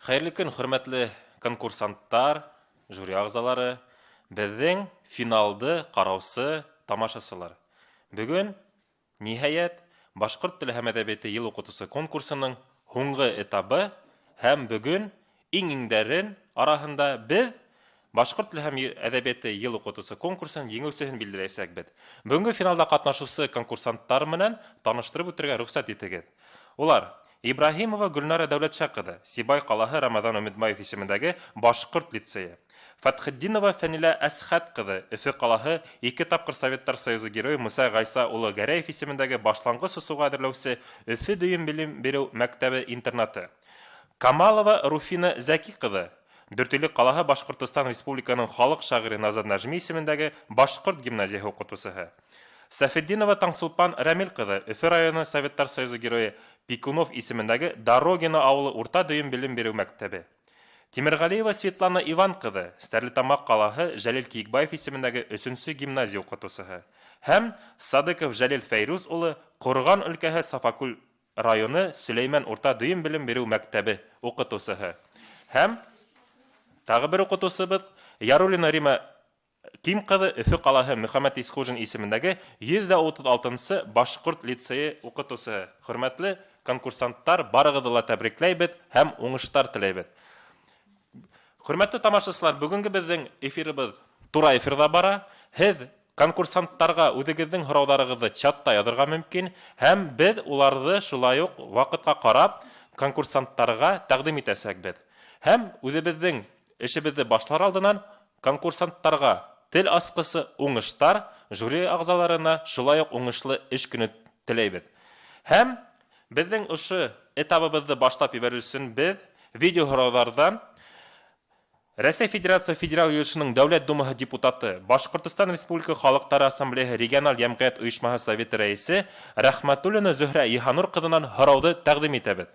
Хәйерле көн, хөрмәтле конкурсанттар, жюри ағзалары, беҙҙең финалды ҡараусы тамашасылар. Бөгөн, ниһайәт, башҡорт теле һәм әҙәбиәте йыл уҡытыусы конкурсының һуңғы этабы һәм бөгөн иң-иңдәрен араһында беҙ башҡорт теле һәм әҙәбиәте йыл уҡытыусы конкурсының еңеүсеһен билдәләйәсәкбеҙ. Бөгөнгө финалда ҡатнашыусы конкурсанттар менән таныштырып үтергә рөхсәт итегеҙ. Улар: Ибраһимова Гөлнара Дәүләтша ҡыҙы, Сибай ҡалаһы Рамаҙан Өмөтбаев исемендәге башҡорт лицейы; Фәтхетдинова Фәнилә Әсхәт ҡыҙы, Өфө ҡалаһы ике тапҡыр Советтар Союзы Геройы Муса Ғайса улы Гәрәев исемендәге башланғыс уҡыуға әҙерләүсе Өфө дөйөм белем биреү мәктәбе интернаты; Камалова Руфина Зәки ҡыҙы, Дүртөйлө ҡалаһы Башҡортостан Республикаһының халыҡ шағиры Назар Нәжми исемендәге башҡорт гимназияһы уҡытыусыһы; Сәфетдинова Таңсулпан Рәмил ҡыҙы, Өфө районы Советтар Союзы Геройы Пикунов исемендәге Дорогино ауылы урта дөйөм белем биреү мәктәбе; Тимерғәлиева Светлана Иван ҡыҙы, Стәрлетамаҡ ҡалаһы Жәлил Кейекбаев исемендәге өсөнсө гимназия уҡытыусыһы; һәм Садыков Жәлил Фәйрүз улы, Ҡурған өлкәһе Сафакүл районы Сөләймән урта дөйөм белем биреү мәктәбе уҡытыусыһы. Һәм тағы бер уҡытыусыбыҙ Яруллина Рима Ким ҡыҙы, Өфө ҡалаһы Мөхәммәт Исхужин исемендәге 136-нсы башҡорт лицейы уҡытыусыһы. Хөрмәтле конкурсанттар, барығыҙҙы ла тәбрикләйбеҙ һәм уңыштар теләйбеҙ. Хөрмәтле тамашасылар, бөгөнгө беҙҙең эфирыбыҙ тура эфирҙа бара. Һеҙ конкурсанттарға үҙегеҙҙең һорауҙарығыҙҙы чатта яҙырға мөмкин, һәм беҙ уларҙы шулай уҡ ваҡытҡа ҡарап конкурсанттарға тәҡдим итәсәкбеҙ. Һәм үҙебеҙҙең эшебеҙҙе башлар алдынан конкурсанттарға тел асҡысы уңыштар, жюри ағзаларына шулай уҡ уңышлы эш көнө теләйбеҙ. Һәм беҙҙең ошо этабыбыҙҙы башлап ебәреү өсөн беҙ видео һорауҙарҙан Рәсәй Федерация Федераль Йыйылышының Дәүләт Думаһы депутаты, Башҡортостан Республика Халыҡтары Ассамблеяһы региональ йәмғиәт ойошмаһы советы рәйесе Рәхмәтуллина Зөһрә Йыһанур ҡыҙынан һорауҙы тәҡдим итәбеҙ.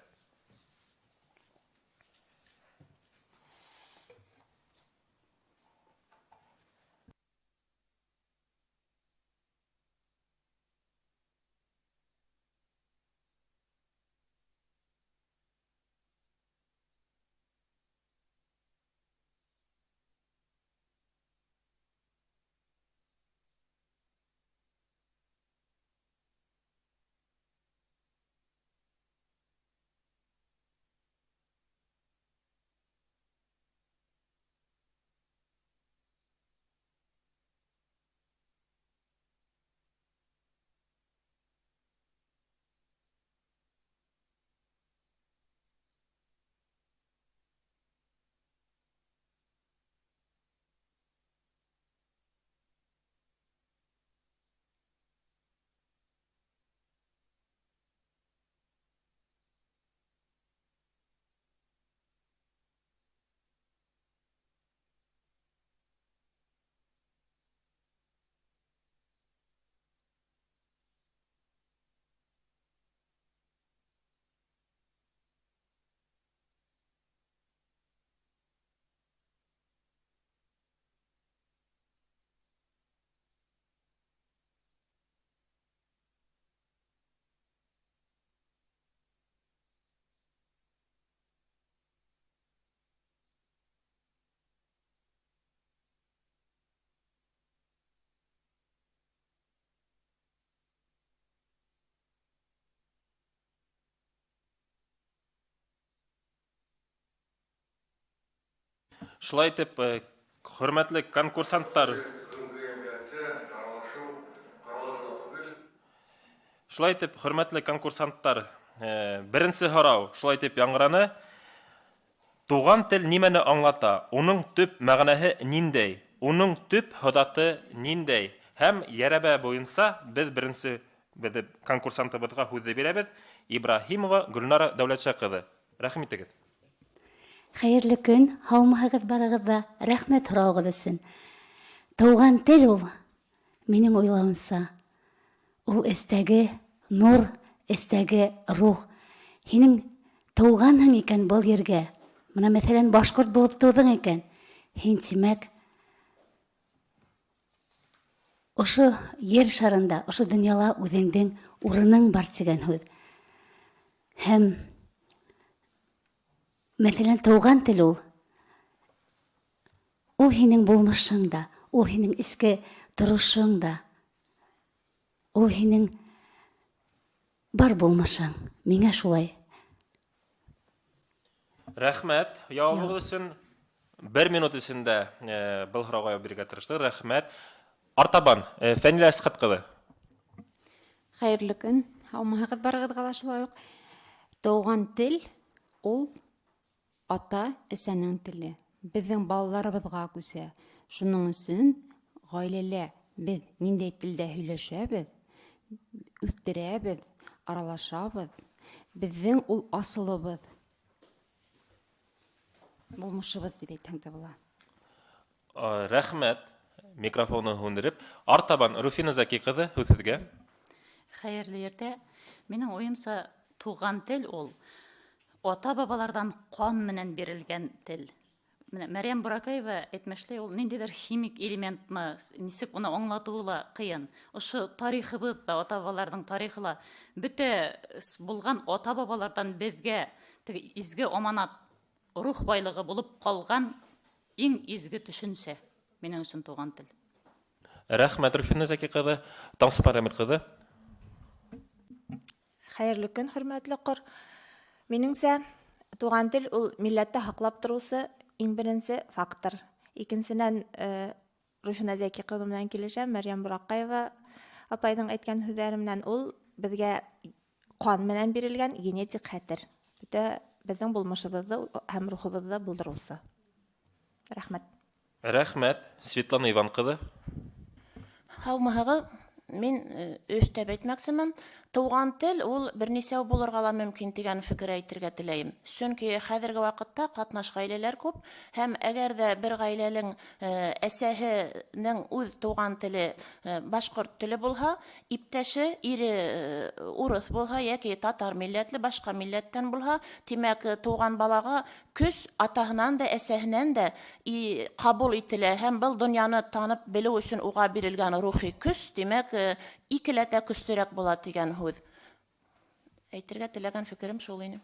Шулай итеп, хөрмәтле конкурсанттар, шулай итеп, хөрмәтле конкурсанттар, беренсе һорау шулай итеп яңғыраны. Туған тел нимәне аңлата? Уның төп мәғәнәһе ниндәй? Уның төп һыҙаты ниндәй? Һәм йәрәбә буйынса беҙ беренсе беҙ конкурсантыбыҙға һүҙҙе бирәбеҙ. Ибраһимова Гөлнара Дәүләтша ҡыҙы. Рәхим итегеҙ. Хәйерле көн, һаумыһығыҙ барығыҙ ҙа, рәхмәт һорауығыҙ өсөн. Тыуған тел ул, минең уйлауымса, ул эстәге нур, эстәге рух. Һинең тыуғанһың икән был ергә, бына мәҫәлән, башҡорт булып тыуҙың икән, һин тимәк ошо ер шарында, ошо донъяла үҙеңдең урының бар тигән һүҙ. Һәм Мәҫәлән, тыуған тел ул. Ул һинең булмышың да, ул һинең эске торошоң да, ул һинең бар булмышың. Миңә шулай. Рәхмәт яуабығыҙ өсөн. Бер минут эсендә был һорауға яуап бирергә тырыштыҡ. Рәхмәт. Артабан, Фәнилә Әсхәт ҡыҙы. Хәйерле көн. Һаумыһығыҙ барығыҙға ла шулай уҡ. Тыуған тел ул ата әсәнең теле. Беҙҙең балаларыбыҙға күсә. Шуның өсөн ғаиләлә беҙ ниндәй телдә һөйләшәбеҙ, үҫтерәбеҙ, аралашабыҙ. Беҙҙең ул асылыбыҙ, булмышыбыҙ тип әйтһәң дә була. Рәхмәт. Микрофонны һүндереп. Артабан Руфина Зәки ҡыҙы, һүҙ һеҙгә. Хәйерле иртә. Минең уйымса, туған тел ул ата-бабаларҙан ҡан менән бирелгән тел. Менә Мәрйәм Буракаева әйтмешләй, ул ниндәйҙер химик элементмы, нисек уны аңлатыуы ла ҡыйын. Ошо тарихыбыҙ ҙа, ата-бабаларҙың тарихы ла бөтә булған ата-бабаларҙан беҙгә теге изге аманат, рух байлығы булып ҡалған иң изге төшөнсә минең өсөн туған тел. Рәхмәт, Руфина Зәки ҡыҙы. Таңсыпар Рәмил ҡыҙы. Хәйерле көн, хөрмәтле ҡор. Минеңсә, туған тел ул милләтте һаҡлап тороусы иң беренсе фактор. Икенсенән, Руфина Зәки ҡыҙы менән килешәм, Мәрйәм Бураҡаева апайҙың әйткән һүҙҙәре менән ул беҙгә ҡан менән бирелгән генетик хәтер. Бөтә беҙҙең булмышыбыҙҙы һәм рухыбыҙҙы булдырыусы. Рәхмәт. Рәхмәт, Светлана Иван ҡыҙы. Һаумыһығыҙ. Мин өҫтәп әйтмәксемен. Тыуған тел ул бер нисәү булырға ла мөмкин тигән фекер әйтергә теләйем. Сөнки хәҙерге ваҡытта ҡатнаш ғаиләләр күп һәм әгәр ҙә бер ғаиләнең әсәһенең үҙ тыуған теле башҡорт теле булһа, иптәше ире урыҫ булһа йәки татар милләтле башҡа милләттән булһа, тимәк, тыуған балаға көс атаһынан да, әсәһенән дә ҡабул ителә һәм был донъяны танып белеү өсөн уға бирелгән рухи көс, тимәк, икеләтә көслөрәк була тигән һүҙ. Әйтергә теләгән фекерем шул ине.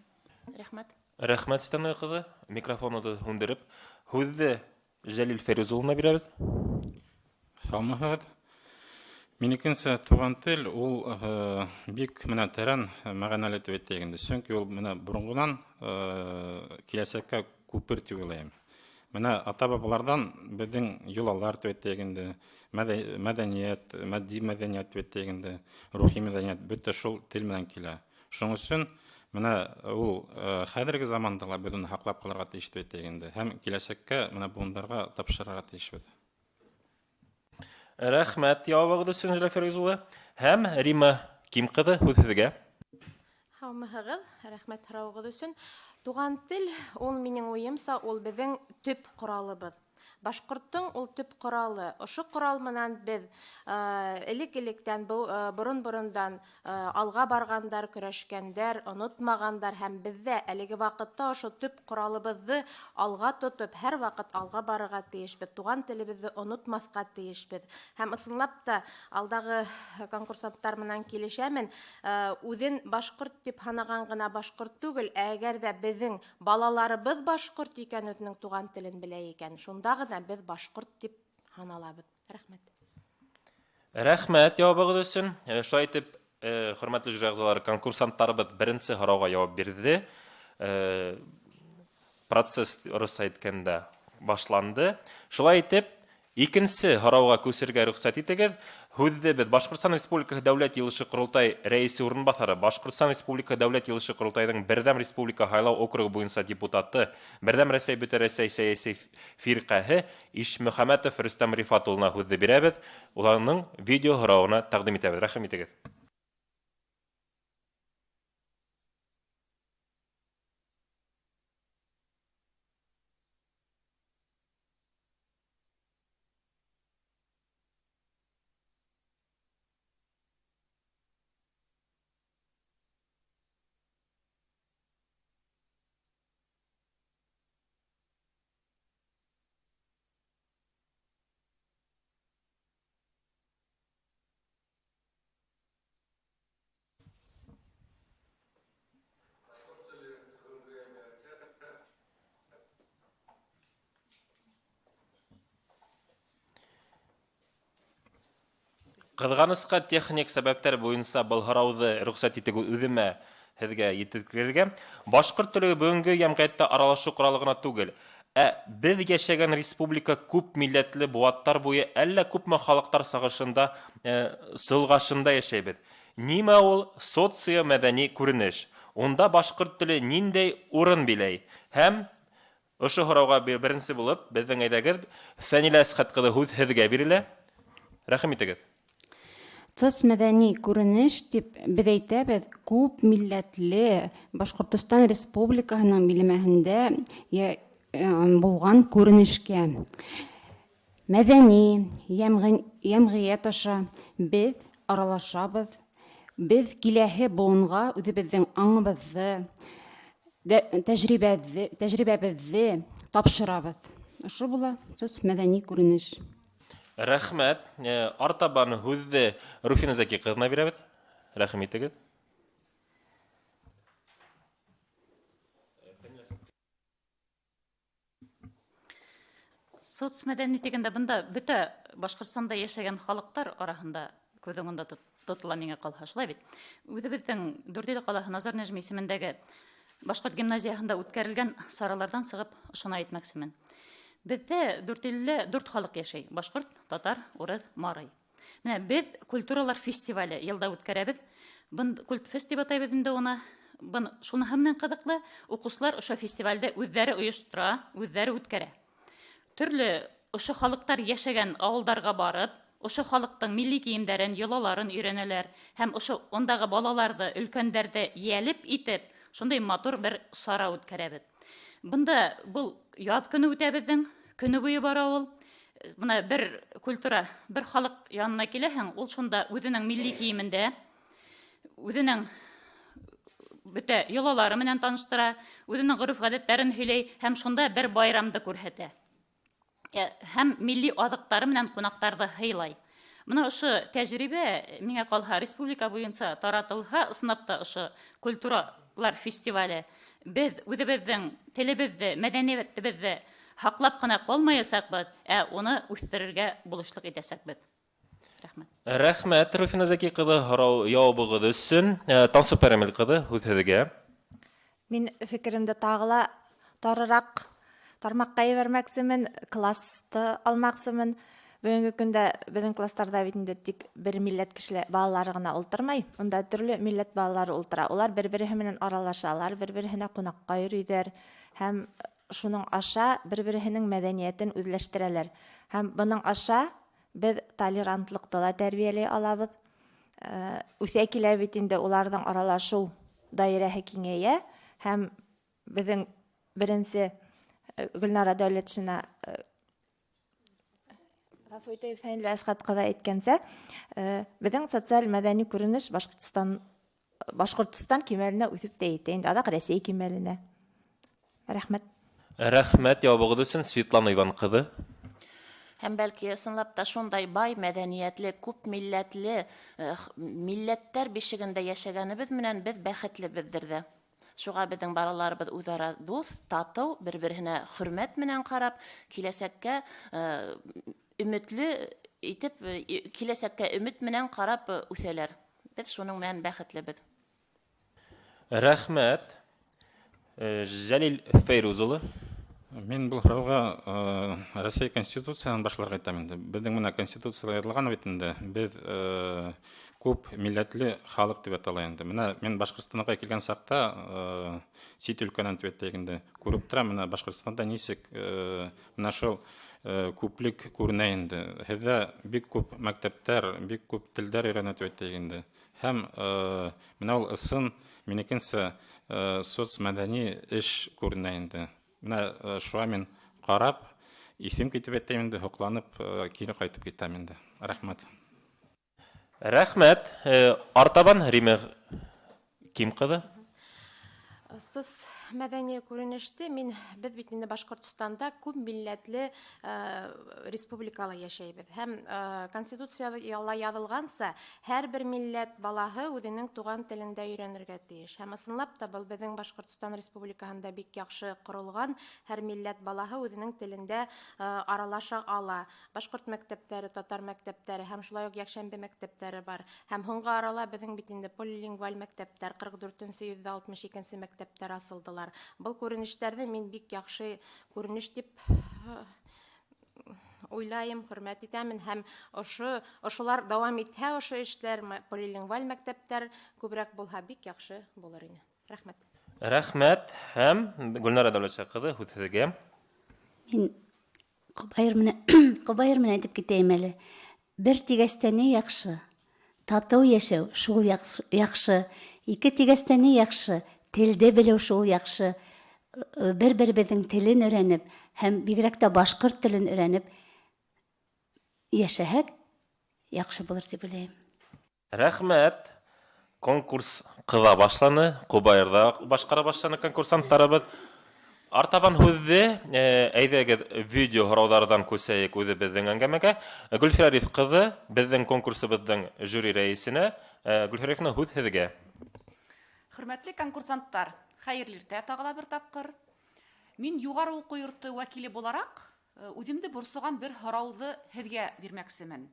Рәхмәт. Рәхмәт, Светлана ҡыҙы. Микрофонды һүндереп, һүҙҙе Жәлил Фәйрүз улына бирәбеҙ. Һаумыһығыҙ. Минекенсә, туған тел ул бик менә тәрән мәғәнәле тип әйтәйек инде. Сөнки ул менә боронғонан киләсәккә күпер тип уйлайым. Менә ата-бабаларҙан беҙҙең йолалар тип әйтәйек инде, мәҙәниәт, матди мәҙәниәт тип әйтәйек инде, рухи мәҙәниәт бөтә шул тел менән килә. Шуның өсөн менә ул хәҙерге заманда ла беҙ уны һаҡлап ҡалырға тейеш тип әйтәйек инде һәм киләсәккә менә быуындарға тапшырырға тейешбеҙ. Рәхмәт яуабығыҙ өсөн, Жәлил Фәйрүз улы. Һәм Рима Ким ҡыҙы, һүҙ һеҙгә. Һаумыһығыҙ, рәхмәт һорауығыҙ өсөн. Туған тел ул минең уйымса, ул беҙҙең төп ҡоралыбыҙ. Башҡорттоң ул төп ҡоралы. Ошо ҡорал менән беҙ элек-электән, борон-борондан алға барғандар, көрәшкәндәр, онотмағандар һәм беҙҙә әлеге ваҡытта ошо төп ҡоралыбыҙҙы алға тотоп, һәр ваҡыт алға барырға тейешбеҙ, туған телебеҙҙе онотмаҫҡа тейешбеҙ. Һәм ысынлап та алдағы конкурсанттар менән килешәмен, үҙен башҡорт тип һанаған ғына башҡорт түгел, әгәр ҙә беҙҙең балаларыбыҙ башҡорт икән, үҙенең туған телен белә икән, шунда ғына беҙ башҡорт тип һаналабыҙ. Рәхмәт. Рәхмәт яуабығыҙ өсөн. Шулай итеп, хөрмәтле жюри ағзалары, конкурсанттарыбыҙ беренсе һорауға яуап бирҙе. Процесс урыҫса әйткәндә башланды. Шулай итеп, икенсе һорауға күсергә рөхсәт итегеҙ. Һүҙҙе беҙ Башҡортостан Республикаһы Дәүләт Йыйылышы Ҡоролтай рәйесе урынбаҫары, Башҡортостан Республикаһы Дәүләт Йыйылышы Ҡоролтайҙың Берҙәм Республика һайлау округы буйынса депутаты, Берҙәм Рәсәй Бөтә Рәсәй сәйәси фирҡәһе Ишмөхәмәтов Рөстәм Рифат улына һүҙҙе бирәбеҙ. Уларның видео һорауына тәҡдим итәбеҙ. Рәхим итегеҙ. Ҡыҙғанысҡа, техник сәбәптәр буйынса был һорауҙы рөхсәт итегеҙ үҙемә һеҙгә еткерергә. Башҡорт теле бөгөнгө йәмғиәттә аралашыу ҡоралы ғына түгел, ә беҙ йәшәгән республика күп милләтле быуаттар буйы әллә күпме халыҡтар сағышында, солғашында йәшәйбеҙ. Нимә ул социомәҙәни күренеш? Унда башҡорт теле ниндәй урын биләй? Һәм ошо һорауға беренсе булып беҙҙең әйҙәгеҙ Фәнилә Әсхәт ҡыҙы һүҙ һеҙгә бирелә. Рәхим итегеҙ. Соцмәҙәни күренеш тип беҙ әйтәбеҙ күп милләтле Башҡортостан Республикаһының биләмәһендә булған күренешкә. Мәҙәни йәмғиәт аша беҙ аралашабыҙ, беҙ киләһе быуынға үҙебеҙҙең аңыбыҙҙы, тәжрибәбеҙҙе тапшырабыҙ. Ошо була соцмәҙәни күренеш. Рәхмәт. Артабан һүҙҙе Руфина Зәки ҡыҙына бирәбеҙ. Рәхим итегеҙ. Соцмәҙәни тигәндә бында бөтә Башҡортостанда йәшәгән халыҡтар араһында күҙ уңында тотола миңә ҡалһа, шулай бит. Үҙебеҙҙең Дүртөйлө ҡалаһы Назар Нәжми исемендәге башҡорт гимназияһында үткәрелгән сараларҙан сығып ошоно әйтмәксемен. Беҙҙә Дүртөйлөлә дүрт халыҡ йәшәй: башҡорт, татар, урыҫ, марый. Менә беҙ культуралар фестивале йылда үткәрәбеҙ. Бын культфест тип атайбыҙ инде уны. Бын шуныһы менән ҡыҙыҡлы, уҡыусылар ошо фестивалде үҙҙәре ойоштора, үҙҙәре үткәрә. Төрлө ошо халыҡтар йәшәгән ауылдарға барып, ошо халыҡтың милли кейемдәрен, йолаларын өйрәнәләр һәм ошо ундағы балаларҙы, өлкәндәрҙе йәлеп итеп, шундай матур бер сара үткәрәбеҙ. Бында был яҙ көнө үтә беҙҙең, көнө буйы бара ул. Бына бер культура, бер халыҡ янына киләһең, ул шунда үҙенең милли кейемендә, үҙенең бөтә йолалары менән таныштыра, үҙенең ғөрөф-ғәҙәттәрен һөйләй һәм шунда бер байрамды күрһәтә. Һәм милли аҙыҡтары менән ҡунаҡтарҙы һыйлай. Бына ошо тәжрибә миңә ҡалһа республика буйынса таратылһа, ысынлап та ошо культуралар фестивале беҙ үҙебеҙҙең телебеҙҙе, мәҙәниәтебеҙҙе һаҡлап ҡына ҡалмаясаҡбыҙ, ә уны үҫтерергә булышлыҡ итәсәкбеҙ. Рәхмәт. Рәхмәт, Руфина Зәки ҡыҙы, һорау яуабығыҙ өсөн. Таңсыу Пәрәмел ҡыҙы, һүҙ һеҙгә. Мин фекеремде тағы ла тарыраҡ тармаҡҡа ебәрмәксемен, классты алмаҡсымын. Бөгөнгө көндә беҙҙең класстарҙа бит инде тик бер милләт кешеләр балалары ғына ултырмай, унда төрлө милләт балалары ултыра. Улар бер-береһе менән аралашалар, бер-береһенә ҡунаҡҡа йөрөйҙәр һәм шуның аша бер-береһенең мәҙәниәтен үҙләштерәләр. Һәм бының аша беҙ толерантлыҡты ла тәрбиәләй алабыҙ. Үҫә килә бит инде уларҙың аралашыу даирәһе киңәйә һәм беҙҙең беренсе Гөлнара Дәүләтшина ғәфү итегеҙ, Фәнилә Әсхәт ҡыҙы әйткәнсә, беҙҙең социаль мәҙәни күренеш Башҡортостан кимәленә үҫеп тә етә инде, аҙаҡ Рәсәй кимәленә. Рәхмәт. Рәхмәт яуабығыҙ өсөн, Светлана Иван ҡыҙы. Һәм бәлки ысынлап та шундай бай мәҙәниәтле, күп милләтле, милләттәр бишегендә йәшәгәнебеҙ менән беҙ бәхетлебеҙҙер ҙә. Шуға беҙҙең балаларыбыҙ үҙ-ара дуҫ, татыу, бер-береһенә хөрмәт менән ҡарап, киләсәккә өмөтлө итеп, киләсәккә өмөт менән ҡарап үҫәләр. Беҙ шуның менән бәхетлебеҙ. Рәхмәт. Жәлил Фәйрүз улы. Мин был һорауға Рәсәй Конституцияһын башларға итәм инде. Беҙҙең менә Конституцияла яҙылған бит инде. Беҙ күп милләтле халыҡ тип атала инде. Менә мин Башҡортостанға килгән саҡта, сит өлкәнән тип әйтәйек инде, күреп торам, менә Башҡортостанда нисек менә шул күплек күренә инде. Һеҙҙә бик күп мәктәптәр, бик күп телдәр өйрәнә тип әйтәйек инде. Һәм менә ул ысын минекенсә соцмәҙәни эш күренә инде. Менә шуға мин ҡарап, иҫем китеп әйтәйем инде, һоҡланып, кире ҡайтып китәм инде. Рәхмәт. Рәхмәт. Артабан Рима Ким ҡыҙы. Сос мәдәни күренеште мин беҙ бит инде Башҡортостанда күп милләтле республикала йәшәйбеҙ. Һәм конституцияла яҙылғанса, һәр бер милләт балаһы үҙенең туған телендә өйрәнергә тейеш. Һәм ысынлап та был беҙҙең Башҡортостан Республикаһында бик яҡшы ҡоролған, һәр милләт балаһы үҙенең телендә аралаша ала. Башҡорт мәктәптәре, татар мәктәптәре һәм шулай уҡ йәкшәмбе мәктәптәре бар. Һәм һуңғы арала беҙҙең бит инде полилингваль мәктәптәр 44-нсе 162-нсе мәктәптәр асылдылар. Был күренештәрҙе мин бик яҡшы күренеш тип уйлайым, хөрмәт итәмен һәм ошолар дауам итһә, ошо эшләр, полилингваль мәктәптәр күберәк булһа, бик яҡшы булыр ине. Рәхмәт. Рәхмәт һәм Гөлнара Дәүләтша ҡыҙы, һүҙ һеҙгә. Мин Ҡобайыр менән әйтеп китәйем әле. Бер тигәстә ни яҡшы? Татыу йәшәү шул яҡшы. Ике тигәстә ни яҡшы? Телде белеү шул яҡшы. Бер-беребеҙҙең телен өйрәнеп һәм бигерәк тә башҡорт телен өйрәнеп йәшәһәк, яҡшы булыр тип уйлайым. Рәхмәт. Конкурс ҡыҙа башланы, Ҡобайырҙа башҡара башланы конкурсанттарыбыҙ. Артабан һүҙҙе әйҙәгеҙ видео һорауҙарҙан күсәйек үҙебеҙҙең әңгәмәгә. Гөлфирә Риф ҡыҙы, беҙҙең конкурсыбыҙҙың жюри рәйесенә. Гөлфирә Рифовна, һүҙ һеҙгә. Хөрмәтле конкурсанттар, хәйерле иртә тағы ла бер тапҡыр. Мин юғары уҡыу йорто вәкиле булараҡ үҙемде борсоған бер һорауҙы һеҙгә бирмәксемен.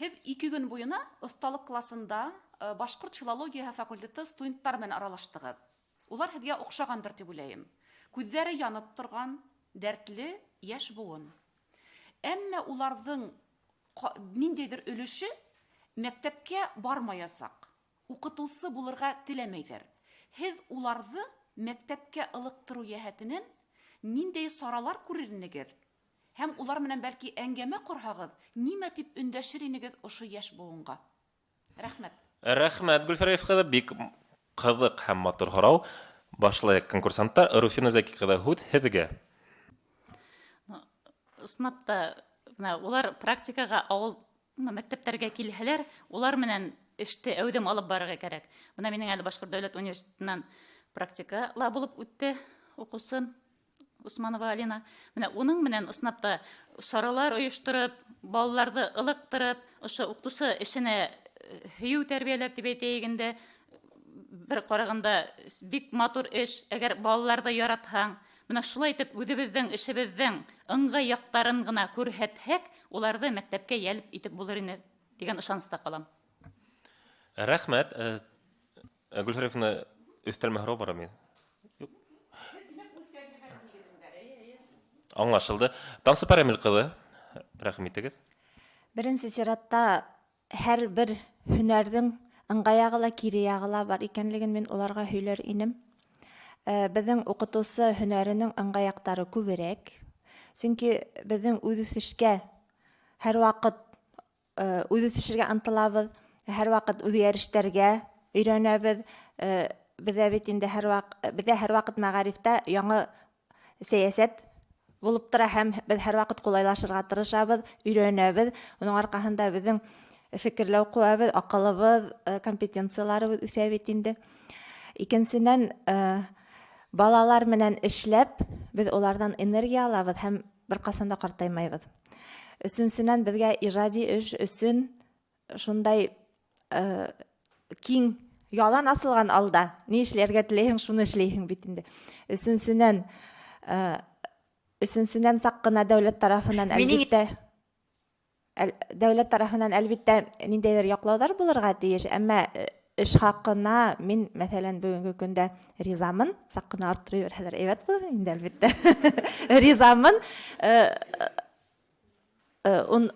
Һеҙ 2 көн буйына оҫталыҡ класында башҡорт филологияһы факультеты студенттар менән аралаштығыҙ. Улар һеҙгә оҡшағандыр тип уйлайым. Күҙҙәре янып торған дәртле йәш быуын. Әммә уларҙың ниндәйҙер өлөшө мәктәпкә бармаясаҡ, уҡытыусы булырға теләмәйҙәр. Һеҙ уларҙы мәктәпкә ылыҡтырыу йәһәтенән ниндәй саралар күрер инегеҙ? Һәм улар менән бәлки әңгәмә ҡорһағыҙ, нимә тип өндәшер инегеҙ ошо йәш быуынға? Рәхмәт. Рәхмәт, Гөлфирә Риф ҡыҙы, бик ҡыҙыҡ һәм матур һорау. Башлайыҡ, конкурсанттар. Руфина Зәки ҡыҙы, һүҙ һеҙгә. Ысынлап та, бына улар практикаға ауыл мәктәптәргә килһәләр, улар менән эште әүҙем алып барырға кәрәк. Бына минең әле Башҡорт дәүләт университетынан практика ла булып үтте уҡыусым Усманова Алина. Менә уның менән ысынлап та саралар ойоштороп, балаларҙы ылыҡтырып, ошо уҡытыусы эшенә һөйөү тәрбиәләп тип әйтәйек инде, бер ҡарағанда бик матур эш, әгәр балаларҙы яратһаң, бына шулай итеп үҙебеҙҙең эшебеҙҙең ыңғай яҡтарын ғына күрһәтһәк, уларҙы мәктәпкә йәлеп итеп булыр ине тигән ышаныста ҡалам. Рәхмәт. Гөлфирә Рифовна, өҫтәлмә һорау бармы? Юҡ. Аңлашылды. Таңсыпар Әмил ҡыҙы, рәхим итегеҙ. Беренсе сиратта һәр бер һөнәрҙең ыңғай яғы ла, кире яғы ла бар икәнлеген мин уларға һөйләр инем. Беҙҙең уҡытыусы һөнәренең ыңғай яҡтары күберәк. Сөнки беҙҙең үҙ үҫешкә һәр ваҡыт, үҙ үҫешергә ынтылабыҙ, һәр ваҡыт үҙгәрештәргә өйрәнәбеҙ. Беҙҙә бит инде беҙҙә һәр ваҡыт мәғарифтә яңы сәйәсәт булып тора һәм беҙ һәр ваҡыт ҡулайлашырға тырышабыҙ, өйрәнәбеҙ. Уның арҡаһында беҙҙең фекерләү ҡеүәбеҙ, аҡылыбыҙ, компетенцияларыбыҙ үҫә бит инде. Икенсенән, балалар менән эшләп, беҙ уларҙан энергия алабыҙ һәм бер ҡасан да ҡартаймайбыҙ. Өсөнсөнән, беҙгә ижади эш өсөн шундай киң ялан асылған алда. Ни эшләргә теләйһең, шуны эшләйһең бит инде. Өсөнсөнән саҡ ҡына дәүләт тарафынан әлбиттә, дәүләт тарафынан әлбиттә ниндәйҙер яҡлауҙар булырға тейеш, әммә эш хаҡына мин, мәҫәлән, бөгөнгө көндә ризамын, саҡ ҡына арттырып ебәрһәләр әйбәт булыр инде, әлбиттә. Ризамын.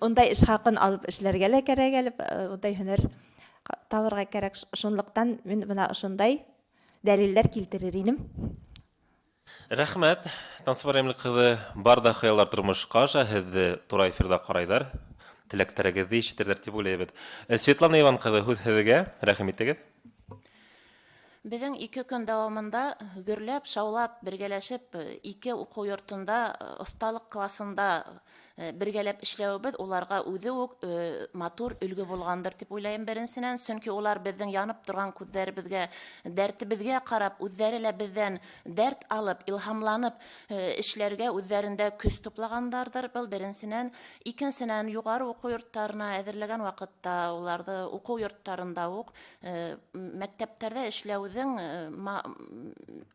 Ундай эш хаҡын алып эшләргә лә кәрәк әле, ундай һөнәр табырға кәрәк. Шунлыҡтан мин бына ошондай дәлилдәр килтерер инем. Рәхмәт, Таңсыпар Әмил ҡыҙы, бар да хыялдар тормошҡа аша, һеҙҙе тура эфирҙа ҡарайҙар, теләктәрегеҙҙе ишетерҙәр тип уйлайбыҙ. Светлана Иван ҡыҙы, һүҙ һеҙгә, рәхим итегеҙ. Беҙҙең 2 көн дауамында гөрләп, шаулап, бергәләшеп, 2 уҡыу йортонда, оҫталыҡ класында Бергәләп эшләүебеҙ уларға үҙе үк матур өлгө булғандыр тип уйлайым беренсенән, сөнки улар беҙҙең янып торған күҙҙәребеҙгә, дәртебеҙгә ҡарап, үҙҙәре лә беҙҙән дәрт алып, илһамланып эшләргә үҙҙәрендә көс туплағандарҙыр. Был беренсенән. Икенсенән, юғары уҡыу йорттарына әҙерләгән ваҡытта уларҙы уҡыу йорттарында уҡ мәктәптәрҙә эшләүҙең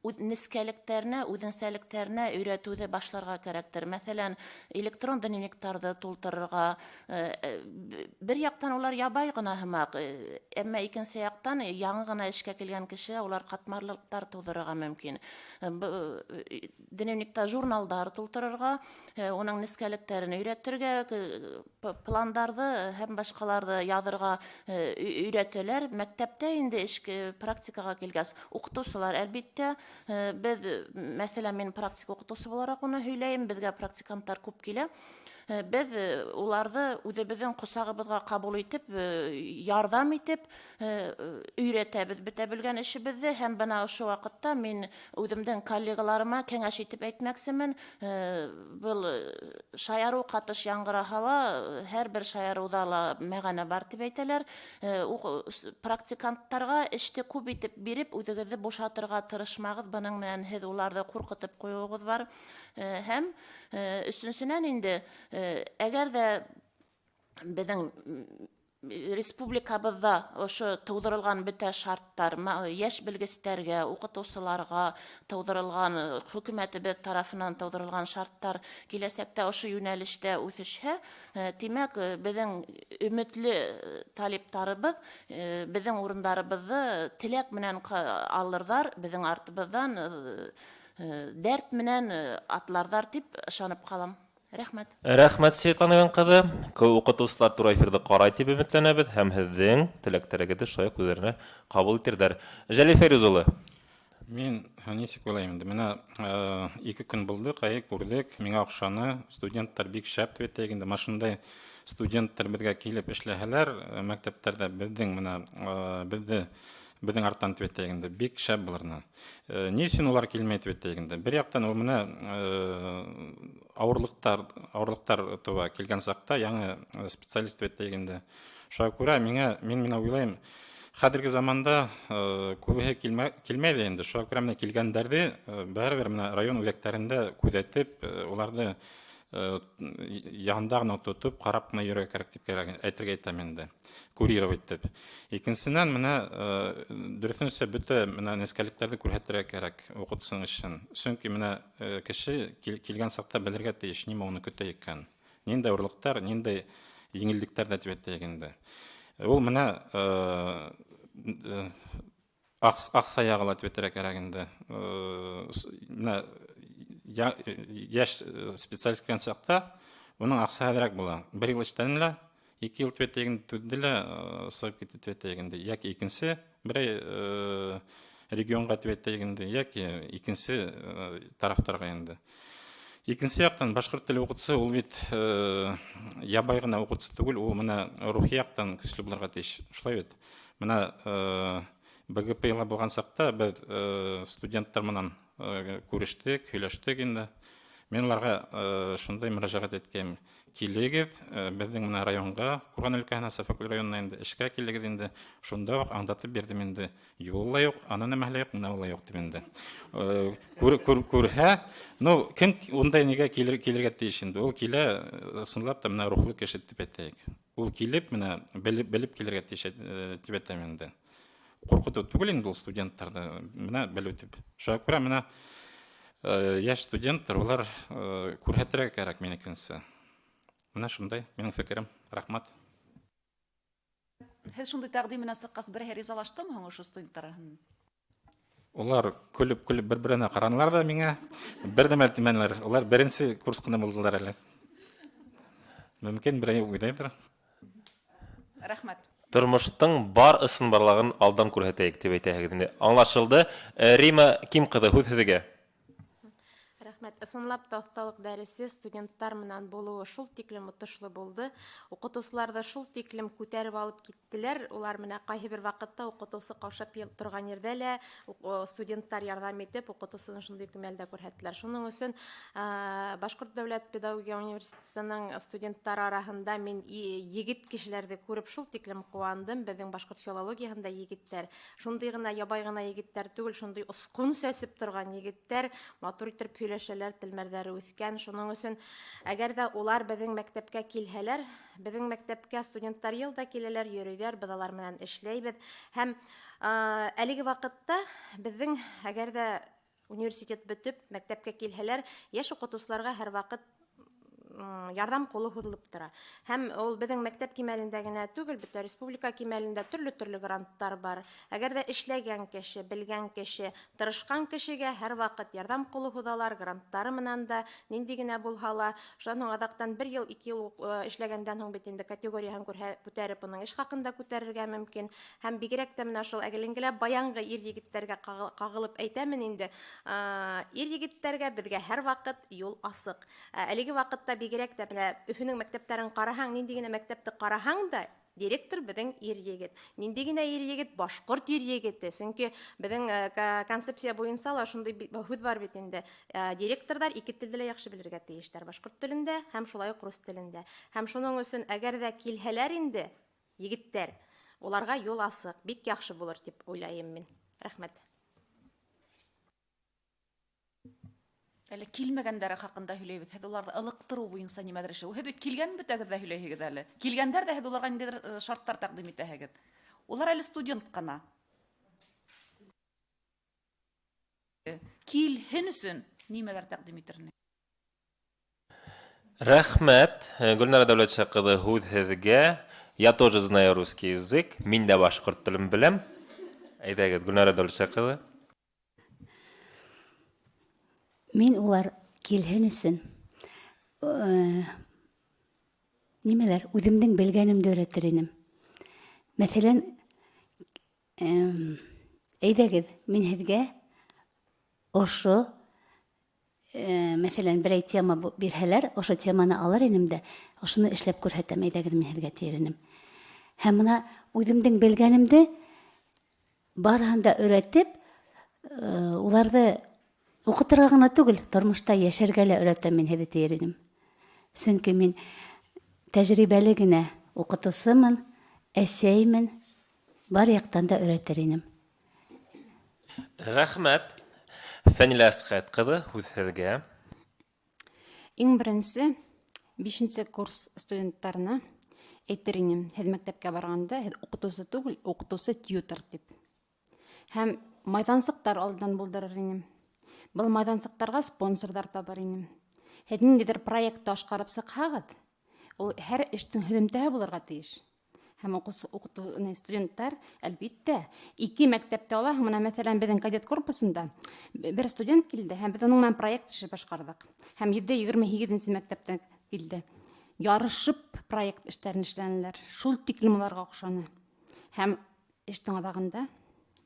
үҙ нескәлектәренә, үҙенсәлектәренә өйрәтеүҙе башларға кәрәктер. Мәҫәлән, электрон дневниктарҙы тултырырға. Бер яҡтан улар ябай ғына һымаҡ, әммә икенсе яҡтан яңы ғына эшкә килгән кешегә улар ҡатмарлыҡтар тыуҙырырға мөмкин. Дневникта журналдар тултырырға, уның нескәлектәрен өйрәтергә, пландарҙы һәм башҡаларҙы яҙырға өйрәтәләр. Мәктәптә инде эшкә практикаға килгәс, уҡытыусылар әлбиттә, беҙ, мәҫәлән, мин практика уҡытыусы булараҡ уны һөйләйем, беҙгә практиканттар күп килә. Беҙ уларҙы үҙебеҙҙең ҡосағыбыҙға ҡабул итеп, ярҙам итеп өйрәтәбеҙ бөтә белгән эшебеҙҙе. Һәм бына ошо ваҡытта мин үҙемдең коллегаларыма кәңәш итеп әйтмәксемен, был шаярыу ҡатыш яңғыраһа ла, һәр бер шаярыуҙа ла мәғәнә бар тип әйтәләр. Практиканттарға эште күп итеп биреп, үҙегеҙҙе бушатырға тырышмағыҙ, бының менән һеҙ уларҙы ҡурҡытып ҡуйыуығыҙ бар. Һәм өсөнсөнән инде, әгәр ҙә беҙҙең республикабыҙҙа ошо тыуҙырылған бөтә шарттар йәш белгестәргә, уҡытыусыларға тыуҙырылған, хөкүмәтебеҙ тарафынан тыуҙырылған шарттар киләсәктә ошо йүнәлештә үҫешһә, тимәк, беҙҙең өмөтлө талиптарыбыҙ беҙҙең урындарыбыҙҙы теләк менән алырҙар, беҙҙең артыбыҙҙан дәрт менән атларҙар тип ышанып ҡалам. Рәхмәт. Рәхмәт, Светлана Иван ҡыҙы. Уҡытыусылар тура эфирҙы ҡарай тип өмөтләнәбеҙ һәм һеҙҙең теләктәрегеҙҙе шулай уҡ үҙҙәренә ҡабул итерҙәр. Жәлил Фәйрүз улы. Мин нисек уйлайым инде, мына 2 көн булды, ҡайы күрҙек, миңә оҡшаны, студенттар бик шәп тип әйтәйек инде. Мына шундай студенттар беҙгә килеп эшләһәләр, мәктәптәрҙә беҙҙең мына беҙҙе беҙҙең арттан тип әйтәйек инде, бик шәп булыр ине. Ни өсөн улар килмәй тип әйтәйек инде? Бер яҡтан ул менә ауырлыҡтар тыуа килгән саҡта яңы специалист тип әйтәйек инде. Шуға күрә мин менә уйлайым, хәҙерге заманда күбеһе килмәй ҙә инде. Шуға күрә менә килгәндәрҙе бәребер менә район үҙәктәрендә күҙәтеп, уларҙы янында ғына тотоп, ҡарап ҡына йөрөргә кәрәк тип әйтергә әйтәм инде, курировать итеп. Икенсенән, менә дөрөҫөнсә бөтә менә нескәлектәрҙе күрһәтергә кәрәк уҡытыусының эшен. Сөнки менә кеше килгән саҡта белергә тейеш, нимә уны көтә икән, ниндәй ауырлыҡтар, ниндәй еңеллектәр ҙә тип әйтәйек инде. Ул менә аҡса яғы ла тип әйтергә кәрәк инде. Менә йәш специалист килгән саҡта уның аҡсаһы әҙерәк була. Бер йыл эштән лә, 2 йыл тип әйтәйек инде, түҙҙе лә, сығып китте тип әйтәйек инде. Йәки икенсе берәй регионға тип әйтәйек инде, йәки икенсе тарафтарға инде. Икенсе яҡтан, башҡорт теле уҡытыусы ул бит ябай ғына уҡытыусы түгел, ул менә рухи яҡтан көслө булырға тейеш. Шулай бит. Менә БГП-ла булған саҡта беҙ студенттар менән күрештек, һөйләштек инде. Мин уларға шундай мөрәжәғәт иткәйем: килегеҙ, беҙҙең менә районға, Ҡурған өлкәһенә, Сафакүл районына инде эшкә килегеҙ инде. Шунда уҡ аңдатып бирҙем инде. Юл ла юҡ, ана нәмәһе лә юҡ, бына ла юҡ тип инде. Күрһә, ну, кем ундай нигә килергә тейеш инде? Ул килә, ысынлап та менә рухлы кеше тип әйтәйек. Ул килеп менә белеп килергә тейеш тип әйтәм инде. Ҡурҡытыу түгел инде ул студенттарҙы, менә белеү тип. Шуға күрә менә йәш студенттар улар күрһәтергә кәрәк минекенсә. Менә шундай минең фекерем. Рәхмәт. Һеҙ шундай тәҡдим менән сыҡҡас, берәйһе ризалаштымы һуң ошо студенттар араһынан? Улар көлөп-көлөп бер-береһенә ҡаранылар ҙа миңә бер нәмә тимәнеләр. Улар беренсе курс ҡына булдылар әле. Мөмкин берәй уйлайҙыр. Рәхмәт. Тормоштоң бар ысын барлығын алдан күрһәтәйек тип әйтәһегеҙ инде. Аңлашылды. Рима Ким ҡыҙы, һүҙ һеҙгә. Рәхмәт. Ысынлап та оҫталыҡ дәресе студенттар менән булыуы шул тиклем отошло булды. Уҡытыусылар ҙа шул тиклем күтәреп алып киттеләр. Улар менә ҡайһы бер ваҡытта уҡытыусы ҡаушап торған ерҙә лә студенттар ярҙам итеп, уҡытыусыны шундай кимәлдә күрһәттеләр. Шуның өсөн Башҡорт дәүләт педагогия университетының студенттары араһында мин егет кешеләрҙе күреп шул тиклем ҡыуандым. Беҙҙең башҡорт филологияһында егеттәр шундай ғына ябай ғына егеттәр түгел, шундай осҡон сәсеп торған егеттәр, матур итеп һөйләшәләр, телмәрҙәре үҫкән. Шуның өсөн әгәр ҙә улар беҙҙең мәктәпкә килһәләр, беҙҙең мәктәпкә студенттар йыл да киләләр, йөрөйҙәр, беҙ алар менән эшләйбеҙ. Һәм әлеге ваҡытта беҙҙең әгәр ҙә университет бөтөп мәктәпкә килһәләр, йәш уҡытыусыларға һәр ваҡыт ярҙам ҡулы һуҙылып тора. Һәм ул беҙҙең мәктәп кимәлендә генә түгел, бөтә республика кимәлендә төрлө-төрлө гранттар бар. Әгәр ҙә эшләгән кеше, белгән кеше, тырышҡан кешегә һәр ваҡыт ярҙам ҡулы һуҙалар, гранттары менән дә, ниндәй генә булһа ла. Шунан һуң аҙаҡтан бер йыл, ике йыл эшләгәндән һуң бит инде категорияһын күтәреп, уның эш хаҡын да күтәрергә мөмкин. Һәм бигерәк тә менә шул әгеленгелә баянғы ир егеттәргә ҡағылып әйтәмен инде. Ир егеттәргә беҙгә һәр ваҡыт юл асыҡ. Әлеге ваҡытта бигерәк тә менә Өфөнөң мәктәптәрен ҡараһаң, ниндәй генә мәктәпте ҡараһаң да, директор беҙҙең ир егет. Ниндәй генә ир егет, башҡорт ир егете. Сөнки беҙҙең концепция буйынса ла шундай һүҙ бар бит инде. Директорҙар ике телде лә яҡшы белергә тейештәр, башҡорт телендә һәм шулай уҡ рус телендә. Һәм шуның өсөн әгәр ҙә килһәләр инде егеттәр, уларға юл асыҡ, бик яҡшы булыр тип уйлайым мин. Рәхмәт. Әле килмәгәндәре хаҡында һөйләйбеҙ. Һеҙ уларҙы ылыҡтырыу буйынса нимәлер эшләй. Һеҙ бит килгән бөтәгеҙ дә һөйләйһегеҙ әле. Килгәндәр ҙә һеҙ уларға ниндәйҙер шарттар тәҡдим итәһегеҙ. Улар әле студент ҡына. Килһен өсөн нимәләр тәҡдим итер ине? Рәхмәт, Гөлнара Дәүләтша ҡыҙы, һүҙ һеҙгә. Я тоже знаю русский язык. Мин дә башҡорт телен беләм. Әйҙәгеҙ, Гөлнара Дәүләтша ҡыҙы. Мин улар килһен өсөн, нимәләр, үҙемдең белгәнемде өйрәтер инем. Мәҫәлән, әйҙәгеҙ, мин һеҙгә ошо, мәҫәлән, берәй тема бирһәләр, ошо теманы алыр инем дә, ошоно эшләп күрһәтәм, әйҙәгеҙ, мин һеҙгә тиер инем. Һәм бына үҙемдең белгәнемде барыһын да өйрәтеп, уларҙы уҡытырға ғына түгел, тормошта йәшәргә лә өйрәтәм мин һеҙҙе тиер инем. Сөнки мин тәжрибәле генә уҡытыусымын, әсәймен, бар яҡтан да өйрәтер инем. Рәхмәт. Фәнилә Әсхәт ҡыҙы, һүҙ һеҙгә. Иң беренсе, бишенсе курс студенттарына әйтер инем, һеҙ мәктәпкә барғанда, һеҙ уҡытыусы түгел, уҡытыусы тьютор тип. Һәм майҙансыҡтар алдан булдырыр инем. Был майҙансыҡтарға спонсорҙар табыр инем. Һеҙ ниндәйҙер проектты ашҡарып сыҡһағыҙ, ул һәр эштең һөҙөмтәһе булырға тейеш. Һәм студенттар, әлбиттә, ике мәктәптә алаһың. Бына, мәҫәлән, беҙҙең кадет корпусында бер студент килде, һәм беҙ уның менән проект эше башҡарҙыҡ. Һәм йөҙҙә егерме һигеҙенсе мәктәптән килде. Ярышып проект эштәрен эшләнеләр. Шул тиклем уларға оҡшаны. Һәм эштең аҙағында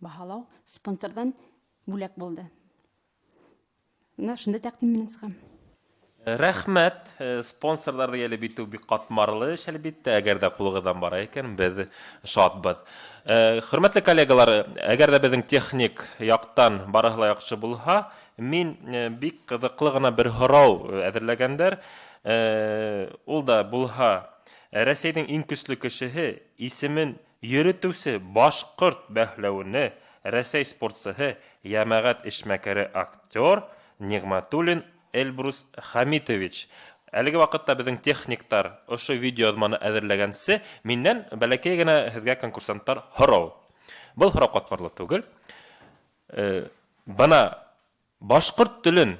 баһалау спонсорҙан бүләк булды. Бына шундай тәҡдим менән сығам. Рәхмәт. Спонсорҙарҙы йәлеп итеү бик ҡатмарлы эш, әлбиттә. Әгәр ҙә ҡулығыҙҙан бара икән, беҙ шатбыҙ. Хөрмәтле коллегалар, әгәр ҙә беҙҙең техник яҡтан барыһы ла яҡшы булһа, мин бик ҡыҙыҡлы ғына бер һорау әҙерләгәндәр. Ул да булһа, Рәсәйҙең иң көслө кешеһе исемен йөрөтөүсе башҡорт бәһләүене, Рәсәй спортсыһы, йәмәғәт эшмәкәре, актер Ниғмәтуллин Эльбрус Хамитович. Әлеге ваҡытта беҙҙең техниктар ошо видеояҙманы әҙерләгәнсе, минән бәләкәй генә һеҙгә конкурсанттар һорау. Был һорау ҡатмарлы түгел. Бына башҡорт телен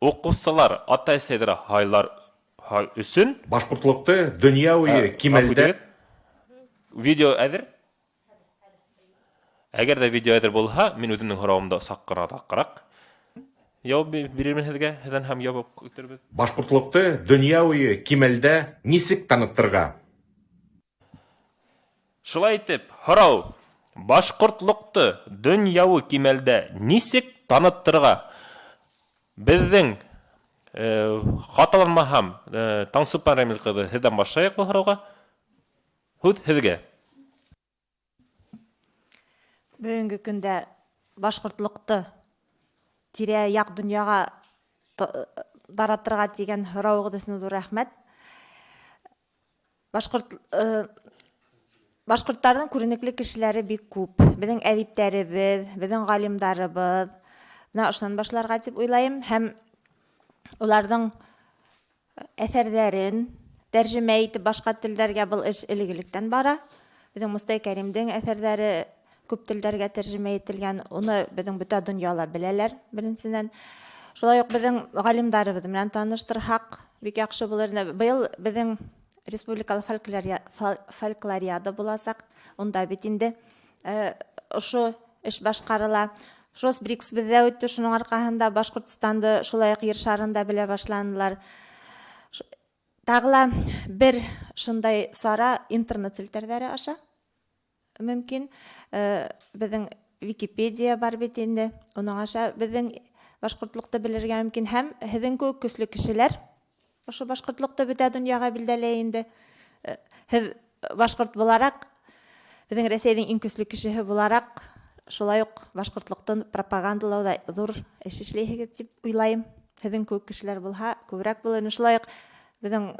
уҡыусылар ата-әсәйҙәре һайлар өсөн башҡортлоҡто донъяуи кимәлдә Ғәфү итегеҙ. Видео әҙер? Әгәр ҙә видео әҙер булһа, мин үҙемдең һорауымды саҡ ҡына таҡҡыраҡ яуап бирермен һеҙгә, һеҙҙән һәм яуап көтөрбөҙ. Башҡортлоҡто донъяуи кимәлдә нисек танытырға? Шулай итеп, һорау: Башҡортлоҡто донъяуи кимәлдә нисек танытырға? Беҙҙең Хаталанмаһам, Таңсулпан Рәмил ҡыҙы, һеҙҙән башлайыҡ был һорауға. Һүҙ һеҙгә. Бөгөнгө көндә башҡортлоҡто тирә-яҡ донъяға таратырға тигән һорауығыҙ өсөн ҙур рәхмәт. Башҡорт башҡорттарҙың күренекле кешеләре бик күп. Беҙҙең әҙиптәребеҙ, беҙҙең ғалимдарыбыҙ. Бына ошонан башларға тип уйлайым һәм уларҙың әҫәрҙәрен тәржемә итеп башҡа телдәргә был эш элек-электән бара. Беҙҙең Мостай Кәримдең әҫәрҙәре күп телдәргә тәржемә ителгән, уны беҙҙең бөтә донъяла беләләр, беренсенән. Шулай уҡ беҙҙең ғалимдарыбыҙ менән таныштырһаҡ, бик яҡшы булыр ине. Быйыл беҙҙең республикала фольклориада буласаҡ. Унда бит инде ошо эш башҡарыла. ШОС БРИКС беҙҙә үтте, шуның арҡаһында Башҡортостанды шулай уҡ ер шарында белә башланылар. Тағы ла бер шундай сара интернет селтәрҙәре аша мөмкин. Беҙҙең Википедия бар бит инде, уның аша беҙҙең башҡортлоҡто белергә мөмкин. Һәм һеҙҙең кеүек көслө кешеләр ошо башҡортлоҡто бөтә донъяға билдәләй инде. Һеҙ башҡорт булараҡ, беҙҙең Рәсәйҙең иң көслө кешеһе булараҡ, шулай уҡ башҡортлоҡто пропагандалауҙа ҙур эш эшләйһегеҙ тип уйлайым. Һеҙҙең кеүек кешеләр булһа, күберәк булыр. Шулай уҡ беҙҙең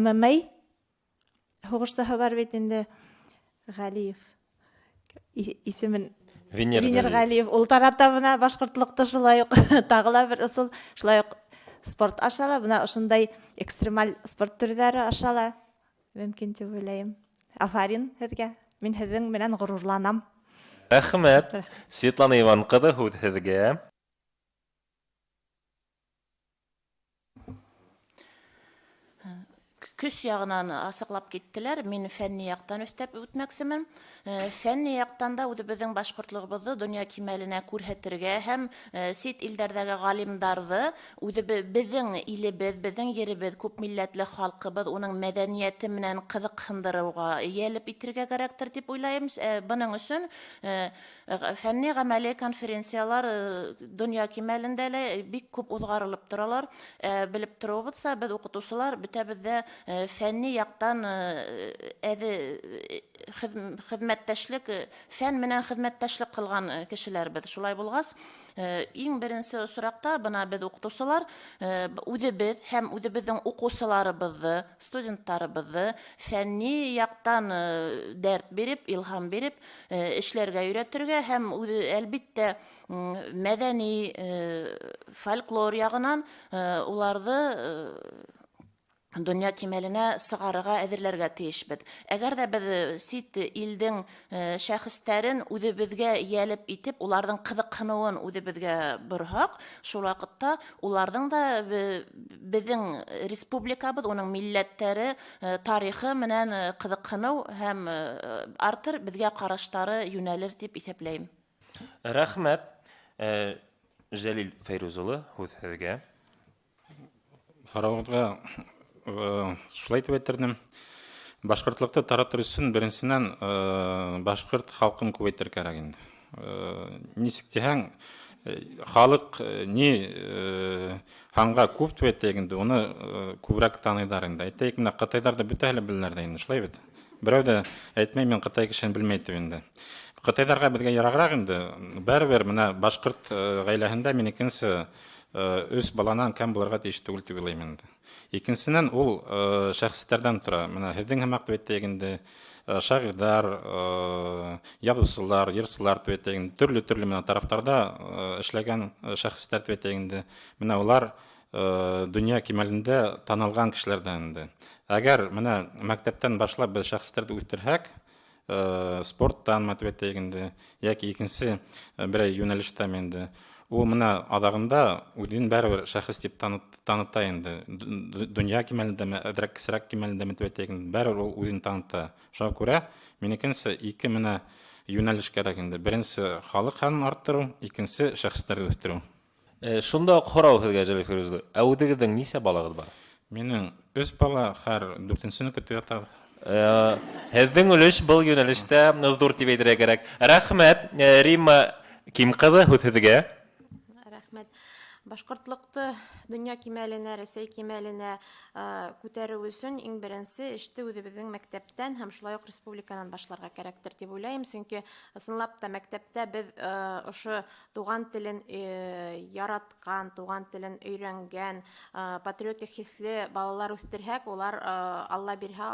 ММА һуғышсыһы бар бит инде, Ғәлиев исемен Венер Венер Ғәлиев. Ул тарата бына башҡортлоҡто шулай уҡ тағы ла бер ысул, шулай уҡ спорт аша ла, бына ошондай экстремаль спорт төрҙәре аша ла мөмкин тип уйлайым. Афарин һеҙгә. Мин һеҙҙең менән ғорурланам. Рәхмәт. Светлана Иван ҡыҙы, һүҙ һеҙгә. Көс яғынан асыҡлап киттеләр. Мин фәнни яҡтан өҫтәп үтмәксемен. Фәнни яҡтан да үҙебеҙҙең башҡортлоғобоҙҙо донъя кимәленә күрһәтергә һәм сит илдәрҙәге ғалимдарҙы үҙебеҙ, беҙҙең илебеҙ, беҙҙең еребеҙ, күп милләтле халҡыбыҙ, уның мәҙәниәте менән ҡыҙыҡһындырыуға йәлеп итергә кәрәктер тип уйлайым. Бының өсөн фәнни ғәмәли конференциялар донъя кимәлендә лә бик күп уҙғарылып торалар. Белеп тороуыбыҙса, беҙ уҡытыусылар бөтәбеҙ дә фәнни яҡтан әҙе хеҙмәттәшлек, фән менән хеҙмәттәшлек ҡылған кешеләрбеҙ. Шулай булғас, иң беренсе осраҡта бына беҙ уҡытыусылар үҙебеҙ һәм үҙебеҙҙең уҡыусыларыбыҙҙы, студенттарыбыҙҙы фәнни яҡтан дәрт биреп, илһам биреп эшләргә өйрәтергә һәм үҙе, әлбиттә, мәҙәни фольклор яғынан уларҙы донъя кимәленә сығарырға әҙерләргә тейешбеҙ. Әгәр ҙә беҙ сит илдең шәхестәрен үҙебеҙгә йәлеп итеп, уларҙың ҡыҙыҡһыныуын үҙебеҙгә борһаҡ, шул ваҡытта уларҙың да беҙҙең республикабыҙ, уның милләттәре, тарихы менән ҡыҙыҡһыныу һәм артыр, беҙгә ҡараштары йүнәлер тип иҫәпләйем. Рәхмәт. Жәлил Фәйрүз улы, һүҙ һеҙгә. Һорауығыҙға шулай итеп әйтернем. Башҡортлоҡто таратыр өсөн беренсенән башҡорт халҡын күбәйтер кәрәк инде. Нисек тиһәң, халыҡ ни һанға күп тип әйтәйек инде, уны күберәк таныйҙар инде. Әйтәйек, менә ҡытайҙарҙы бөтәһе лә беләләр ҙә инде, шулай бит. Берәү ҙә әйтмәй, мин ҡытай кешеһен белмәй тип инде. Ҡытайҙарға беҙгә ярағыраҡ инде. Бәрібер менә башҡорт ғаиләһендә мин икенсе өс баланан кәм булырға тейеш түгел тип уйлайым инде. Икенсенән, ул шәхестәрҙән тора. Менә һеҙҙең һымаҡ тип әйтәйек инде, шағирҙар, яҙыусылар, йырсылар тип әйтәйек инде, төрлө-төрлө менә тарафтарҙа эшләгән шәхестәр тип әйтәйек инде. Менә улар донъя кимәлендә танылған кешеләрҙән инде. Әгәр менә мәктәптән башлап беҙ шәхестәрҙе үҫтерһәк, спорттан тип әйтәйек инде, йәки икенсе берәй йүнәлештәме инде, ул менә аҙағында үҙен бәрібер шәхес тип таныта инде. Донъя кимәлендәме, әҙерәк кесерәк кимәлендәме тип әйтәйек инде, бәрібер ул үҙен таныта. Шуға күрә минекенсә ике менә йүнәлеш кәрәк инде. Беренсе халыҡ һанын арттырыу, икенсе шәхестәрҙе үҫтереү. Шунда уҡ һорау һеҙгә, Жәлил Фәйрүз улы. Ә үҙегеҙҙең нисә балағыҙ бар? Минең өс бала, хәҙер дүртенсене көтөп ятабыҙ. Һеҙҙең өлөш был йүнәлештә ҙур тип әйтергә кәрәк. Рәхмәт, Римма Ким ҡыҙы, һүҙ һеҙгә. Рәхмәт. Башҡортлоҡто донъя кимәленә, Рәсәй кимәленә күтәреү өсөн иң беренсе эште үҙебеҙҙең мәктәптән һәм шулай уҡ республиканан башларға кәрәктер тип уйлайым, сөнки ысынлап та мәктәптә беҙ ошо туған телен яратҡан, туған телен өйрәнгән, патриотик хисле балалар үҫтерһәк, улар Алла бирһә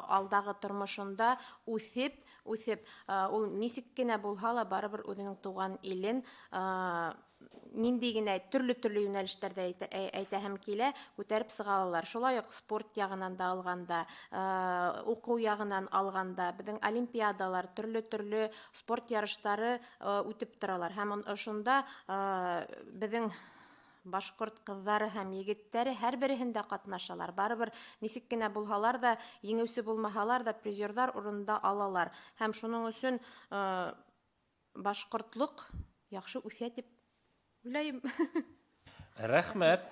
алдағы тормошонда үҫеп, ул нисек кенә булһа ла барыбер үҙенең туған илен ниндәй генә төрлө-төрлө йүнәлештәрҙә әйтәһем килә, күтәреп сыға алалар. Шулай уҡ спорт яғынан да алғанда, уҡыу яғынан алғанда, беҙҙең олимпиадалар, төрлө-төрлө спорт ярыштары үтеп торалар. Һәм ошонда беҙҙең башҡорт ҡыҙҙары һәм егеттәре һәр береһендә ҡатнашалар. Барыбер нисек кенә булһалар ҙа, еңеүсе булмаһалар ҙа, призерҙар урынында алалар. Һәм шуның өсөн башҡортлоҡ яҡшы үҫә тип уйлайым. Рәхмәт.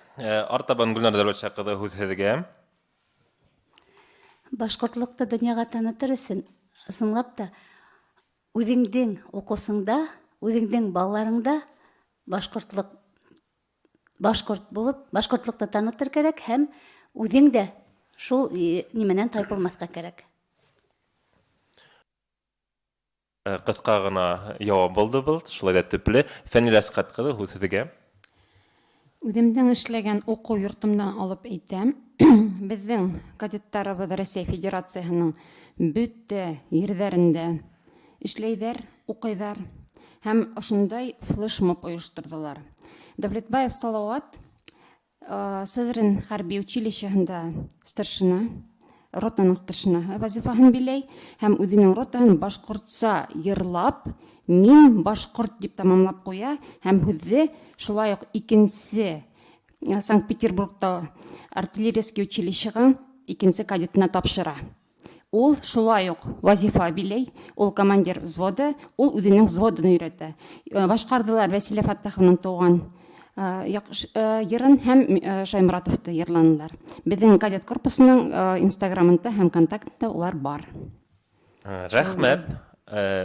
Артабан Гөлнар Дәүләтша ҡыҙы, һүҙ һеҙгә. Башҡортлоҡто донъяға танытыр өсөн ысынлап та үҙеңдең уҡыусыңда, үҙеңдең балаларыңда башҡортлоҡ, башҡорт булып, башҡортлоҡты танытыр кәрәк һәм үҙең дә шул нимәнән тайпылмаҫҡа кәрәк. Ҡыҫҡа ғына яуап булды был, шулай ҙа төплө. Фәнил Әсҡәт ҡыҙы, һүҙ һеҙгә. Үҙемдең эшләгән уҡыу йортомдан алып әйтәм. Беҙҙең кадеттарыбыҙ Рәсәй Федерацияһының бөтә ерҙәрендә эшләйҙәр, уҡыйҙар һәм ошондай флешмоб ойошторҙолар. Дәүләтбаев Салауат Сызрань хәрби училищеһында старшина, ротаның старшинаһы вазифаһын биләй һәм үҙенең ротаһын башҡортса йырлап, мин башҡорт тип тамамлап ҡуя һәм һүҙҙе шулай уҡ икенсе Санкт-Петербургта артиллерийский училищеға икенсе кадетына тапшыра. Ул шулай уҡ вазифа биләй, ул командир взвода, ул үҙенең взводын өйрәтә. Башҡарҙылар Вәсилә Фәттахованың тыуған йырын һәм Шайморатовты йырланылар. Беҙҙең кадет корпусының инстаграмында һәм контактында улар бар. Рәхмәт.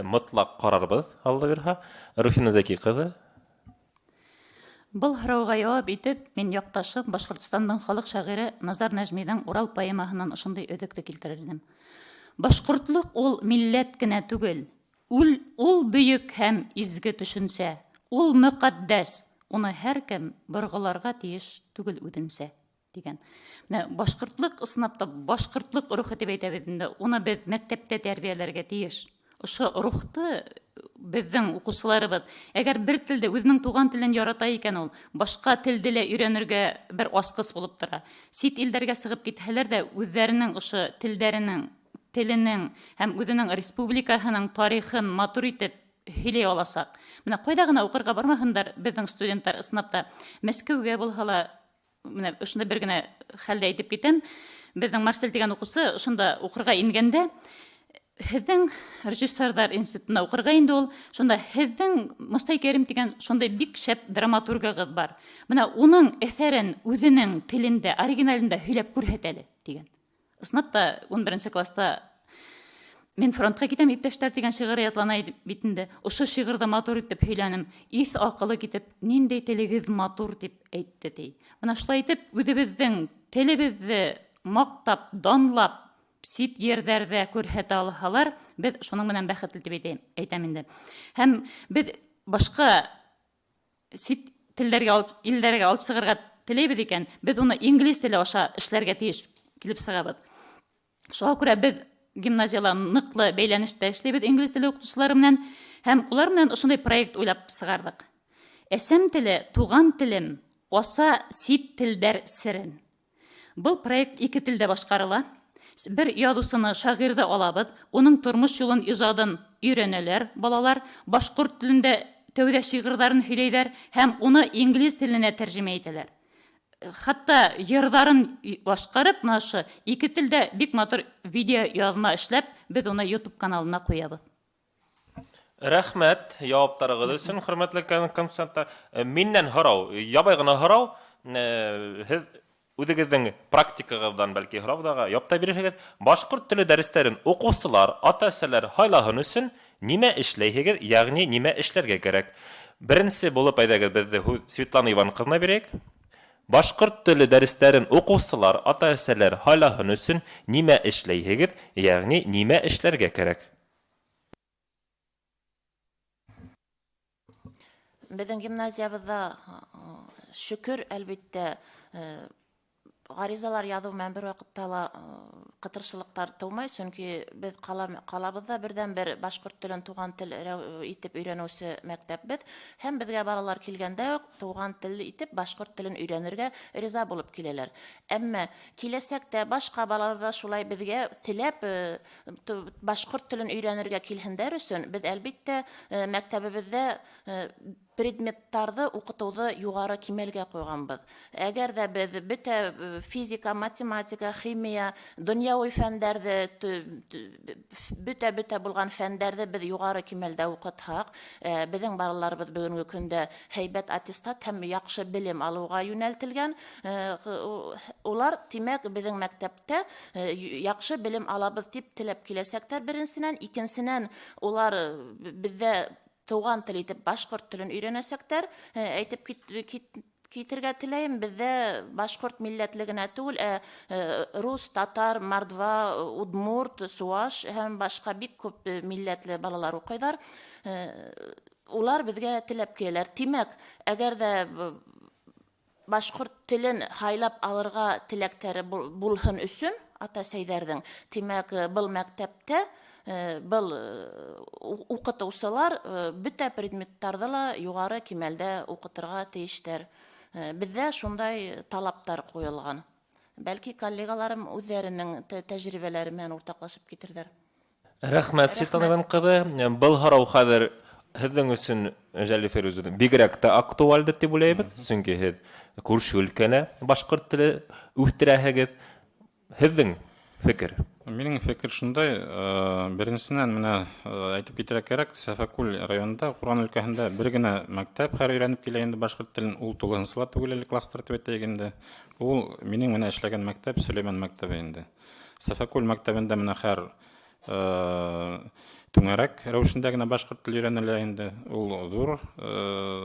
Мотлаҡ ҡарарбыҙ, Алла бирһә. Руфина Зәки ҡыҙы. Был һорауға яуап итеп, мин яҡташым Башҡортостандың халыҡ шағиры Назар Нәжмиҙең Урал поэмаһынан ошондай өҙөктө килтерер инем. Башҡортлоҡ ул милләт кенә түгел, ул бөйөк һәм изге төшөнсә, ул мөҡәддәс, уны һәр кем борғоларға тейеш түгел үҙенсә, тигән. Менә башҡортлоҡ ысынлап та башҡортлоҡ рухы тип әйтәбеҙ инде, уны беҙ мәктәптә тәрбиәләргә тейеш. Ошо рухты беҙҙең уҡыусыларыбыҙ, әгәр бер телде, үҙенең туған телен ярата икән ул, башҡа телде лә өйрәнергә бер асҡыс булып тора. Сит илдәргә сығып китһәләр ҙә, үҙҙәренең ошо телдәренең, теленең һәм үҙенең республикаһының тарихын матур итеп һөйләй аласаҡ. Менә ҡайҙа ғына уҡырға бармаһындар беҙҙең студенттар ысынлап та Мәскәүгә булһа ла, менә ошонда бер генә хәлде әйтеп китәм. Беҙҙең Марсель тигән уҡыусы ошонда уҡырға ингәндә, һеҙҙең режиссерҙар институтына уҡырға инде ул, шунда һеҙҙең Мостай Кәрим тигән шундай бик шәп драматургығыҙ бар. Менә уның әҫәрен үҙенең телендә, оригиналында һөйләп күрһәт әле тигән. Ысынлап та 11 класста мин фронтҡа китәм иптәштәр тигән шиғыр ятлана бит инде. Ошо шиғырҙы матур итеп һөйләнем. Иҫ аҡылы китеп, ниндәй телегеҙ матур тип әйтте ти. Бына шулай итеп үҙебеҙҙең телебеҙҙе маҡтап, данлап сит ерҙәрҙә күрһәтә алһалар, беҙ шуның менән бәхетле тип әйтәм инде. Һәм беҙ башҡа сит телдәргә алып, илдәргә алып сығырға теләйбеҙ икән, беҙ уны инглиз теле аша эшләргә тейеш килеп сығабыҙ. Шуға күрә беҙ гимназияла ныҡлы бәйләнештә эшләйбеҙ инглиз теле уҡытыусылары менән һәм улар менән ошондай проект уйлап сығарҙыҡ. Әсәм теле, туған телем, аса сит телдәр серен. Был проект ике телдә башҡарыла. Бер яҙыусыны, шағирҙы алабыҙ, уның тормош юлын, ижадын өйрәнәләр балалар, башҡорт телендә тәүҙә шиғырҙарын һөйләйҙәр һәм уны инглиз теленә тәржемә итәләр. Хатта йырҙарын башҡарып, мына ошо ике телдә бик матур видео яҙма эшләп, беҙ уны YouTube каналына ҡуябыҙ. Рәхмәт яуаптарығыҙ өсөн, хөрмәтле конкурсанттар. Миннән һорау, ябай ғына һорау, һеҙ үҙегеҙҙең практикағыҙҙан бәлки һорауҙарға яуап та бирерһегеҙ. Башҡорт теле дәрестәрен уҡыусылар, ата-әсәләр һайлаһын өсөн нимә эшләйһегеҙ, йәғни нимә эшләргә кәрәк? Беренсе булып әйҙәгеҙ беҙҙе Светлана Иван ҡыҙына бирәйек. Башҡорт теле дәрестәрен уҡыусылар, ата-әсәләр һайлаһын өсөн нимә эшләйһегеҙ, йәғни нимә эшләргә кәрәк? Беҙҙең гимназиябыҙҙа шөкөр, әлбиттә, ғаризалар яҙыу менән бер ваҡытта ла ҡытыршылыҡтар тыумай, сөнки беҙ ҡалабыҙҙа берҙән-бер башҡорт телен туған тел итеп өйрәнеүсе мәктәпбеҙ, һәм беҙгә балалар килгәндә үк туған тел итеп башҡорт телен өйрәнергә риза булып киләләр. Әммә киләсәктә башҡа балалар ҙа шулай беҙгә теләп башҡорт телен өйрәнергә килһендәр өсөн беҙ әлбиттә мәктәбебеҙҙә предметтарҙы уҡытыуҙы юғары кимәлгә ҡуйғанбыҙ. Әгәр ҙә беҙ бөтә физика, математика, химия, донъяуи фәндәрҙе, бөтә-бөтә булған фәндәрҙе беҙ юғары кимәлдә уҡытһаҡ, беҙҙең балаларыбыҙ бөгөнгө көндә һәйбәт аттестат һәм яҡшы белем алыуға йүнәлтелгән. Улар, тимәк, беҙҙең мәктәптә яҡшы белем алабыҙ тип теләп киләсәктәр беренсенән, икенсенән, улар беҙҙә тыуған тел итеп башҡорт телен өйрәнәсәктәр. Әйтеп китергә теләйем, беҙҙә башҡорт милләтле генә түгел, рус, татар, мордва, удмурт, суаш һәм башҡа бик күп милләтле балалар уҡыйҙар. Улар беҙгә теләп киләләр. Тимәк, әгәр ҙә башҡорт телен һайлап алырға теләктәре булһын өсөн ата-әсәйҙәрҙең, тимәк, был мәктәптә был уҡытыусылар бөтә предметтарҙы ла юғары кимәлдә уҡытырға тейештәр. Беҙҙә шундай талаптар ҡуйылған. Бәлки коллегаларым үҙҙәренең тәжрибәләре менән уртаҡлашып китерҙәр. Рәхмәт, Светлана Иван ҡыҙы. Был һорау хәҙер һеҙҙең өсөн, Жәлли Фирүзовна, бигерәк тә актуалдыр тип уйлайбыҙ, сөнки һеҙ күрше өлкәлә башҡорт теле үҫтерәһегеҙ. Һеҙҙең фекер? Минең фекер шундай, беренсенән, менә әйтеп китергә кәрәк, Сәфәкүл районында, Ҡурған өлкәһендә бер генә мәктәп хәҙер өйрәнеп килә инде башҡорт телен, ул тулыһынса ла түгел әле кластер тип әйтәйек инде. Ул минең менә эшләгән мәктәп Сөләймән мәктәбе инде. Сәфәкүл мәктәбендә менә хәҙер түңәрәк рәүешендә генә башҡорт теле өйрәнелә инде. Ул ҙур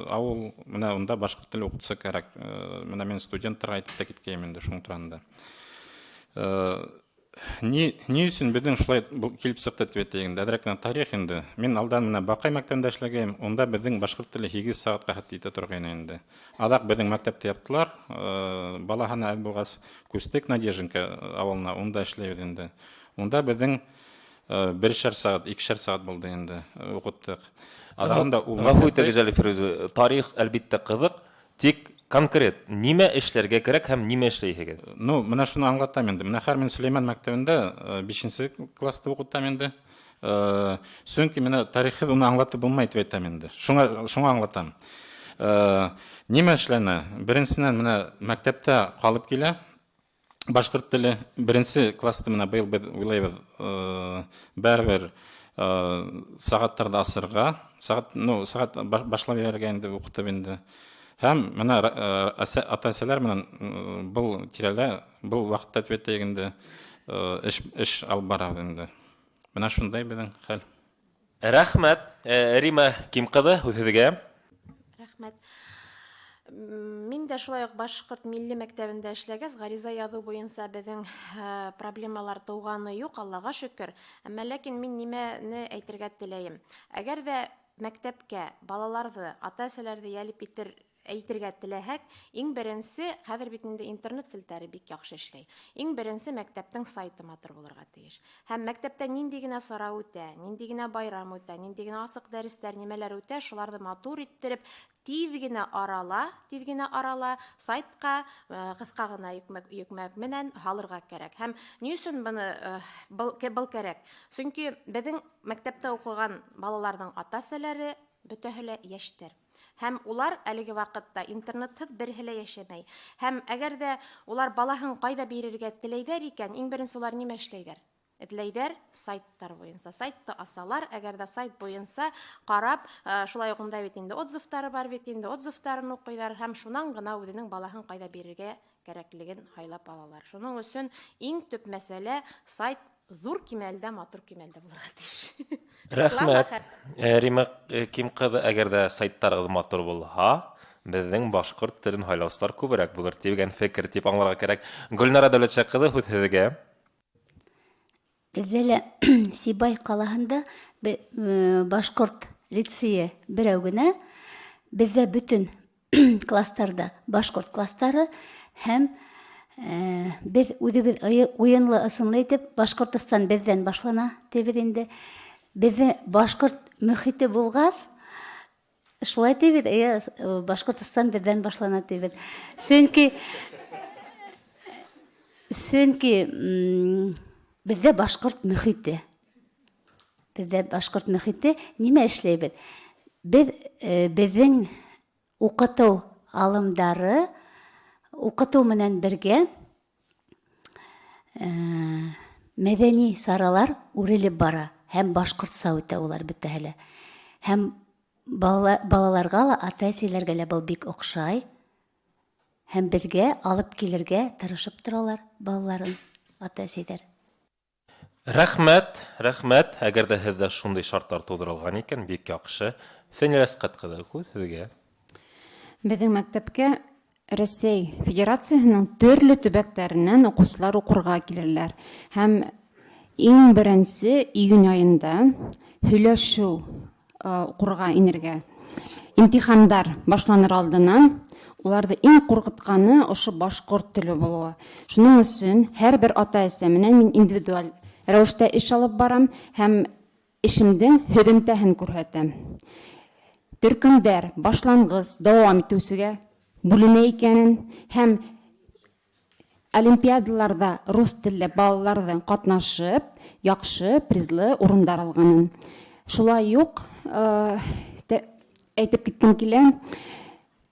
ауыл, менә унда башҡорт теле уҡытыусы кәрәк. Менә мин студенттарға әйтеп тә киткәйем инде шуның тураһында. Ни өсөн беҙҙең шулай килеп сыҡты тип әйтәйек инде, әҙерәк кенә тарих инде. Мин алдан менә Баҡай мәктәбендә эшләгәйем, унда беҙҙең башҡорт теле 8 сәғәткә хәтле итә торғайны инде. Аҙаҡ беҙҙең мәктәпте яптылар, бала һаны әҙ булғас, күстек Надежинка ауылына, унда эшләйбеҙ инде. Унда беҙҙең берешәр сәғәт, икешәр сәғәт булды инде, уҡыттыҡ. Аҙағында ул Ғәфү итегеҙ, Жәлли Фирүзовна, тарих әлбиттә ҡыҙыҡ, тик конкрет нимә эшләргә кәрәк һәм нимә эшләйһегеҙ? Ну, менә шуны аңлатам инде. Менә хәҙер мин Сөләймән мәктәбендә 5-нсе класста уҡытам инде. Сөнки менә тарихһыҙ уны аңлатып булмай тип әйтәм инде. Шуңа аңлатам. Нимә эшләнә? Беренсенән, менә мәктәптә ҡалып килә башҡорт теле. Беренсе класста менә быйыл беҙ уйлайбыҙ, бәребер сәғәттәрҙе асырға, сәғәт, ну, сәғәт башлап ебәрергә инде уҡытып инде. Һәм менә ата-әсәләр менән был тирәлә, был ваҡытта тип әйтәйек инде, эш алып барабыҙ инде. Менә шундай беҙҙең хәл. Рәхмәт, Рима Ким ҡыҙы, һүҙ һеҙгә. Рәхмәт. Мин дә шулай уҡ башҡорт милли мәктәбендә эшләгәс, ғариза яҙыу буйынса беҙҙең проблемалар тыуғаны юҡ, Аллаға шөкөр. Әммә ләкин мин нимәне әйтергә теләйем? Әгәр ҙә мәктәпкә балаларҙы, ата-әсәләрҙе йәлеп әйтергә теләһәк, иң беренсе, хәҙер бит инде интернет селтәре бик яҡшы эшләй. Иң беренсе мәктәптең сайты матур булырға тейеш. Һәм мәктәптә ниндәй генә сара үтә, ниндәй генә байрам үтә, ниндәй генә асыҡ дәрестәр, нимәләр үтә, шуларҙы матур иттереп, тиҙ генә арала сайтҡа ҡыҫҡа ғына йөкмәк менән һалырға кәрәк. Һәм ни өсөн был кәрәк? Сөнки беҙҙең мәктәптә уҡыған балаларҙың ата-әсәләре бөтәһе лә йәштәр. Һәм улар әлеге ваҡытта интернетһыҙ береһе лә йәшәмәй. Һәм әгәр ҙә улар балаһын ҡайҙа бирергә теләйҙәр икән, иң беренсе улар нимә эшләйҙәр? Эҙләйҙәр сайттар буйынса. Сайтты асалар, әгәр ҙә сайт буйынса ҡарап, шулай уҡ унда бит инде отзывтары бар бит инде, отзывтарын уҡыйҙар һәм шунан ғына үҙенең балаһын ҡайҙа бирергә кәрәклеген һайлап алалар. Шуның өсөн иң төп мәсьәлә сайт ҙур кимәлдә, матур кимәлдә булырға тейеш. Рәхмәт. Рима Ким ҡыҙы, әгәр ҙә сайттарығыҙ матур булһа, беҙҙең башҡорт телен һайлаусылар күберәк булыр тигән фекер тип аңларға кәрәк. Гөлнара Дәүләтша ҡыҙы, һүҙ һеҙгә. Беҙҙә лә Сибай ҡалаһында башҡорт лицейы берәү генә. Беҙҙә бөтөн кластарҙа башҡорт кластары һәм беҙ үҙебеҙ уйынлы ысынлы итеп Башҡортостан беҙҙән башлана тибеҙ инде. Беҙҙе башҡорт мөхите булғас, шулай тибеҙ, эйе, Башҡортостан беҙҙән башлана тибеҙ. Сөнки беҙҙә башҡорт мөхите. Беҙҙә башҡорт мөхите нимә эшләйбеҙ? Беҙ беҙҙең уҡытыу алымдары, уҡытыу менән бергә мәҙәни саралар үрелеп бара һәм башҡортса үтә улар бөтәһе лә. Һәм балаларға ла, ата-әсәйләргә лә был бик оҡшай. Һәм беҙгә алып килергә тырышып торалар балаларын ата-әсәйҙәр. Рәхмәт, рәхмәт. Әгәр дә һеҙҙә шундай шарттар тыуҙырылған икән, бик яҡшы. Фәнил Әсҡәт ҡыҙы, һүҙ һеҙгә. Беҙҙең мәктәпкә Рәсәй Федерацияһының төрлө төбәктәренән уҡыусылар уҡырға киләләр. Һәм иң беренсе июнь айында һөйләшеү уҡырға инергә имтихандар башланыр алдынан уларҙы иң ҡурҡытҡаны ошо башҡорт теле булыуы. Шуның өсөн һәр бер ата-әсә менән мин индивидуаль рәүештә эш алып барам һәм эшемдең һөҙөмтәһен күрһәтәм. Төркөмдәр башланғыс дауам итеүсегә бүленә икәнен һәм олимпиадаларҙа рус телле балаларҙың ҡатнашып, яҡшы призлы урындар алғанын. Шулай уҡ әйтеп киткем килә,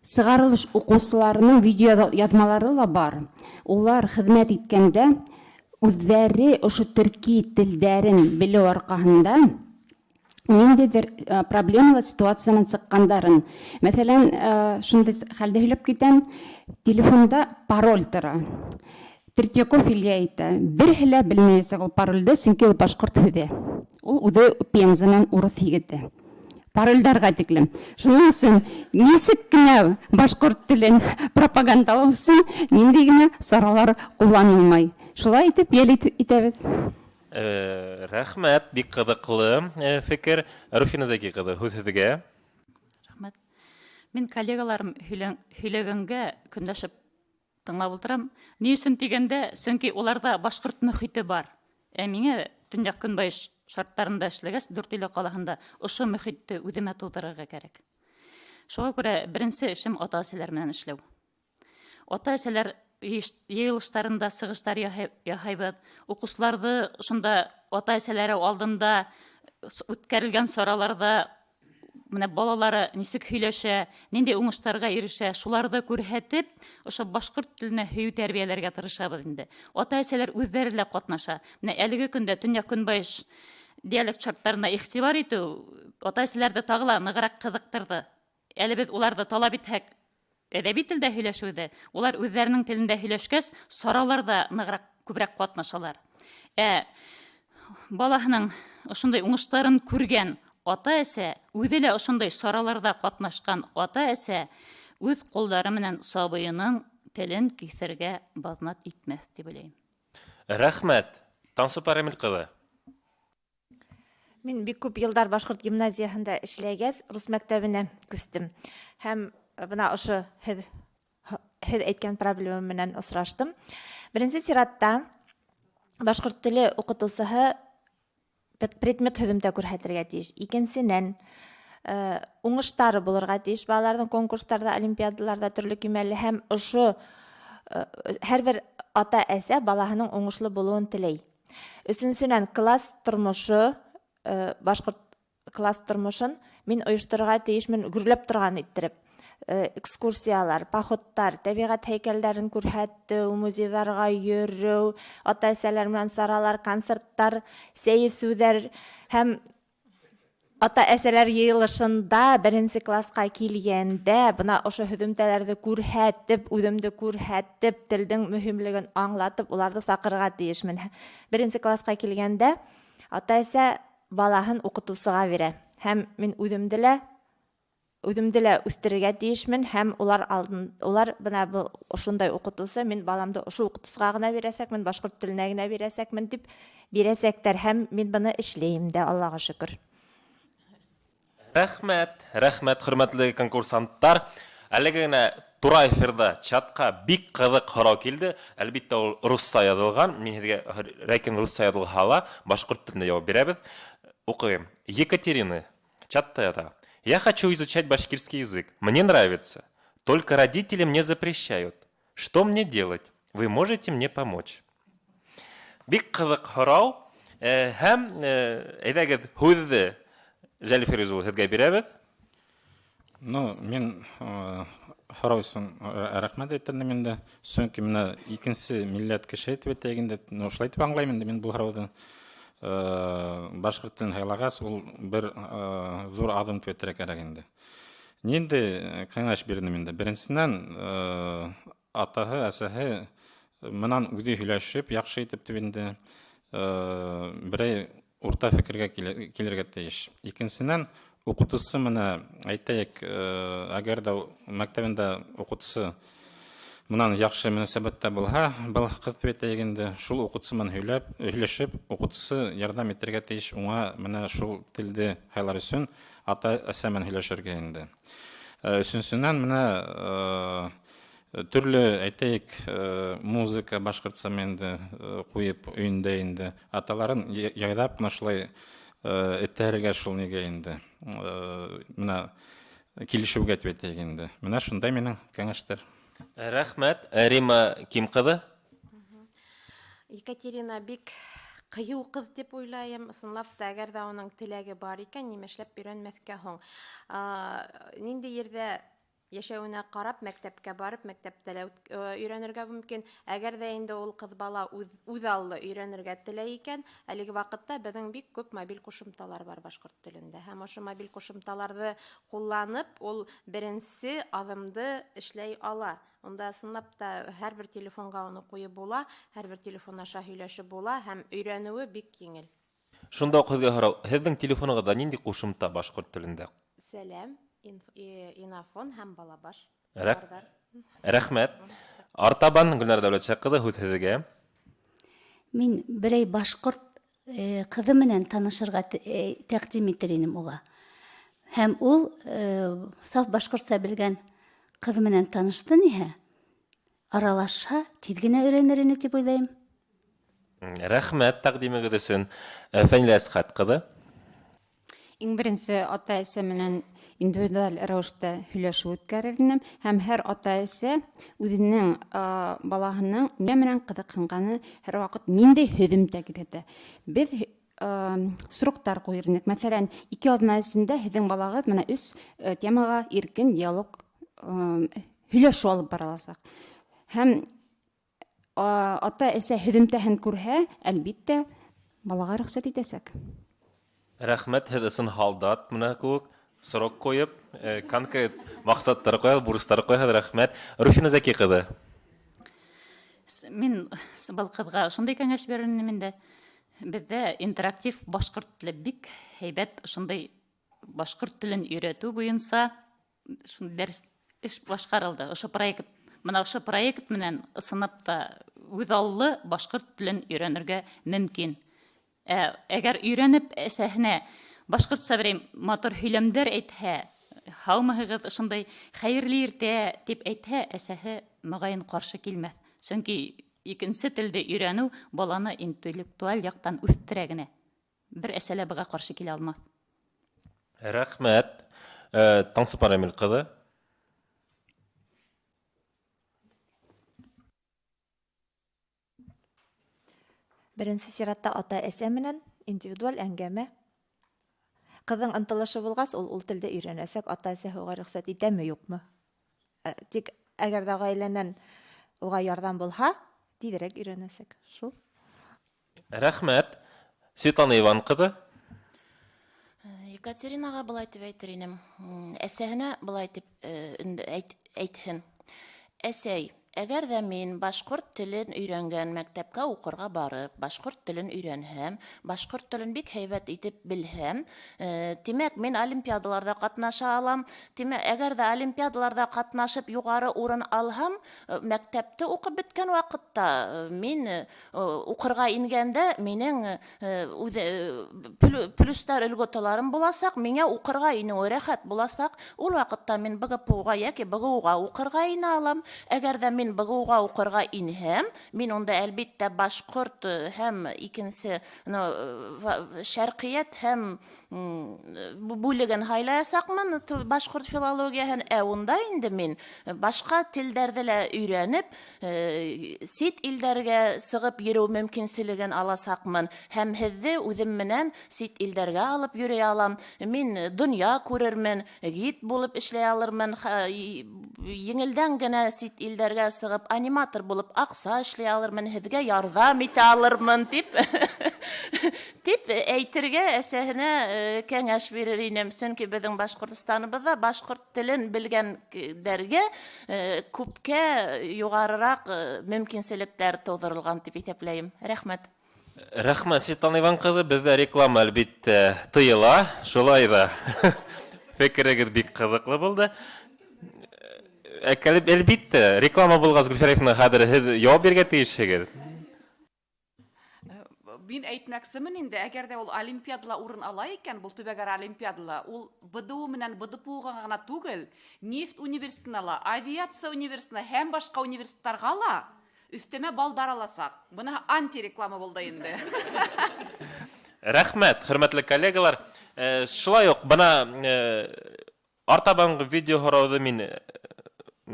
сығарылыш уҡыусыларының видео яҙмалары ла бар. Улар хеҙмәт иткәндә үҙҙәре ошо төрки телдәрен белеү арҡаһында ниндәйҙер проблемалы ситуациянан сыҡҡандарын. Мәҫәлән, шундай хәлде һөйләп китәм, телефонда пароль тора. Третьяков Илья әйтә, береһе лә белмәйәсәк ул парольде, сөнки ул башҡорт һүҙе. Ул үҙе Пензанан урыҫ егете. Парольдарға тиклем. Шуның өсөн нисек кенә башҡорт телен пропагандалау өсөн ниндәй генә саралар ҡулланылмай. Шулай итеп йәл итәбеҙ. Рәхмәт, бик ҡыҙыҡлы фекер. Руфина Зәки ҡыҙы, һүҙ һеҙгә. Рәхмәт. Мин коллегаларым һөйләгәнгә көндәшеп тыңлап ултырам. Ни өсөн тигәндә, сөнки уларҙа башҡорт мөхите бар. Ә миңә төньяҡ көнбайыш шарттарында эшләгәс, Дүртөйлө ҡалаһында ошо мөхитте үҙемә тыуҙырырға кәрәк. Шуға күрә беренсе эшем ата-әсәләр менән эшләү. Ата-әсәләр йыйылыштарында сығыштар яһайбыҙ. Уҡыусыларҙы шунда ата-әсәләре алдында үткәрелгән сараларҙа менә балалары нисек һөйләшә, ниндәй уңыштарға ирешә, шуларҙы күрһәтеп, ошо башҡорт теленә һөйөү тәрбиәләргә тырышабыҙ инде. Ата-әсәләр үҙҙәре лә ҡатнаша. Менә әлеге көндә төньяҡ-көнбайыш диалект шарттарына иғтибар итеү ата-әсәләрҙе тағы ла нығыраҡ ҡыҙыҡтырҙы. Әле беҙ уларҙы талап итһәк, әҙәби телдә һөйләшеүҙе, улар үҙҙәренең телендә һөйләшкәс, сараларҙа нығыраҡ күберәк ҡатнашалар. Ә балаһының ошондай уңыштарын күргән ата-әсә, үҙе лә ошондай сараларҙа ҡатнашҡан ата-әсә үҙ ҡулдары менән сабыйының телен киҫергә баҙнат итмәҫ тип уйлайым. Рәхмәт. Таңсыпар Эмил ҡыҙы. Мин бик күп йылдар башҡорт гимназияһында эшләгәс, рус мәктәбенә күстем. Һәм бына ошо һеҙ әйткән проблема менән осраштым. Беренсе сиратта башҡорт теле уҡытыусыһы предмет һөҙөмтә күрһәтергә тейеш. Икенсенән, уңыштары булырға тейеш балаларҙың конкурстарҙа, олимпиадаларҙа төрлө кимәлле һәм ошо һәр бер ата-әсә балаһының уңышлы булыуын теләй. Өсөнсөнән, класс тормошо, башҡорт класс тормошон мин ойошторорға тейешмен гөрләп торған иттереп. Экскурсиялар, походтар, тәбиғәт һәйкәлдәрен күрһәтеү, музейҙарға йөрөү, ата-әсәләр менән саралар, концерттар, сәй эсеүҙәр һәм ата-әсәләр йыйылышында беренсе классҡа килгәндә бына ошо һөҙөмтәләрҙе күрһәтеп, үҙемде күрһәтеп, телдең мөһимлеген аңлатып, уларҙы саҡырырға тейешмен. Беренсе классҡа килгәндә ата-әсә балаһын укытусыга бирә. Һәм мин үземде лә үземде лә үҫтерергә тейешмен һәм улар алдын улар бына был ошондай укытусы, мин баламды ошо укытусыға гына бирәсәкмен, башҡорт теленә генә бирәсәкмен дип бирәсәктәр һәм мин быны эшләйем дә, Аллаға шөкөр. Рәхмәт, рәхмәт, хөрмәтле конкурсанттар. Әлеге генә тура эфирҙа чатҡа бик ҡыҙыҡ һорау килде. Әлбиттә, ул русса яҙылған. Мин һеҙгә, ләкин русса яҙылһа ла, башҡорт телендә яуап бирәбеҙ. Уҡыйым. Екатерина чатта яҙа. Я хочу изучать башкирский язык. Мне нравится. Только родители мне запрещают. Что мне делать? Вы можете мне помочь? Бик ҡыҙыҡ һорау. Һәм әйҙәгеҙ һүҙҙе Жәлил Фәйрүз улы һеҙгә бирәбеҙ. Ну, мин һорау өсөн рәхмәт әйтер инем инде. Сөнки менә икенсе милләт кеше итеп әйтәйек инде, ну, шулай итеп аңлайым инде мин был һорауҙы. Башҡорт телен һайлағас, ул бер ҙур аҙым тип әйтергә кәрәк инде. Ниндәй кәңәш бирҙем инде? Беренсенән, атаһы, әсәһе менән үҙе һөйләшеп, яҡшы итеп тип инде, берәй урта фекергә килергә тейеш. Икенсенән, уҡытыусы менә әйтәйек, әгәр ҙә мәктәбендә уҡытыусы менән яҡшы мөнәсәбәттә булһа, был ҡыҙ тип әйтәйек инде, шул уҡытыусы менән һөйләп, һөйләшеп, уҡытыусы ярҙам итергә тейеш уңа менә шул телде һайлар өсөн ата-әсә менән һөйләшергә инде. Өсөнсөнән, менә төрлө әйтәйек, музыка башҡортса инде ҡуйып өйөндә инде аталарын яйлап менә шулай этәрергә шул нигә инде. Менә килешеүгә тип әйтәйек инде. Менә шундай минең кәңәштәр. Рәхмәт. Рима Ким ҡыҙы. Екатерина бик ҡыйыу ҡыҙ тип уйлайым. Ысынлап та, әгәр ҙә уның теләге бар икән, нимә эшләп өйрәнмәҫкә һуң? Ниндәй ерҙә йәшәүенә ҡарап, мәктәпкә барып, мәктәптә лә өйрәнергә мөмкин. Әгәр ҙә инде ул ҡыҙ бала үҙ аллы өйрәнергә теләй икән, әлеге ваҡытта беҙҙең бик күп мобиль ҡушымталар бар башҡорт телендә. Һәм ошо мобиль ҡушымталарҙы ҡулланып, ул беренсе аҙымды эшләй ала. Унда ысынлап та һәр бер телефонға уны ҡуйып була, һәр бер телефон аша һөйләшеп була һәм өйрәнеүе бик еңел. Шунда уҡ һеҙгә һорау, һеҙҙең телефонығыҙҙа ниндәй ҡушымта башҡорт телендә? Сәләм, Инафон һәм Балабаш. Рәхмәт. Артабан Гөлнара Дәүләтша ҡыҙы, һүҙ һеҙгә. Мин берәй башҡорт ҡыҙы менән танышырға тәҡдим итер инем уға. Һәм ул саф башҡортса белгән ҡыҙ менән танышты ниһә, аралашһа, тиҙ генә өйрәнер ине тип уйлайым. Рәхмәт тәҡдимегеҙ өсөн. Фәнилә Әсхәт ҡыҙы. Иң беренсе ата-әсә менән индивидуаль рәүештә һөйләшеү үткәрер инем һәм һәр ата-әсә үҙенең балаһының нимә менән ҡыҙыҡһынғаны һәр ваҡыт ниндәй һөҙөмтә күрһәтә. Беҙ сроктар ҡуйыр инек. Мәҫәлән, 2 аҙна эсендә һеҙҙең балағыҙ менә 3 темаға иркен диалог, һөйләшеү алып бара аласаҡ. Һәм ата-әсә һөҙөмтәһен күрһә, әлбиттә, балаға рөхсәт итәсәк. Рәхмәт, һеҙ ысын һалдат менә кеүек срок ҡуйып, конкрет маҡсаттар ҡуяһыҙ, бурыстар ҡуяһыҙ, рәхмәт. Руфина Зәки ҡыҙы. Мин был ҡыҙға шундай кәңәш бирер инем инде. Беҙҙә интерактив башҡорт теле бик һәйбәт, шундай башҡорт телен өйрәтеү буйынса шундай дәрес эш башҡарылды. Ошо проект, мына ошо проект менән ысынлап та үҙаллы башҡорт телен өйрәнергә мөмкин. Әгәр өйрәнеп әсәһенә башҡортса берәй матур һөйләмдәр әйтһә, һаумыһығыҙ, ошондай хәйерле иртә тип әйтһә, әсәһе моғайын ҡаршы килмәҫ. Сөнки икенсе телде өйрәнеү баланы интеллектуаль яҡтан үҫтерә генә. Бер әсә лә быға ҡаршы килә алмаҫ. Рәхмәт. Таңсыпар Әмил ҡыҙы. Беренсе сиратта ата-әсә менән индивидуаль әңгәмә. Ҡыҙҙың ынтылышы булғас, ул телде өйрәнәсәк, ата-әсә уға рөхсәт итәме, юҡмы? Тик әгәр ҙә ғаиләнән уға ярҙам булһа, тиҙерәк өйрәнәсәк. Шул. Рәхмәт. Светлана Иван ҡыҙы. Екатеринаға былай тип әйтер инем. Әсәһенә былай тип әйтһен. Әсәй, Әгәр дә мин башҡорт телен өйрәнгән мәктәпкә уҡырға барып, башҡорт телен өйрәнһәм, башҡорт телен бик һәйбәт итеп белһәм, тимәк, мин олимпиадаларҙа ҡатнаша алам. Тимәк, әгәр дә олимпиадаларҙа ҡатнашып юғары урын алһам, мәктәпте уҡып бөткән ваҡытта мин уҡырға ингәндә минең үҙе плюстар, льготаларым буласаҡ, миңә уҡырға инеүе рәхәт буласаҡ. Ул ваҡытта мин БГПУға йәки БГУға уҡырға инә алам. Әгәр дә мин БГУға уҡырға инһәм, мин унда әлбиттә башҡорт һәм икенсе шәрҡиәт һәм бүлеген һайлаясаҡмын, башҡорт филологияһын. Ә унда инде мин башҡа телдәрҙе лә өйрәнеп, сит илдәргә сығып йөрөү мөмкинселеген аласаҡмын һәм һеҙҙе үҙем менән сит илдәргә алып йөрөй алам. Мин донъя күрермен, гид булып эшләй алырмын, еңелдән генә сит илдәргә сығып аниматор булып аҡса эшләй алырмын, һеҙгә ярҙам итә алырмын тип тип әйтергә әсәһенә кәңәш бирер инем. Сөнки беҙҙең Башҡортостаныбыҙҙа башҡорт телен белгәндәргә күпкә юғарыраҡ мөмкинселектәр тыуҙырылған тип иҫәпләйем. Рәхмәт. Рәхмәт, Светлана Иван ҡыҙы, беҙҙә реклама әлбиттә тыйыла, шулай ҙа фекерегеҙ бик ҡыҙыҡлы булды. Әлбиттә, реклама булғас, Гөлфирә Арифовна, хәҙер һеҙ яуап бирергә тейешһегеҙ. Мин әйтмәксемен инде, әгәр ҙә ул олимпиадала урын ала икән, был төбәк-ара олимпиадала, ул БДУ менән БДПУға ғына түгел, нефть университетына ла, авиация университетына һәм башҡа университеттарға ла өҫтәмә балдар аласаҡ. Бына антиреклама булды инде. Рәхмәт, хөрмәтле коллегалар. Шулай уҡ бына артабанғы видео һорауҙы мин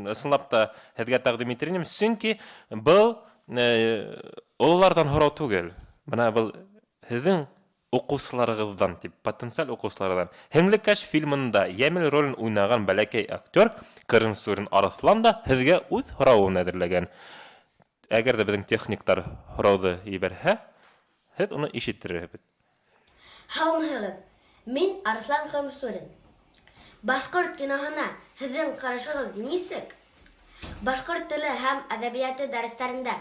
ысынлап та һеҙгә тәҡдим итер инем, сөнки был ололарҙан һорау түгел. Бына был һеҙҙең уҡыусыларығыҙҙан, тип потенциаль уҡыусыларҙан. Һеңлекәш фильмында Йәмил ролен уйнаған бәләкәй актер Ҡырынсурин Арыҫлан да һеҙгә үҙ һорауын әҙерләгән. Әгәр ҙә беҙҙең техниктар һорауҙы ебәрһә, һеҙ уны ишеттерерһегеҙ. Һаумыһығыҙ, мин Арыҫлан Ҡырынсурин. Башҡорт киноһына һеҙҙең ҡарашығыҙ нисек? Башҡорт теле һәм әҙәбиәте дәрестәрендә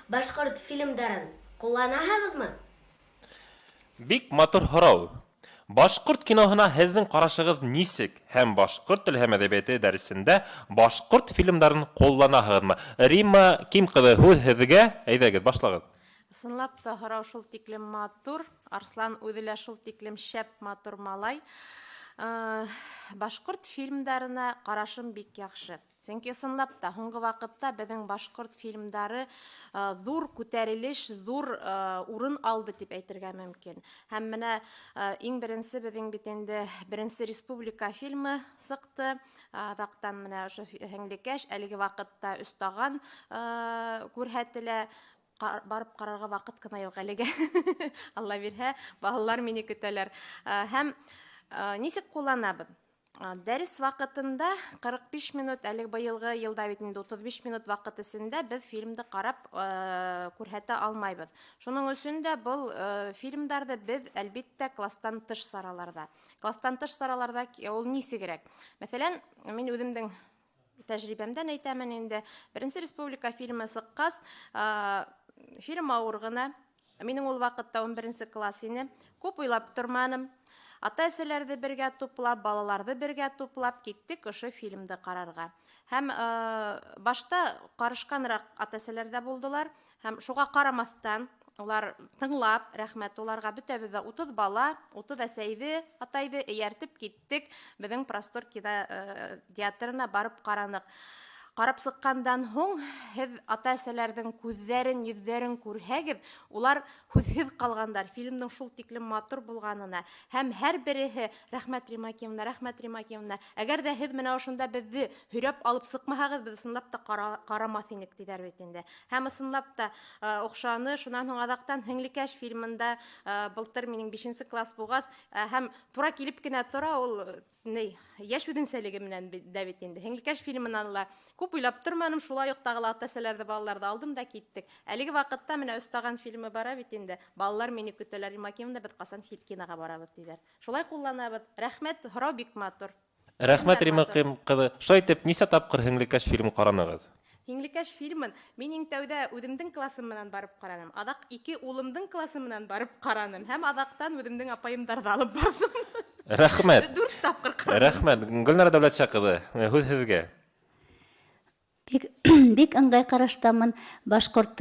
башҡорт фильмдарын ҡулланаһығыҙмы? Бик матур һорау. Башҡорт киноһына һеҙҙең ҡарашығыҙ нисек? Һәм башҡорт теле һәм әҙәбиәте дәресендә башҡорт фильмдарын ҡулланаһығыҙмы? Римма Ким ҡыҙы, һүҙ һеҙгә, әйҙәгеҙ, башлағыҙ. Ысынлап та һорау шул тиклем матур. Арыҫлан үҙе лә шул тиклем шәп матур малай. Башҡорт фильмдарына ҡарашым бик яҡшы. Сөнки ысынлап та һуңғы ваҡытта беҙҙең башҡорт фильмдары ҙур күтәрелеш, ҙур урын алды тип әйтергә мөмкин. Һәм менә иң беренсе беҙҙең бит инде беренсе республика фильмы сыҡты. Аҙаҡтан менә ошо Һеңлекәш әлеге ваҡытта Өс таған күрһәтелә. Барып ҡарарға ваҡыт ҡына юҡ әлегә. Алла бирһә, балалар мине көтәләр. Һәм нисек ҡулланабыҙ? Дәрес ваҡытында 45 минут, әле быйылғы йылда бит инде 35 минут ваҡыт эсендә беҙ фильмды ҡарап күрһәтә алмайбыҙ. Шуның өсөн дә был фильмдарҙы беҙ әлбиттә класстан тыш сараларҙа. Класстан тыш сараларҙа ул нисегерәк? Мәҫәлән, мин үҙемдең тәжрибәмдән әйтәмен инде. Беренсе республика фильмы сыҡҡас, фильм ауыр ғына. Минең ул ваҡытта 11 класс ине. Күп уйлап торманым. Ата-әсәләрҙе бергә туплап, балаларҙы бергә туплап киттек ошо фильмды ҡарарға. Һәм башта ҡарышҡаныраҡ ата-әсәләр ҙә булдылар. Һәм шуға ҡарамаҫтан, улар тыңлап, рәхмәт уларға, бөтәбеҙ ҙә 30 бала, 30 әсәйҙе, атайҙы эйәртеп киттек. Беҙҙең Простор кино театрына барып ҡараныҡ. Ҡарап сыҡҡандан һуң һеҙ ата-әсәләрҙең күҙҙәрен, йөҙҙәрен күрһәгеҙ, улар һүҙһеҙ ҡалғандар фильмдың шул тиклем матур булғанына. Һәм һәр береһе рәхмәт, Рима Акимовна, рәхмәт, Рима Акимовна. Әгәр ҙә һеҙ менә ошонда беҙҙе һөйрәп алып сыҡмаһағыҙ, беҙ ысынлап та ҡарамаҫ инек, тиҙәр бит инде. Һәм ысынлап та оҡшаны. Шунан һуң аҙаҡтан Һеңлекәш фильмында былтыр минең 5 класс булғас, һәм тура килеп кенә тора ул ни, йәш үҙенсәлеге менән дә бит инде. Һеңлекәш фильмынан ла күп уйлап торманым, шулай уҡ тағы ла ата-әсәләрҙе, балаларҙы алдым да киттек. Әлеге ваҡытта менә Өс таған фильмы бара бит инде. Балалар мине көтәләр, Рима Акимовна, беҙ ҡасан киноға барабыҙ, тиҙәр. Шулай ҡулланабыҙ. Рәхмәт, һорау бик матур. Рәхмәт, Рима Ким ҡыҙы. Шулай итеп, нисә тапҡыр Һеңлекәш фильмын ҡаранығыҙ? Һеңлекәш фильмын мин иң тәүҙә үҙемдең классым менән барып ҡараным. Аҙаҡ ике улымдың классы менән барып ҡараным. Һәм аҙаҡтан үҙемдең апайымдарҙы алып барҙым. Рәхмәт. 4 тапҡыр ҡараным. Рәхмәт. Гөлнара Дәүләтша ҡыҙы, һүҙ һеҙгә. Бик ыңғай ҡараштамын башҡорт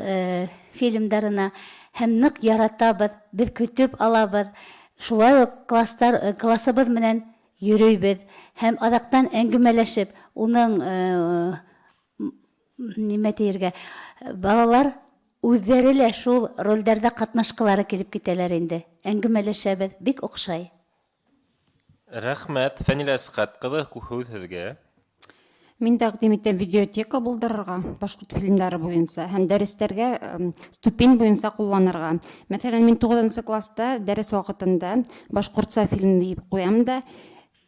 фильмдарына һәм ныҡ яратабыҙ, беҙ көтөп алабыҙ. Шулай уҡ классыбыҙ менән йөрөйбөҙ һәм аҙаҡтан әңгәмәләшеп, уның нимә тиергә, балалар үҙҙәре лә шул ролдәрҙә ҡатнашҡылары килеп китәләр инде. Әңгәмәләшәбеҙ, бик оҡшай. Рәхмәт. Фәнилә Әсҡәт ҡыҙы, һүҙ һеҙгә. Мин тәҡдим итәм видеотека булдырырға башҡорт фильмдары буйынса һәм дәрестәргә ступень буйынса ҡулланырға. Мәҫәлән, мин 9 класста дәрес ваҡытында башҡортса фильм тип ҡуям да,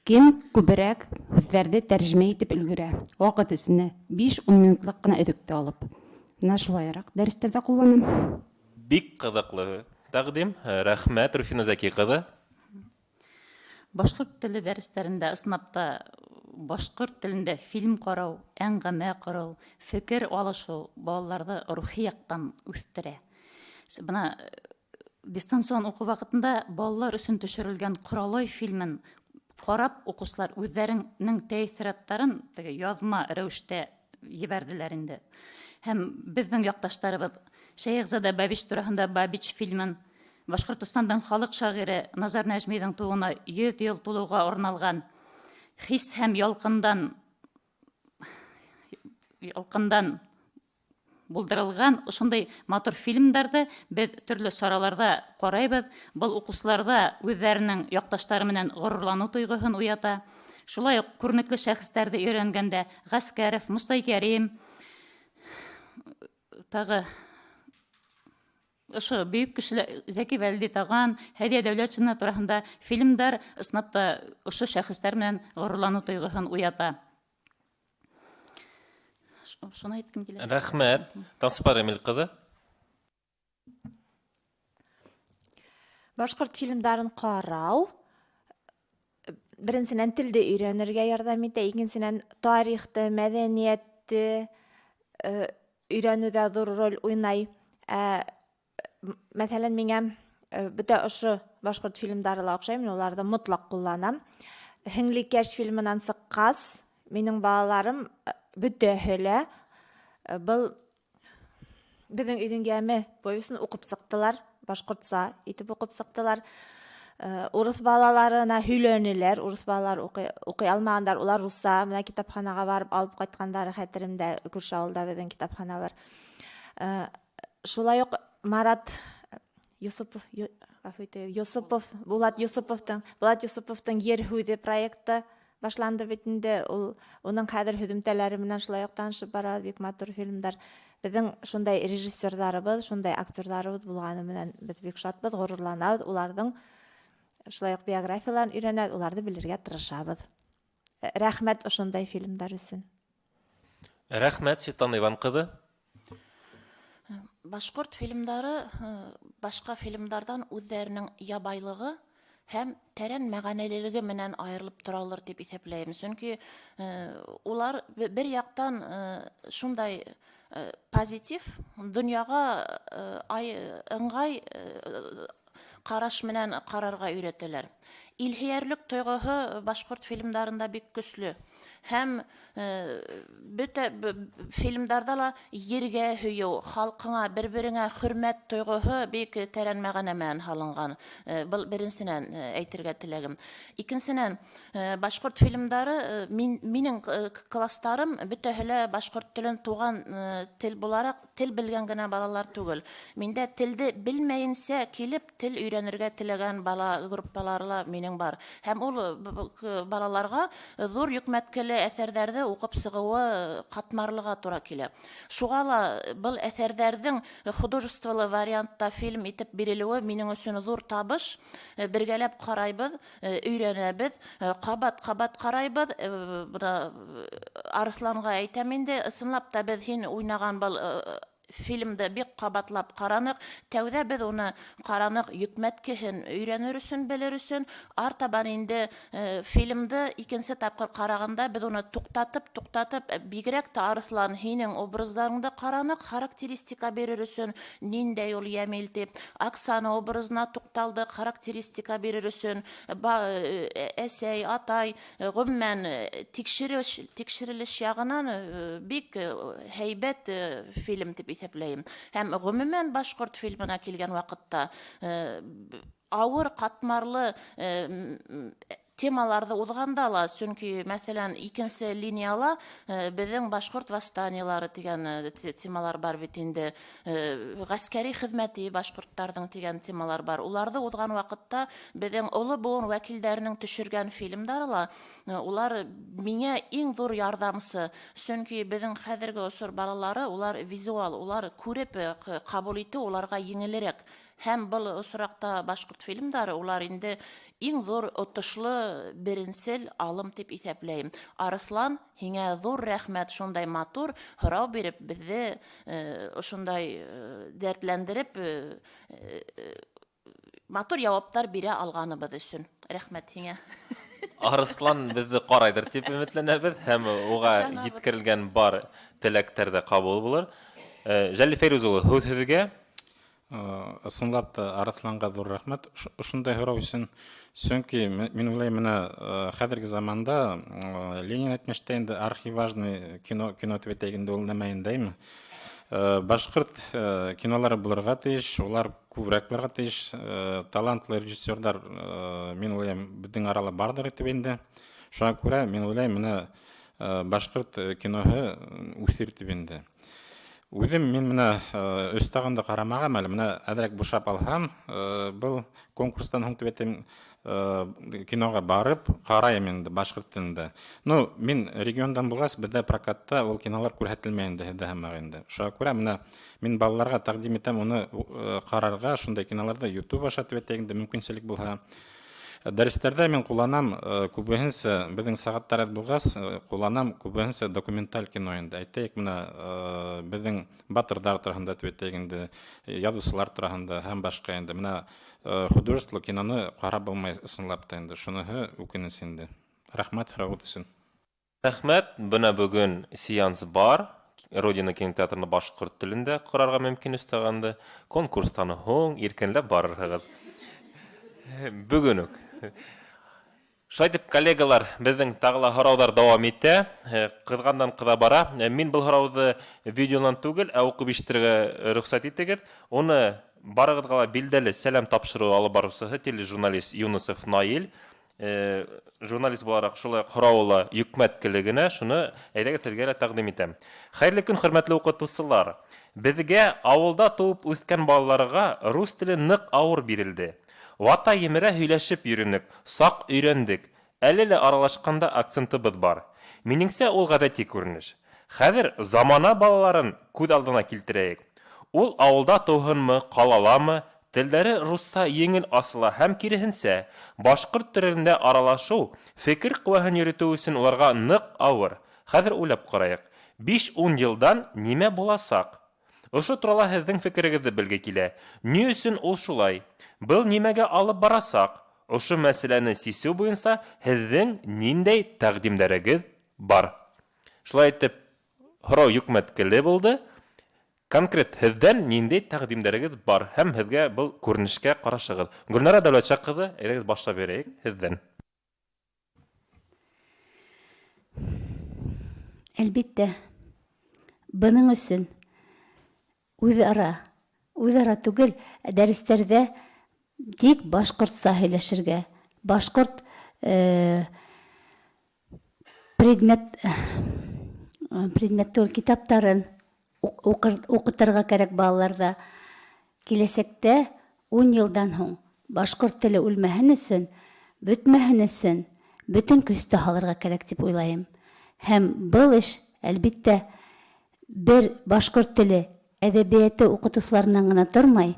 кем күберәк һүҙҙәрҙе тәржемә итеп өлгөрә. Ваҡыт эсендә 5-10 минутлыҡ ҡына өҙөктө алып. Бына шулайыраҡ дәрестәрҙә ҡулланам. Бик ҡыҙыҡлы тәҡдим. Рәхмәт, Руфина Зәки ҡыҙы. Башҡорт теле дәрестәрендә ысынлап та башҡорт телендә фильм ҡарау, әңгәмә ҡарау, фекер алышыу балаларҙы рухи яҡтан үҫтерә. Бына дистанцион уҡыу ваҡытында балалар өсөн төшөрөлгән Ҡоралай фильмын ҡарап уҡыусылар үҙҙәренең тәьҫораттарын теге яҙма рәүештә ебәрҙеләр инде. Һәм беҙҙең яҡташтарыбыҙ Шәйехзада Бабич тураһында Бабич фильмын, Башҡортостандың халыҡ шағиры Назар Нәжмиҙең тыуыуына 100 йыл тулыуға арналған Хис һәм ялҡындан булдырылған ошондай матур фильмдарҙы беҙ төрлө сараларҙа ҡарайбыҙ. Был уҡыусыларҙа үҙҙәренең яҡташтары менән ғорурланыу тойғоһон уята. Шулай уҡ күренекле шәхестәрҙе өйрәнгәндә Ғәскәров, Мостай Кәрим, тағы ошо бөйөк кешеләр Зәки Вәлиди Таған, Һәҙиә Дәүләтшина тураһында фильмдар ысынлап та ошо шәхестәр менән ғорурланыу тойғоһон уята. Шуны әйткем килә. Рәхмәт. Таңсыпар Эмил ҡыҙы. Башҡорт фильмдарын ҡарау беренсенән телде өйрәнергә ярҙам итә, икенсенән тарихты, мәҙәниәтте өйрәнеүҙә ҙур роль уйнай. Мәҫәлән, миңә бөтә ошо башҡорт фильмдары ла оҡшай, мин уларҙы мотлаҡ ҡулланам. Һеңлекәш фильмынан сыҡҡас, минең балаларым бөтәһе лә был беҙҙең өйҙөң йәме повесын уҡып сыҡтылар, башҡортса итеп уҡып сыҡтылар. Урыҫ балаларына һөйләнеләр, урыҫ балалар уҡый алмағандар, улар русса, бына китапханаға барып алып ҡайтҡандары хәтеремдә, күрше ауылда беҙҙең китапхана бар. Шулай уҡ Марат Йосопов, ғәфү итегеҙ, Йосопов, Булат Йосоповтың, Булат Йосоповтың Ер һүҙе проекты башланды бит инде. Ул уның хәҙер һөҙөмтәләре менән шулай уҡ танышып бара, бик матур фильмдар. Беҙҙең шундай режиссерҙарыбыҙ, шундай актерҙарыбыҙ булғаны менән беҙ бик шатбыҙ, ғорурланабыҙ, уларҙың шулай уҡ биографияларын өйрәнәбеҙ, уларҙы белергә тырышабыҙ. Рәхмәт ошондай фильмдар өсөн. Рәхмәт, Светлана Иван ҡыҙы. Башҡорт фильмдары башҡа фильмдарҙан үҙҙәренең ябайлығы һәм тәрән мәғәнәлелеге менән айырылып торалар тип иҫәпләйем. Сөнки улар бер яҡтан шундай позитив, донъяға ыңғай ҡараш менән ҡарарға өйрәтәләр. Илһөйәрлек тойғоһо башҡорт фильмдарында бик көслө. Һәм бөтә фильмдарҙа ла ергә һөйөү, халҡыңа, бер-береңә хөрмәт тойғоһо бик тәрән мәғәнә менән һалынған. Был беренсенән әйтергә теләгем. Икенсенән, башҡорт фильмдары, минең класстарым бөтәһе лә башҡорт телен туған тел булараҡ тел белгән генә балалар түгел. Миндә телде белмәйенсә килеп тел өйрәнергә теләгән бала группалары ла минең бар. Һәм ул балаларға ҙур йөкмәткеле әҫәрҙәрҙе уҡып сығыуы ҡатмарлыға тура килә. Шуға ла был әҫәрҙәрҙең художестволы вариантта фильм итеп бирелеүе минең өсөн ҙур табыш. Бергәләп ҡарайбыҙ, өйрәнәбеҙ, ҡабат-ҡабат ҡарайбыҙ. Бына Арыҫланға әйтәм инде, ысынлап та беҙ һин уйнаған был Фильмды бик ҡабатлап ҡараныҡ. Тәүҙә беҙ уны ҡараныҡ йөкмәткеһен өйрәнер өсөн, белер өсөн. Артабан инде фильмды икенсе тапҡыр ҡарағанда беҙ уны туҡтатып, туҡтатып, бигерәк тә Арыҫлан, һинең образдарыңды ҡараныҡ, характеристика бирер өсөн, ниндәй ул Йәмил тип. Оксана образына туҡталдыҡ, характеристика бирер өсөн, әсәй, атай, ғөмүмән, тикшерелеш яғынан бик һәйбәт фильм тип иҫәпләйем. Һәм ғөмүмән башҡорт фильмына килгән ваҡытта ауыр, ҡатмарлы темаларҙы уҙғанда ла, сөнки, мәҫәлән, икенсе линияла беҙҙең башҡорт восстаниелары тигән темалар бар бит инде, ғәскәри хеҙмәте башҡорттарҙың тигән темалар бар. Уларҙы уҙған ваҡытта беҙҙең оло быуын вәкилдәренең төшөргән фильмдары ла, улар миңә иң ҙур ярҙамсы, сөнки беҙҙең хәҙерге осор балалары, улар визуал, улар күреп ҡабул итеү уларға еңелерәк. Һәм был осраҡта башҡорт фильмдары улар инде иң ҙур отошло беренсел алым тип иҫәпләйем. Арыҫлан, һиңә ҙур рәхмәт, шундай матур һорау биреп, беҙҙе ошондай дәртләндереп, матур яуаптар бирә алғаныбыҙ өсөн. Рәхмәт һиңә. Арыҫлан беҙҙе ҡарайҙыр тип өмөтләнәбеҙ һәм уға еткерелгән бар теләктәр ҙә ҡабул булыр. Жәлли Фәйрүз улы, һүҙ һеҙгә. Ысынлап та Арыҫланға ҙур рәхмәт ошондай һорау өсөн. Сөнки мин уйлайым, менә хәҙерге заманда Ленин әйтмештә инде архиважный кино, кино тип әйтәйек инде, ул нәмә инде, әйме? Башҡорт кинолары булырға тейеш, улар күберәк булырға тейеш. Талантлы режиссерҙар, мин уйлайым, беҙҙең арала барҙыр тип инде. Шуңа күрә мин уйлайым, менә башҡорт киноһы үҫер тип инде. Үҙем мин менә өс тағын да ҡарамағам әле, менә әҙерәк бушап алһам, был конкурстан һуң тип әйтәм, киноға барып ҡарайым инде башҡорт телендә. Ну, мин региондан булғас, беҙҙә прокатта ул кинолар күрһәтелмәй инде һеҙҙә һымаҡ инде. Шуға күрә менә мин балаларға тәҡдим итәм уны ҡарарға, шундай киноларҙы YouTube аша тип әйтәйек инде, мөмкинселек булһа. Дәрестәрҙә мин ҡулланам, күбеһенсә беҙҙең сәғәттәр әҙ булғас, ҡулланам күбеһенсә документаль кино инде. Әйтәйек, менә беҙҙең батырҙар тураһында тип әйтәйек инде, яҙыусылар тураһында һәм башҡа инде. Менә художество киноны ҡарап булмай ысынлап та инде. Шуныһы үкенес инде. Рәхмәт һорауығыҙ өсөн. Рәхмәт. Бына бөгөн сеанс бар. Родина кинотеатрында башҡорт телендә ҡарарға мөмкин өҫтәгәнде. Конкурстан һуң иркенләп барырһығыҙ. Бөгөн үк. Шулай итеп, коллегалар, беҙҙең тағы ла һорауҙар дауам итә. Ҡыҙғандан ҡыҙа бара. Мин был һорауҙы видеонан түгел, ә уҡып ишетергә рөхсәт итегеҙ. Уны барығыҙға ла билдәле сәләм тапшырыу алып барыусыһы тележурналист Юнусов Наил. Журналист булараҡ шулай уҡ һорауы ла йөкмәткеле генә, шуны әйҙәгеҙ һеҙгә лә тәҡдим итәм. Хәйерле көн, хөрмәтле уҡытыусылар. Беҙгә ауылда тыуып үҫкән балаларға рус теле ныҡ ауыр бирелде. Вата емерә һөйләшеп йөрөнөк, саҡ өйрәндек. Әле лә аралашҡанда акцентыбыҙ бар. Минеңсә, ул ғәҙәти күренеш. Хәҙер замана балаларын күҙ алдына килтерәйек. Ул ауылда тыуһынмы, ҡалаламы, телдәре русса еңел асыла һәм киреһенсә, башҡорт телендә аралашыу, фекер ҡеүәһен йөрөтөү өсөн уларға ныҡ ауыр. Хәҙер уйлап ҡарайыҡ. 5-10 йылдан нимә буласаҡ? Ошо турала һеҙҙең фекерегеҙҙе белге килә. Ни өсөн ул шулай? Был нимәгә алып барасаҡ? Ошо мәсьәләне сисеү буйынса һеҙҙең ниндәй тәҡдимдәрегеҙ бар? Шулай итеп, һорау йөкмәткеле булды. Конкрет һеҙҙән ниндәй тәҡдимдәрегеҙ бар һәм һеҙгә был күренешкә ҡарашығыҙ. Гөлнара Дәүләтша ҡыҙы, әйҙәгеҙ башлап бирәйек һеҙҙән. Әлбиттә, бының өсөн үҙ-ара түгел, дәрестәрҙә тик башҡортса һөйләшергә, башҡорт предмет түгел, китаптарын уҡытырға кәрәк балаларҙа. Киләсәктә 10 йылдан һуң башҡорт теле үлмәһен өсөн, бөтмәһен өсөн бөтөн көстө һалырға кәрәк тип уйлайым. Һәм был эш, әлбиттә, бер башҡорт теле әҙәбиәте уҡытыусыларынан ғына тормай,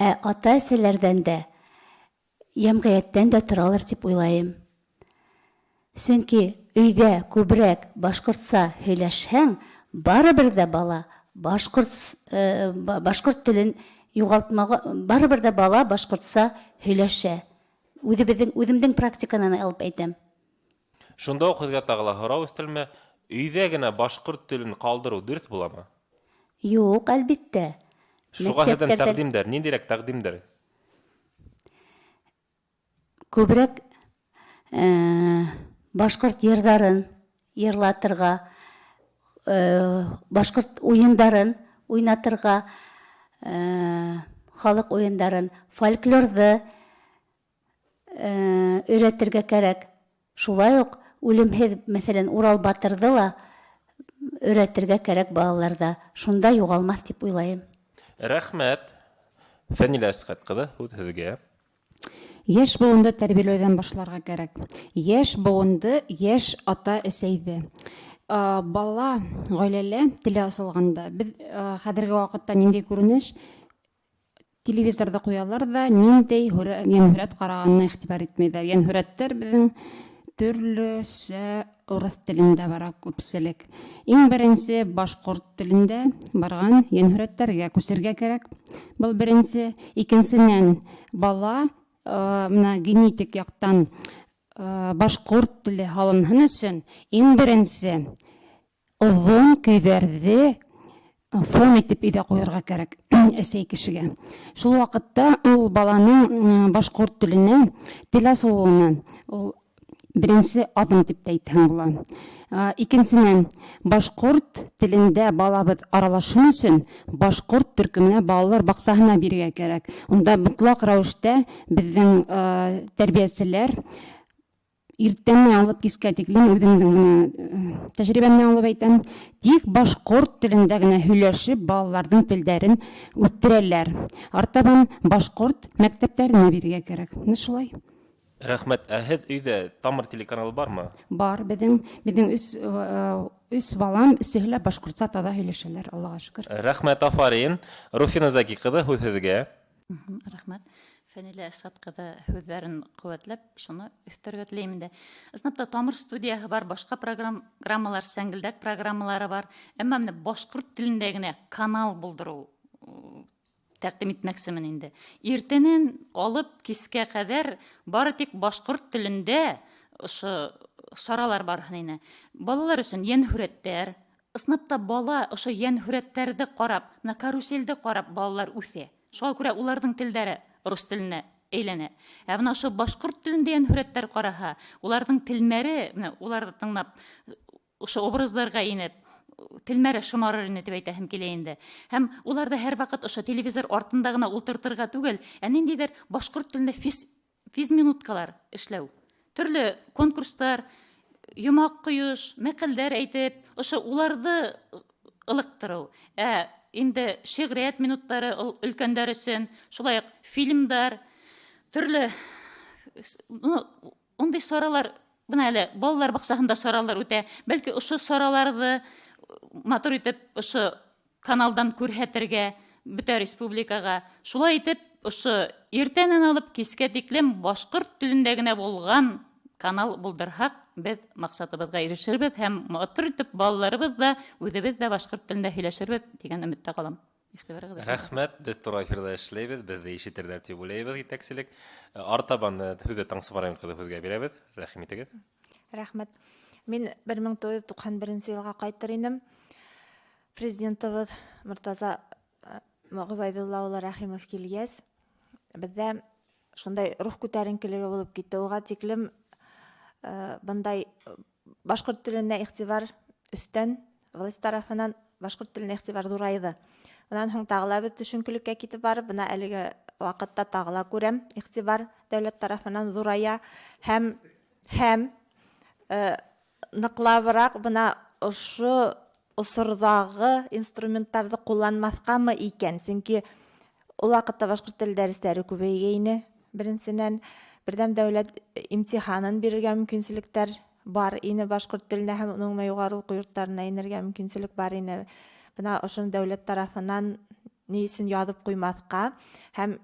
ә ата-әсәләрҙән дә, йәмғиәттән дә торалыр тип уйлайым. Сөнки өйҙә күберәк башҡортса һөйләшһәң, барыбер ҙә бала Башҡорт телен юғалтмаға, барыбер ҙә бала башҡортса һөйләшә. Үҙемдең практиканан алып әйтәм. Шунда уҡ һеҙгә тағы ла һорау өҫтәлмә, өйҙә генә башҡорт телен ҡалдырыу дөрөҫ буламы? Юҡ, әлбиттә. Шуға һеҙҙән тәҡдимдәр, ниндәйерәк тәҡдимдәр? Күберәк башҡорт йырҙарын йырлатырға, башҡорт уйындарын уйнатырға, халыҡ уйындарын, фольклорҙы өйрәтергә кәрәк. Шулай уҡ үлемһеҙ, мәҫәлән, Урал батырҙы ла өйрәтергә кәрәк балаларҙа. Шунда юғалмаҫ тип уйлайым. Рәхмәт. Фәнилә Әсғәт ҡыҙы, һүҙ һеҙгә. Йәш быуынды тәрбиәләүҙән башларға кәрәк. Йәш быуынды, йәш ата-әсәйҙе. Бала ғаиләлә теле асылғанда, беҙ хәҙерге ваҡытта ниндәй күренеш? Телевизорҙы ҡуялар ҙа, ниндәй йәнһүрәт ҡарағанына иғтибар итмәйҙәр. Йәнһүрәттәр беҙҙең төрлөсә урыҫ телендә бара күпселек. Иң беренсе башҡорт телендә барған йәнһүрәттәргә күсергә кәрәк. Был беренсе. Икенсенән, бала мына генетик яҡтан башҡорт теле һалынһын өсөн иң беренсе оҙон көйҙәрҙе фон итеп өйҙә ҡуйырға кәрәк әсәй кешегә. Шул ваҡытта ул баланың башҡорт теленә тел асылыуына ул беренсе аҙым тип тә әйтһәң була. Икенсенән, башҡорт телендә балабыҙ аралашһын өсөн башҡорт төркөмөнә балалар баҡсаһына бирергә кәрәк. Унда мотлаҡ рәүештә беҙҙең тәрбиәселәр иртәнән алып кискә тиклем, үҙемдең генә тәжрибәмдән алып әйтәм, тик башҡорт телендә генә һөйләшеп балаларҙың телдәрен үҫтерәләр. Артабан башҡорт мәктәптәренә бирергә кәрәк. Менә шулай. Рәхмәт. Ә һеҙ өйҙә Тамыр телеканалы бармы? Бар. Беҙҙең өс балам, өсөһө лә башҡортса таҙа һөйләшәләр, Аллаға шөкөр. Рәхмәт, афарин. Руфина Заки ҡыҙы, һүҙ һеҙгә. Рәхмәт. Фәнилә Әсғәт ҡыҙы һүҙҙәрен ҡеүәтләп, шуны өҫтәргә теләйем инде. Ысынлап та Тамыр студияһы бар, башҡа программалар, сәңгелдәк программалары бар. Әммә менә башҡорт телендә генә канал булдырыу тәҡдим итмәксемен инде. Иртәнән алып кискә ҡәҙәр бары тик башҡорт телендә ошо саралар барһын ине. Балалар өсөн йәнһүрәттәр, ысынлап та бала ошо йәнһүрәттәрҙе ҡарап, менә каруселде ҡарап балалар үҫә. Шуға күрә уларҙың телдәре рус теленә әйләнә. Ә бына ошо башҡорт телендә йәнһүрәттәр ҡараһа, уларҙың телмәре, менә уларҙы тыңлап, ошо образларға инеп, телмәре шымарыр ине тип әйтәһем килә инде. Һәм уларҙы һәр ваҡыт ошо телевизор артында ғына ултыртырға түгел, ә ниндәйҙер башҡорт телендә физминуткалар эшләү. Төрлө конкурстар, йомаҡ ҡойош, мәҡәлдәр әйтеп, ошо уларҙы ылыҡтырыу. Ә инде шиғриәт минуттары ул өлкәндәр өсөн, шулай уҡ фильмдар, төрлө, ундай саралар, бына әле балалар баҡсаһында саралар үтә. Бәлки ошо сараларҙы матур итеп ошо каналдан күрһәтергә бөтә республикаға. Шулай итеп ошо иртәнән алып кискә тиклем башҡорт телендә генә булған канал булдырһаҡ, беҙ маҡсатыбыҙға ирешербеҙ һәм матур итеп балаларыбыҙ ҙа, үҙебеҙ ҙә башҡорт телендә һөйләшербеҙ тигән өмөттә ҡалам. Иғтибарығыҙ өсөн. Рәхмәт, беҙ тура эфирҙа эшләйбеҙ, беҙҙе ишетерҙәр тип уйлайбыҙ етәкселек. Артабан һүҙҙе Таңсыпар Район ҡыҙы һүҙгә бирәбеҙ. Рәхим итегеҙ. Рәхмәт. Мин бер мең туғыҙ йөҙ туҡһан беренсе йылға ҡайтыр инем. Президентыбыҙ Мортаза Ғөбәйҙулла улы Рәхимов килгәс, беҙҙә шундай рух күтәренкелеге булып китте. Уға тиклем бындай башҡорт теленә иғтибар өҫтән власть тарафынан башҡорт теленә иғтибар ҙурайҙы. Унан һуң тағы ла беҙ төшөнкөлөккә китеп барып, бына әлеге ваҡытта тағы ла күрәм, иғтибар дәүләт тарафынан ҙурая һәм ныҡлабыраҡ бына ошо осорҙағы инструменттарҙы ҡулланмаҫҡамы икән? Сөнки ул ваҡытта башҡорт теле дәрестәре күбәйгәйне. Беренсенән, берҙәм дәүләт имтиханын бирергә мөмкинселектәр бар ине башҡорт теленә һәм уның юғары уҡыу йорттарына инергә мөмкинселек бар ине. Бына ошоно дәүләт тарафынан ни өсөн яҙып ҡуймаҫҡа? Һәм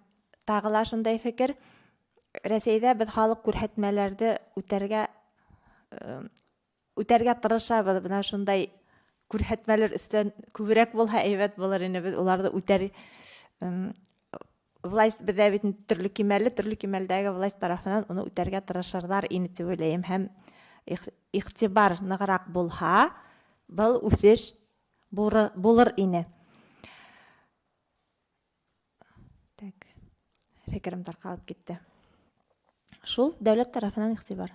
тағы ла шундай фекер: Рәсәйҙә беҙ халыҡ күрһәтмәләрҙе үтәргә тырышабыҙ. Бына шундай Күрһәтмәләр өҫтән күберәк булһа әйбәт булыр ине, беҙ уларҙы үтәр. Власть беҙҙә бит төрлө кимәлле, төрлө кимәлдәге власть тарафынан уны үтәргә тырышырҙар ине тип уйлайым, һәм иғтибар нығыраҡ булһа, был үҫеш булыр ине. Так, фекерем тарҡалып китте. Шул дәүләт тарафынан иғтибар.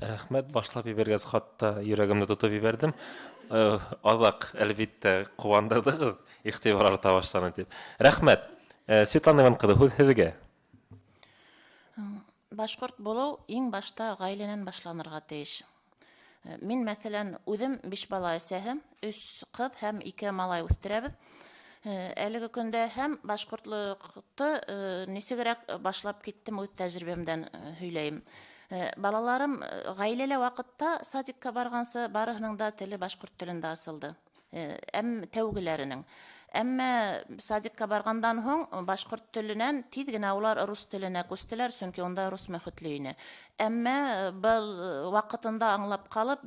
Рәхмәт, башлап ебәргәс, хатта йөрәгемде тотоп ебәрҙем. Аҙаҡ, әлбиттә, ҡыуандырҙығыҙ, иғтибар арта башланы тип. Рәхмәт. Светлана Иван ҡыҙы, һүҙ һеҙгә. Башҡорт булыу иң башта ғаиләнән башланырға тейеш. Мин, мәҫәлән, үҙем 5 бала әсәһе, 3 ҡыҙ һәм 2 малай үҫтерәбеҙ. Әлеге көндә һәм башҡортлоҡты нисегерәк башлап киттем, үҙ тәжрибәмдән һөйләйем. Балаларым ғаиләлә ваҡытта садикка барғансы барыһының да теле башҡорт телендә асылды. Тәүгеләренең. Әммә садикка барғандан һуң башҡорт теленән тиҙ генә улар рус теленә күстеләр, сөнки унда рус мөхитле ине. Әммә был ваҡытында аңлап ҡалып,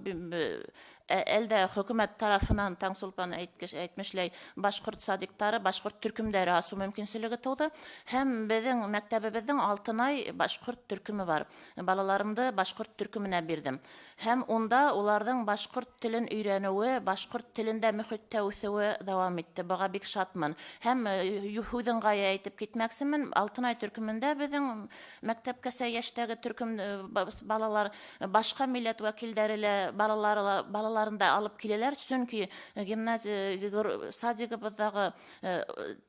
әлдә хөкүмәт тарафынан Таңсулпан әйтмешләй, башҡорт садиктары, башҡорт төркөмдәре асыу мөмкинселеге тыуҙы. Һәм беҙҙең мәктәбебеҙҙең Алтынай башҡорт төркөмө бар. Балаларымды башҡорт төркөмөнә бирҙем. Һәм унда уларҙың башҡорт телен өйрәнеүе, башҡорт телендә мөхиттә үҫеүе дауам итте. Быға бик шатмын. Һәм һүҙ ыңғайы әйтеп китмәксемен, Алтынай төркөмөндә беҙҙең мәктәпкәсә йәштәге төркөм балалар башҡа милләт вәкилдәре лә балаларын да алып киләләр, сөнки гимназия садигыбыҙҙағы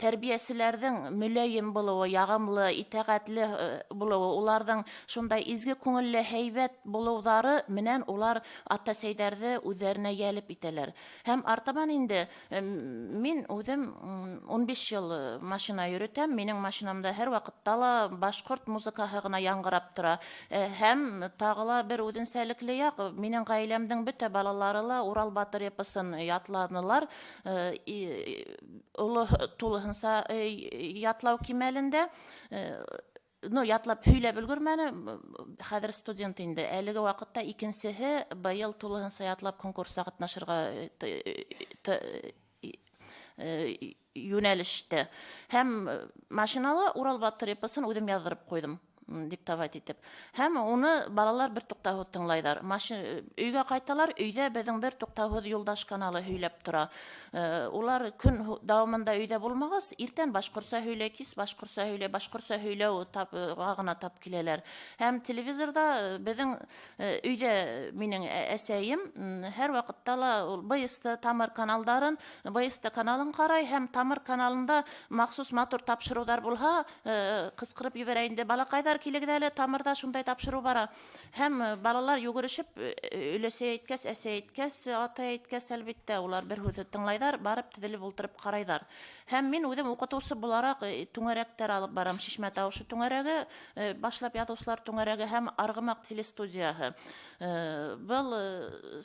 тәрбиәселәрҙең мөләйем булыуы, яғымлы, итәғәтле булыуы, уларҙың шундай изге күңелле, һәйбәт булыуҙары менән улар ата-әсәйҙәрҙе үҙҙәренә йәлеп итәләр. Һәм артабан инде мин үҙем 15 йыл машина йөрөтәм, минең машинамда һәр ваҡытта ла башҡорт музыкаһы ғына яңғырап тора. Һәм тағы ла бер үҙенсәлекле яҡ, минең ғаиләмдең бөтә балалары ла Урал батыр эпосын ятланылар, оло тулыһынса ятлау кимәлендә, ну, ятлап һөйләп өлгөрмәне, хәҙер студент инде. Әлеге ваҡытта икенсеһе быйыл тулыһынса ятлап конкурсҡа ҡатнашырға йүнәлештә. Һәм машинала Урал батыр эпосын үҙем яҙҙырып ҡуйҙым, диктовать итеп. Һәм уны балалар бер туҡтауһыҙ тыңлайҙар. Өйгә ҡайталар, өйҙә беҙҙең бер туҡтауһыҙ Юлдаш каналы һөйләп тора. Улар көн дауамында өйҙә булмағас, иртән башҡортса һөйләй, кис башҡортса һөйләй, башҡортса һөйләү ғына тап киләләр. Һәм телевизорҙа беҙҙең өйҙә минең әсәйем һәр ваҡытта ла ул БСТ Тамыр каналдарын, БСТ каналын ҡарай һәм Тамыр каналында махсус матур тапшырыуҙар булһа, ҡысҡырып ебәрә инде, балаҡайҙар килегеҙ әле, Тамырҙа шундай тапшырыу бара. Һәм балалар йүгерешеп, өләсәй әйткәс, әсәй әйткәс, атай әйткәс, әлбиттә, улар бер һүҙҙе тыңлайҙар, барып теҙелеп ултырып ҡарайҙар. Һәм мин үҙем уҡытыусы булараҡ түңәрәктәр алып барам. Шишмә тауышы түңәрәге, башлап яҙыусылар түңәрәге һәм Арғымаҡ телестудияһы. Был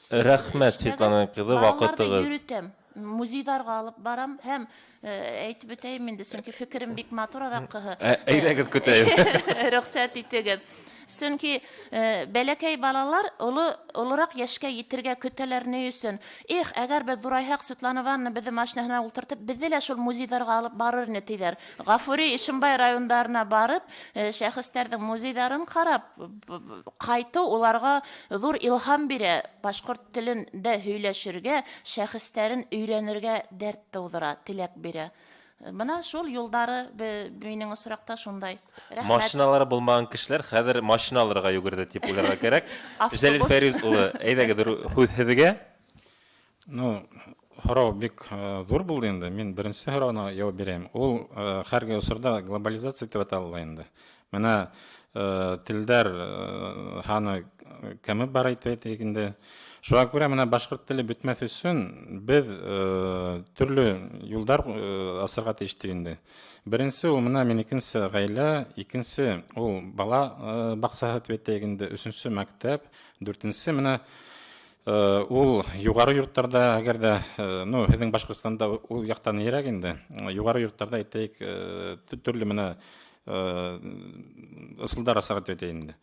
Рәхмәт, Светлана ҡыҙы, балаларҙы ваҡытығыҙ. йөрөтәм, музейҙарға алып барам һәм әйтеп үтәйем инде, сөнки фекерем бик матур аҙаҡҡыһы. Әйҙәгеҙ, көтәйем. Рөхсәт итегеҙ. Сөнки бәләкәй балалар олораҡ йәшкә етергә көтәләр ни өсөн? Эх, әгәр беҙ ҙурайһаҡ, Светлана Ивановна беҙҙе машинаһына ултыртып, беҙҙе лә шул музейҙарға алып барыр ине, тиҙәр. Ғафури, Ишембай райондарына барып, шәхестәрҙең музейҙарын ҡарап ҡайтыу уларға ҙур илһам бирә, башҡорт телендә һөйләшергә, шәхестәрен өйрәнергә дәрт тыуҙыра, теләк бирә. Бына шул юлдары минең осраҡта шундай. Рәхмәт. Машиналары булмаған кешеләр хәҙер машина алырға йүгерҙе тип уйларға кәрәк. Автобус. Җәлил Фәриз улы, әйҙәгеҙ, һүҙ һеҙгә. Һорау бик ҙур булды инде. Мин беренсе һорауына яуап бирәйем. Ул хәҙерге осорҙа глобализация тип атала инде. Бына телдәр һаны кәмеп бара итеп әйтәйек инде. Шуға күрә менә башҡорт теле бөтмәҫ өсөн беҙ төрлө юлдар асырға тейештек инде. Беренсе ул менә мин икенсе ғаилә, икенсе ул бала баҡсаһы тип әйтәйек инде, өсөнсө мәктәп, дүртенсе менә ул юғары йорттарҙа, әгәр дә һеҙҙең Башҡортостанда ул яҡтан ерәк инде, юғары йорттарҙа әйтәйек төрлө менә ысулдар асаға дип әйтәйем инде.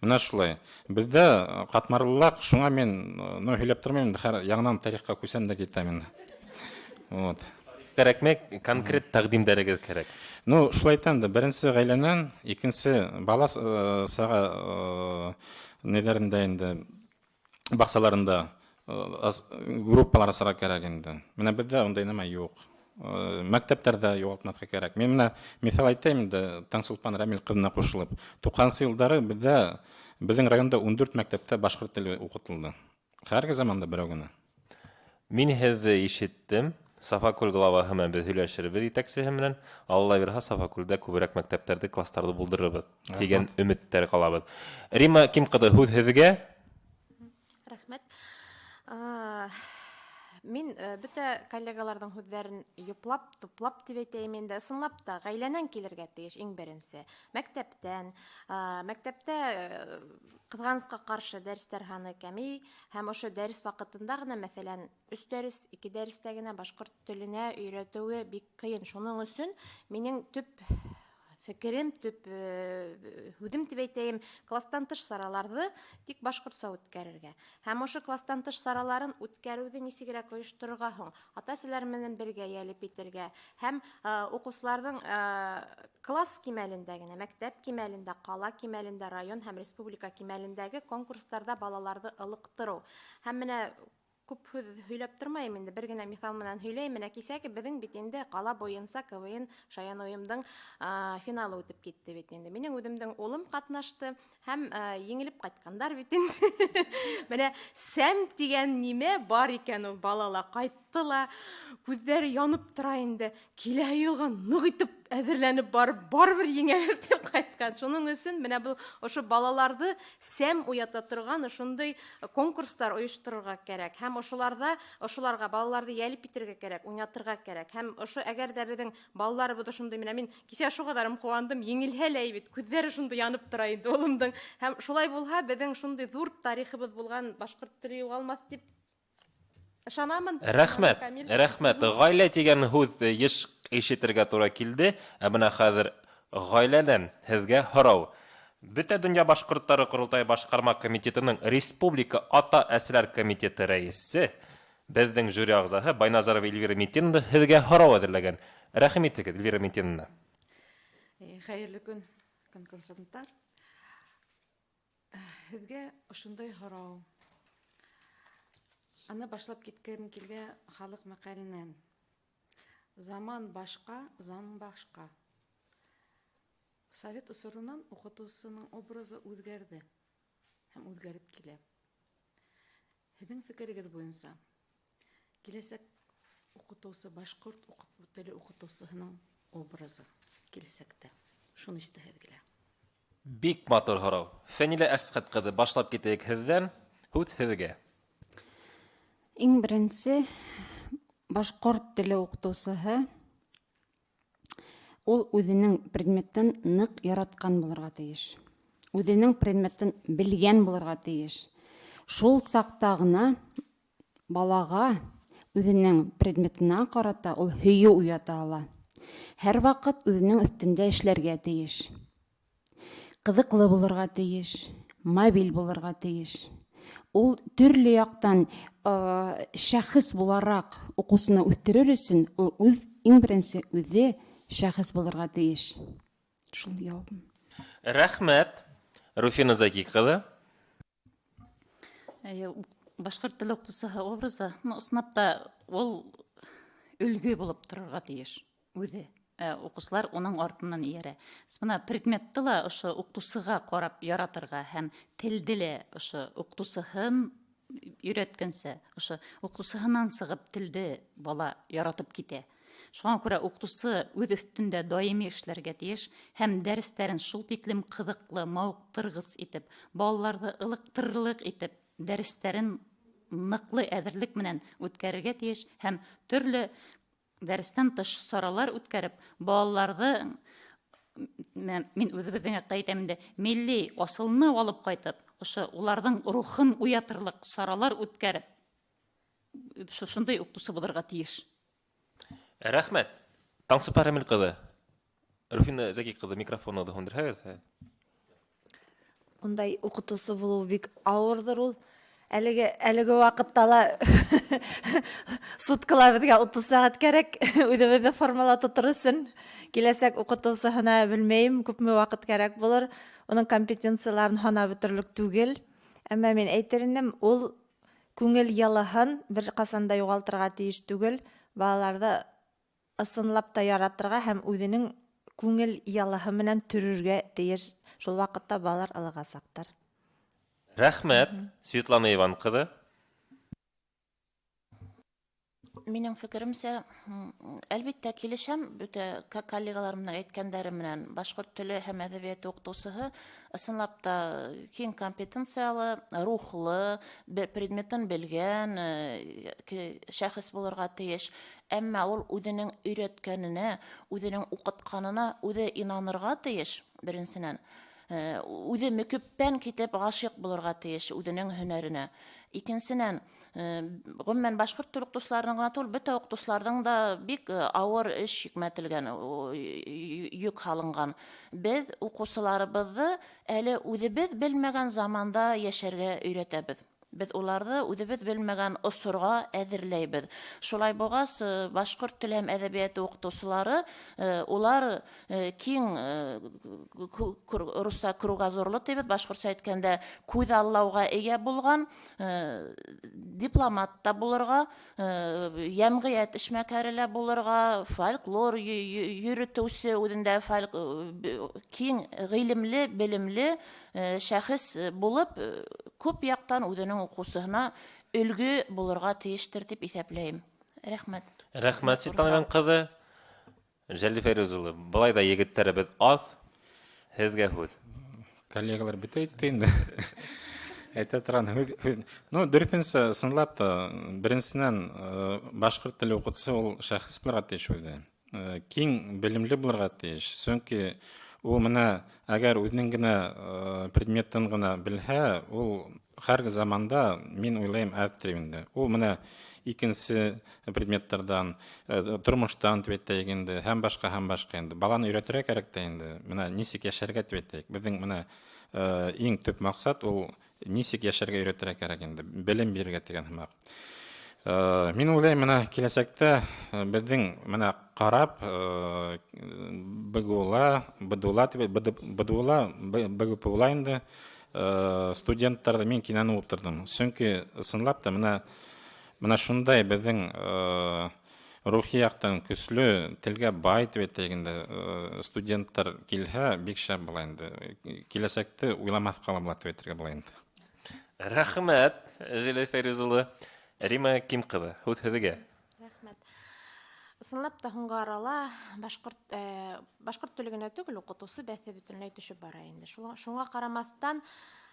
Менә шулай. Бездә катмарлылык, шуңа мин, ну, һөйләп тормыйм инде, хәр яңадан тарихка күчәм дә китәм инде. Вот. Кәрәкме, конкрет тәкъдимдәрегез кәрәк. Ну, шулай әйтәм дә, беренче гаиләнән, икенче бала сага ниләрендә инде бакчаларында группалар асарга кәрәк инде. Менә бездә андый нәмә юк. Мәктәпләрдә югалтмаска кәрәк. Мин менә мисал әйтәйем инде, Таңсулпан Рамил кызына кушылып. 90 еллары бездә безнең районда 14 мәктәптә башкорт теле укытылды. Хәзерге заманда берәү генә. Мин һеҙҙе ишеттем. Сафакүл главаһы менән беҙ һөйләшербеҙ етәксеһе менән. Алла бирһә, Сафакүлдә күберәк мәктәптәрҙе, класстарҙы булдырырбыҙ тигән өмөттәр ҡалабыҙ. Рима Ким ҡыҙы, һүҙ һеҙгә. Рәхмәт. Мин бөтә коллегаларҙың һүҙҙәрен йоплап, туплап тип әйтәйем инде. Ысынлап та ғаиләнән килергә тейеш иң беренсе. Мәктәптән, мәктәптә ҡыҙғанысҡа ҡаршы дәрестәр һаны кәмей һәм ошо дәрес ваҡытында ғына, мәҫәлән, 3 дәрес, 2 дәрестә генә башҡорт теленә өйрәтеүе бик ҡыйын. Шуның өсөн минең төп фекерем, төп һүҙем тип әйтәйем, класстан тыш сараларҙы тик башҡортса үткәрергә. Һәм ошо класстан тыш сараларын үткәреүҙе нисегерәк ойошторорға һуң? Ата-әсәләр менән бергә йәлеп итергә һәм уҡыусыларҙың класс кимәлендә генә, мәктәп кимәлендә, ҡала кимәлендә, район һәм республика кимәлендәге конкурстарҙа балаларҙы ылыҡтырыу. Һәм менә күп һүҙ һөйләп тормайым инде, бер генә миҫал менән һөйләйем. Менә кисәге беҙҙең бит инде ҡала буйынса КВН Шаян уйымдың финалы үтеп китте бит инде. Минең үҙемдең улым ҡатнашты һәм еңелеп ҡайтҡандар бит инде. Менә сәм тигән нимә бар икән ул балала, ҡайтты ла, күҙҙәре янып тора инде. Киләһе йылға ныҡ итеп әҙерләнеп барып, барыбер еңәлер тип ҡайтҡан. Шуның өсөн менә был ошо балаларҙы сәм уята торған ошондай конкурстар ойошторорға кәрәк. Һәм ошоларға балаларҙы йәлеп итергә кәрәк, уйнатырға кәрәк. Һәм ошо әгәр ҙә беҙҙең балаларыбыҙ ошондай, менә мин кисә шуға ҡәҙәрем ҡыуандым, еңелһә лә бит, күҙҙәре шундай янып тора инде улымдың. Һәм шулай булһа, беҙҙең шундай ҙур тарихыбыҙ булған башҡорт теле юғалмаҫ тип ышанамын. Рәхмәт, рәхмәт. Ғаилә тигән һүҙ йыш ишетергә тура килде. Ә бына хәҙер ғаиләнән һеҙгә һорау. Бөтә донъя башҡорттары ҡоролтайы башҡарма комитетының Республика ата-әсәләр комитеты рәйесе, беҙҙең жюри ағзаһы Байназарова Эльвира Митиновна һеҙгә һорау әҙерләгән. Рәхим итегеҙ, Эльвира Митиновна. Хәйерле көн, конкурсанттар. Һеҙгә ошондай һорау. Аны башлап киткән килгә халыҡ мәҡәленән. Заман башҡа, зам башҡа. Совет осоронан уҡытыусының образы үҙгәрҙе һәм үҙгәреп килә. Һеҙҙең фекерегеҙ буйынса, киләсәк уҡытыусы, башҡорт теле уҡытыусыһының образы киләсәктә. Шуны ишетәһегеҙ килә. Бик матур һорау. Фәнилә Әсҡәт ҡыҙы, башлап китәйек һеҙҙән, һүҙ һеҙгә. Иң беренсе башҡорт теле уҡытыусыһы ул үҙенең предметтен ныҡ яратҡан булырға тейеш. Үҙенең предметтен белгән булырға тейеш. Шул саҡта ғына балаға үҙенең предметына ҡарата ул һөйөү уята ала. Һәр ваҡыт үҙенең өҫтөндә эшләргә тейеш. Ҡыҙыҡлы булырға тейеш, мобиль булырға тейеш. Ул төрлө яҡтан шәхес булараҡ уҡыусыны үҫтерер өсөн ул үҙ, иң беренсе үҙе шәхес булырға тейеш. Шул яуабым. Рәхмәт, Руфина Заки ҡыҙы. Эйе, башҡорт теле уҡытыусыһы образы, ысынлап та ул өлгө булып торорға тейеш үҙе. Уҡыусылар уның артынан эйәрә. Бына предметты ла ошо уҡытыусыға ҡарап яратырға һәм телде лә ошо уҡытыусыһын өйрәткәнсә, ошо уҡытыусыһынан сығып телде бала яратып китә. Шуңа күрә уҡытыусы үҙ өҫтөндә даими эшләргә тейеш һәм дәрестәрен шул тиклем ҡыҙыҡлы, мауыҡтырғыс итеп, балаларҙы ылыҡтырырлыҡ итеп, дәрестәрен ныҡлы әҙерлек менән үткәрергә тейеш һәм төрлө дәрестән тыш саралар үткәреп, балаларҙы, мин үҙебеҙҙең яҡта әйтәм инде, милли асылны алып ҡайтып, ошо уларҙың рухын уятырлыҡ саралар үткәреп, шундай уҡытыусы булырға тейеш. Рәхмәт. Таңсыпар Рамил ҡыҙы, Руфина Зәки ҡыҙы, микрофонығыҙҙы һүндерһәгеҙ. Ундай уҡытыусы булыу бик ауырҙыр ул. Әлеге ваҡытта ла суткала беҙгә 30 сәғәт кәрәк үҙебеҙҙе формала тотор өсөн. Киләсәк уҡытыусыһына белмәйем, күпме ваҡыт кәрәк булыр. Уның компетенцияларын һанап бөтөрлөк түгел. Әммә мин әйтер инем, ул күңел йылыһын бер ҡасан да юғалтырға тейеш түгел. Балаларҙы ысынлап та яратырға һәм үҙенең күңел йылыһы менән төрөргә тейеш. Шул ваҡытта балалар ылығасаҡтар. Рәхмәт, Светлана Иван ҡыҙы. Минең фекеремсә, әлбиттә килешәм бөтә коллегаларымның әйткәндәре менән. Башҡорт теле һәм әҙәбиәте уҡытыусыһы ысынлап та киң компетенциялы, рухлы, предметын белгән шәхес булырға тейеш. Әммә ул үҙенең өйрәткәненә, үҙенең уҡытҡанына үҙе инанырға тейеш, беренсенән. Үҙе мөкиббән китеп ғашиҡ булырға тейеш үҙенең һөнәренә. Икенсенән, ғөмүмән башҡорт тел уҡытыусыларының ғына түгел, бөтә уҡытыусыларҙың да бик ауыр эш йөкмәтелгән, йөк һалынған. Беҙ уҡыусыларыбыҙҙы әле үҙебеҙ белмәгән заманда йәшәргә өйрәтәбеҙ. Беҙ уларҙы үҙебеҙ белмәгән осорға әҙерләйбеҙ. Шулай булғас, башҡорт теле һәм әҙәбиәте уҡытыусылары, улар киң, русса кругозорлы тибеҙ, башҡортса әйткәндә күҙ аллауға эйә булған, дипломат та булырға, йәмғиәт эшмәкәре лә булырға, фольклор йөрөтөүсе, үҙендә киң ғилемле, белемле шәхес булып, күп яҡтан үҙенең уҡыусыһына өлгө булырға тейештер тип иҫәпләйем. Рәхмәт. Рәхмәт, Светлана Иван ҡыҙы. Жәлли Фәйрүз улы, былай ҙа егеттәребеҙ аҙ, һеҙгә һүҙ. Коллегалар бөтә әйтте инде. Әйтә торған һүҙ. Дөрөҫөнсә, ысынлап та, беренсенән, башҡорт теле уҡытыусы ул шәхес булырға тейеш үҙе. Киң белемле булырға тейеш. Сөнки ул менә әгәр үҙенең генә предметтан ғына белһә, ул һәр заманда, мин уйлайым, әҙҙер инде. Ул менә икенсе предметтарҙан, тормоштан тип әйтәйек инде, һәм башҡа, һәм башҡа инде. Баланы өйрәтергә кәрәк тә инде. Менә нисек йәшәргә тип әйтәйек. Беҙҙең менә иң төп маҡсат ул нисек йәшәргә өйрәтергә кәрәк инде, белем бирергә тигән һымаҡ. Мин уйлайым, менә киләсәктә беҙҙең менә ҡарап, БГУла, БДУла тип, БДУла, БГПУла инде, студенттарҙы мин кинәнеп ултырҙым. Сөнки ысынлап та менә шундай беҙҙең рухи яҡтан көслө, телгә бай тип әйтәйек инде, студенттар килһә, бик шәп була инде. Киләсәкте уйламаҫҡа ла була тип әйтергә була инде. Рәхмәт, Җәлил Фәйрүз улы. Рима Ким ҡыҙы, һүҙ һеҙгә. Рәхмәт. Ысынлап та һуңғы арала башҡорт теле генә түгел, уҡытыусы бәҫе бөтөнләй төшөп бара инде. Шуңа ҡарамаҫтан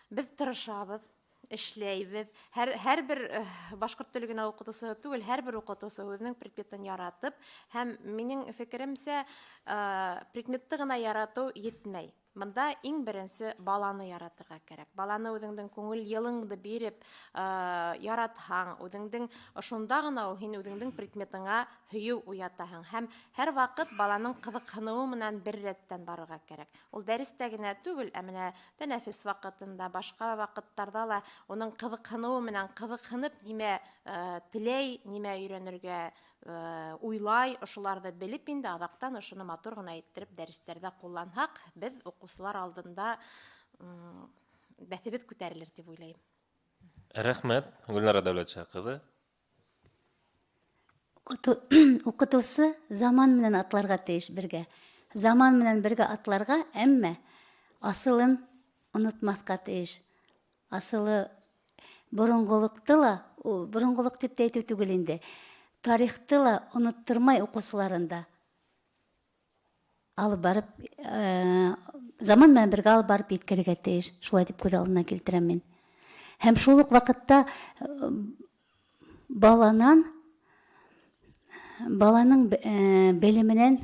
беҙ тырышабыҙ, эшләйбеҙ. Һәр бер башҡорт теле генә уҡытыусы түгел, һәр бер уҡытыусы үҙенең предметын яратып, һәм минең фекеремсә, предметты ғына яратыу етмәй. Бында иң беренсе баланы яратырға кәрәк. Баланы үҙеңдең күңел йылыңды биреп, яратһаң, үҙеңдең ошонда ғына ул һин үҙеңдең предметыңа һөйөү уятаһың. Һәм һәр ваҡыт баланың ҡыҙыҡһыныуы менән бер рәттән барырға кәрәк. Ул дәрестә генә түгел, ә менә тәнәфес ваҡытында, башҡа ваҡыттарҙа ла уның ҡыҙыҡһыныуы менән ҡыҙыҡһынып нимә теләй, нимә өйрәнергә уйлай, ошоларҙы белеп инде аҙаҡтан ошоно матур ғына иттереп дәрестәрҙә ҡулланһаҡ, беҙ уҡыусылар алдында бәҫебеҙ күтәрелер тип уйлайым. Рәхмәт, Гөлнара Дәүләтша ҡыҙы. Уҡытыусы заман менән атларға тейеш бергә. Заман менән бергә атларға, әммә асылын онотмаҫҡа тейеш. Асылы боронғолоҡто ла, ул боронғолоҡ тип тә әйтеү түгел инде. Тарихты ла оноттормай уҡыусыларында. Алып барып, заман менән бергә алып барып еткерергә тейеш. Шулай тип күҙ алдына килтерәм мин. Һәм шул уҡ ваҡытта баланың белеменән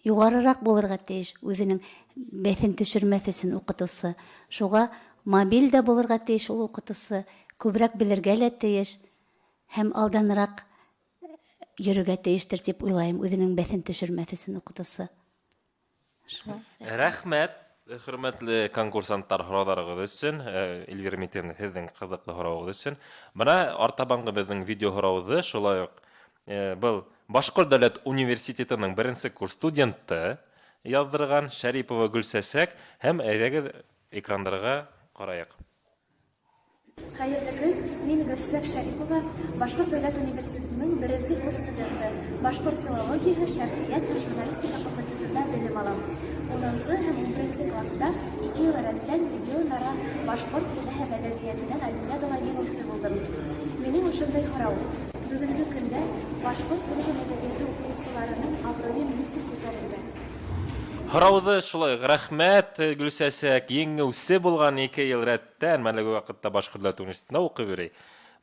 юғарыраҡ булырға тейеш, үҙенең бәҫен төшөрмәҫ өсөн уҡытыусы. Шуға мобиль дә булырға тейеш ул уҡытыусы, күберәк белергә лә тейеш һәм алданыраҡ йөрөргә тейештер тип уйлайым, үҙенең бәҫен төшөрмәҫ өсөн уҡытыусы. Шулай. Рәхмәт, хөрмәтле конкурсанттар, һорауҙарығыҙ өсөн, Эльвира Митина, һеҙҙең ҡыҙыҡлы һорауығыҙ өсөн. Бына артабанғы беҙҙең видео һорауҙы шулай уҡ был Башҡорт дәүләт университетының беренсе курс студенты яҙҙырған Шәрипова Гөлсәсәк, һәм әйҙәгеҙ экрандарға ҡарайыҡ. Хәйерле көн, мин Гөлсәсәк Шәрипова, Башҡорт дәүләт университетының беренсе курс студенты, башҡорт филологияһы, шәрҡиәт һәм журналистика факультетында белем алам. 10 һәм 11 класста 2 йыл рәттән регионара башҡорт теле һәм әҙәбиәтенән олимпиадала еңеүсе булдым. Минең ошондай һорау: бөгөнгө көндә башҡорт теле һәм әҙәбиәте уҡытыусыларының абруйын нисек күтәрергә? Һорауҙы шулай, рәхмәт, Гөлсәсәк, еңеүсе булған 2 йыл рәттән әлеге ваҡытта Башҡорт дәүләт университетында уҡып йөрөй.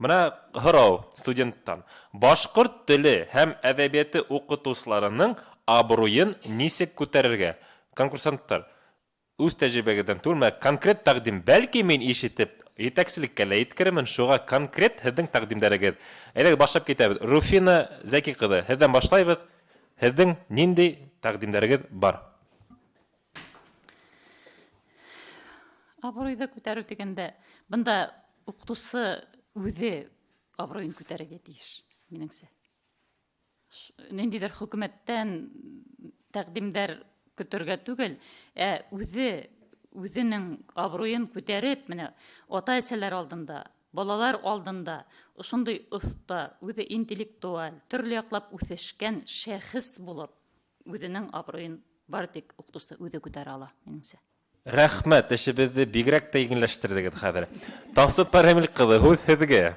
Бына һорау студенттан: башҡорт теле һәм әҙәбиәте уҡытыусыларының абруйын нисек күтәрергә? Конкурсанттар, үҙ тәжрибәгеҙҙән түгел, конкрет тәҡдим, бәлки мин ишетеп етәкселеккә лә еткерермен, шуға конкрет һеҙҙең тәҡдимдәрегеҙ. Әйҙәгеҙ башлап китәбеҙ. Руфина Зәки ҡыҙы, һеҙҙән башлайбыҙ. Һеҙҙең ниндәй тәҡдимдәрегеҙ бар? Абруйҙы күтәреү тигәндә, бында уҡытыусы үҙе абруйын күтәрергә тейеш, минеңсә. Ниндәйҙер хөкүмәттән тәҡдимдәр көтөргә түгел, ә үҙе үҙенең абруйын күтәреп, менә ата-әсәләр алдында, балалар алдында ошондай оҫта, үҙе интеллектуаль, төрлө яҡлап үҫешкән шәхес булып, үҙенең абруйын бары тик уҡытыусы үҙе күтәрә ала, минеңсә. Рәхмәт, эшебеҙҙе бигерәк тә еңелләштерҙегеҙ хәҙер. Таңсылпар Рамил ҡыҙы, һүҙ һеҙгә.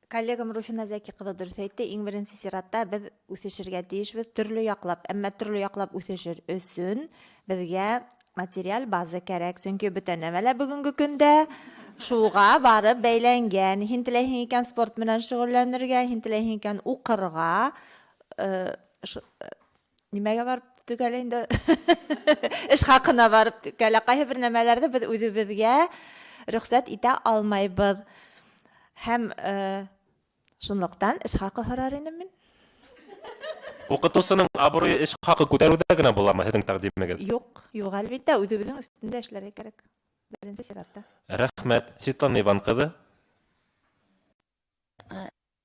Коллегам Руфина Зәки ҡыҙы дөрөҫ әйтте, иң беренсе сиратта беҙ үҫешергә тейешбеҙ төрлө яҡлап, әммә төрлө яҡлап үҫешер өсөн беҙгә материаль база кәрәк, сөнки бөтә нәмә лә бөгөнгө көндә шуға барып бәйләнгән. Һин теләйһең икән спорт менән шөғөлләнергә, һин теләйһең икән уҡырға, нимәгә барып төгәл инде? Эш хаҡына барып төгәл. Ҡайһы бер нәмәләрҙе беҙ үҙебеҙгә рөхсәт итә алмайбыҙ. Һәм шунлыҡтан эш хаҡы һорар инем мин. Уҡытыусының абруйы эш хаҡы күтәреүҙә генә буламы һеҙҙең тәҡдимегеҙ? Юҡ, юҡ, әлбиттә, үҙебеҙҙең өҫтөндә эшләргә кәрәк. Беренсе сиратта. Рәхмәт. Светлана Иван ҡыҙы.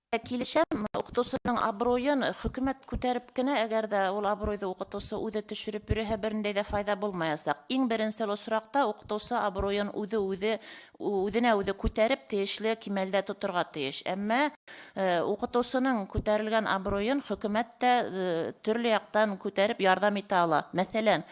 Килешәм, уҡытыусының абруйын хөкүмәт күтәреп кенә, әгәр ҙә ул абруйҙы уҡытыусы үҙе төшөрөп йөрөһә, берендәй ҙә файҙа булмаясаҡ. Иң беренсе осраҡта уҡытыусы абруйын үҙенә үҙе күтәреп тейешле кимәлдә тоторға тейеш. Әммә уҡытыусының күтәрелгән абруйын хөкүмәт тә төрлө яҡтан күтәреп ярҙам итә ала. Мәҫәлән,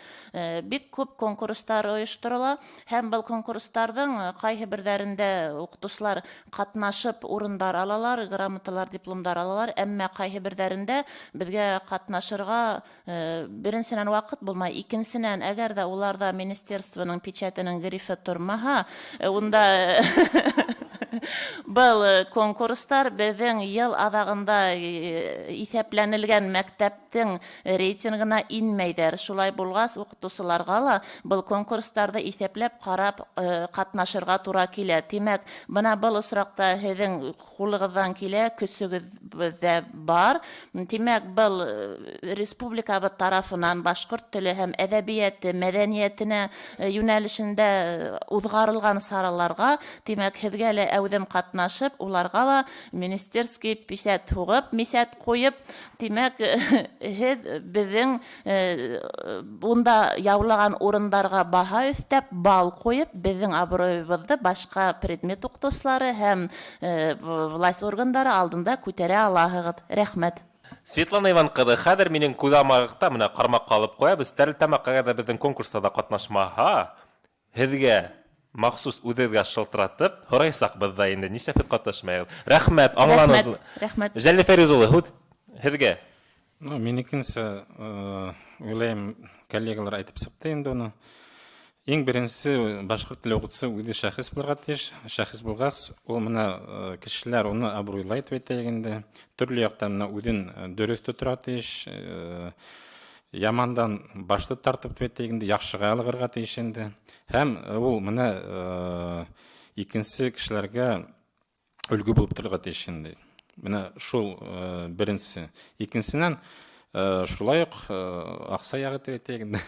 бик күп конкурстар ойошторола һәм был конкурстарҙың ҡайһы берҙәрендә уҡытыусылар ҡатнашып урындар алалар, грамоталар, дипломдар алалар, әммә ҡайһы берҙәрендә беҙгә ҡатнашырға беренсенән ваҡыт булмай, икенсенән, әгәр ҙә уларҙа министерствоның печатының грифы тормаһа, унда был конкурстар беҙҙең йыл аҙағында иҫәпләнелгән мәктәптең рейтингына инмәйҙәр. Шулай булғас, уҡытыусыларға ла был конкурстарҙы иҫәпләп ҡарап ҡатнашырға тура килә. Тимәк, бына был осраҡта һеҙҙең ҡулығыҙҙан килә, көсөгөҙ беҙҙә бар. Тимәк, был республикабыҙ тарафынан башҡорт теле һәм әҙәбиәте, мәҙәниәтенә йүнәлешендә уҙғарылған сараларға, тимәк, һеҙгә лә әүҙем ҡатнашып, уларға ла министерский писәт һуғып, мисәт ҡуйып, тимәк, һеҙ беҙҙең унда яулаған урындарға баһа өҫтәп, бал ҡуйып, беҙҙең абруйыбыҙҙы башҡа предмет уҡытыусылары һәм власть органдары алдында күтәрә алаһығыҙ. Рәхмәт. Светлана Иван ҡыҙы, хәҙер минең күҙ алмағыҡта менә ҡармаҡҡа алып ҡуябыҙ. Стәрлетамаҡ әгәр ҙә беҙҙең конкурста ла ҡатнашмаһа, һеҙгә махсус үҙегеҙгә шылтыратып һорайсаҡбыҙ ҙа инде, нишләп һеҙ ҡатнашмайһығыҙ? Рәхмәт, аңланығыҙ. Рәхмәт, рәхмәт. Жәле Фәйрүз улы, һүҙ һеҙгә. Минекенсә, уйлайым, коллегалар әйтеп сыҡты инде уны. Иң беренсе башҡорт теле уҡытыусы үҙе шәхес булырға тейеш. Шәхес булғас, ул мына кешеләр уны абруйлай тип әйтәйек инде. Төрлө яҡтан мына үҙен дөрөҫ тоторға тейеш, ямандан башты тартып тип әйтәйек инде, яҡшыға алығырға тейеш инде. Һәм ул мына икенсе кешеләргә өлгө булып торорға тейеш инде. Мына шул беренсе. Икенсенән, Шулай уҡ аҡса яғы тип әйтәйек инде.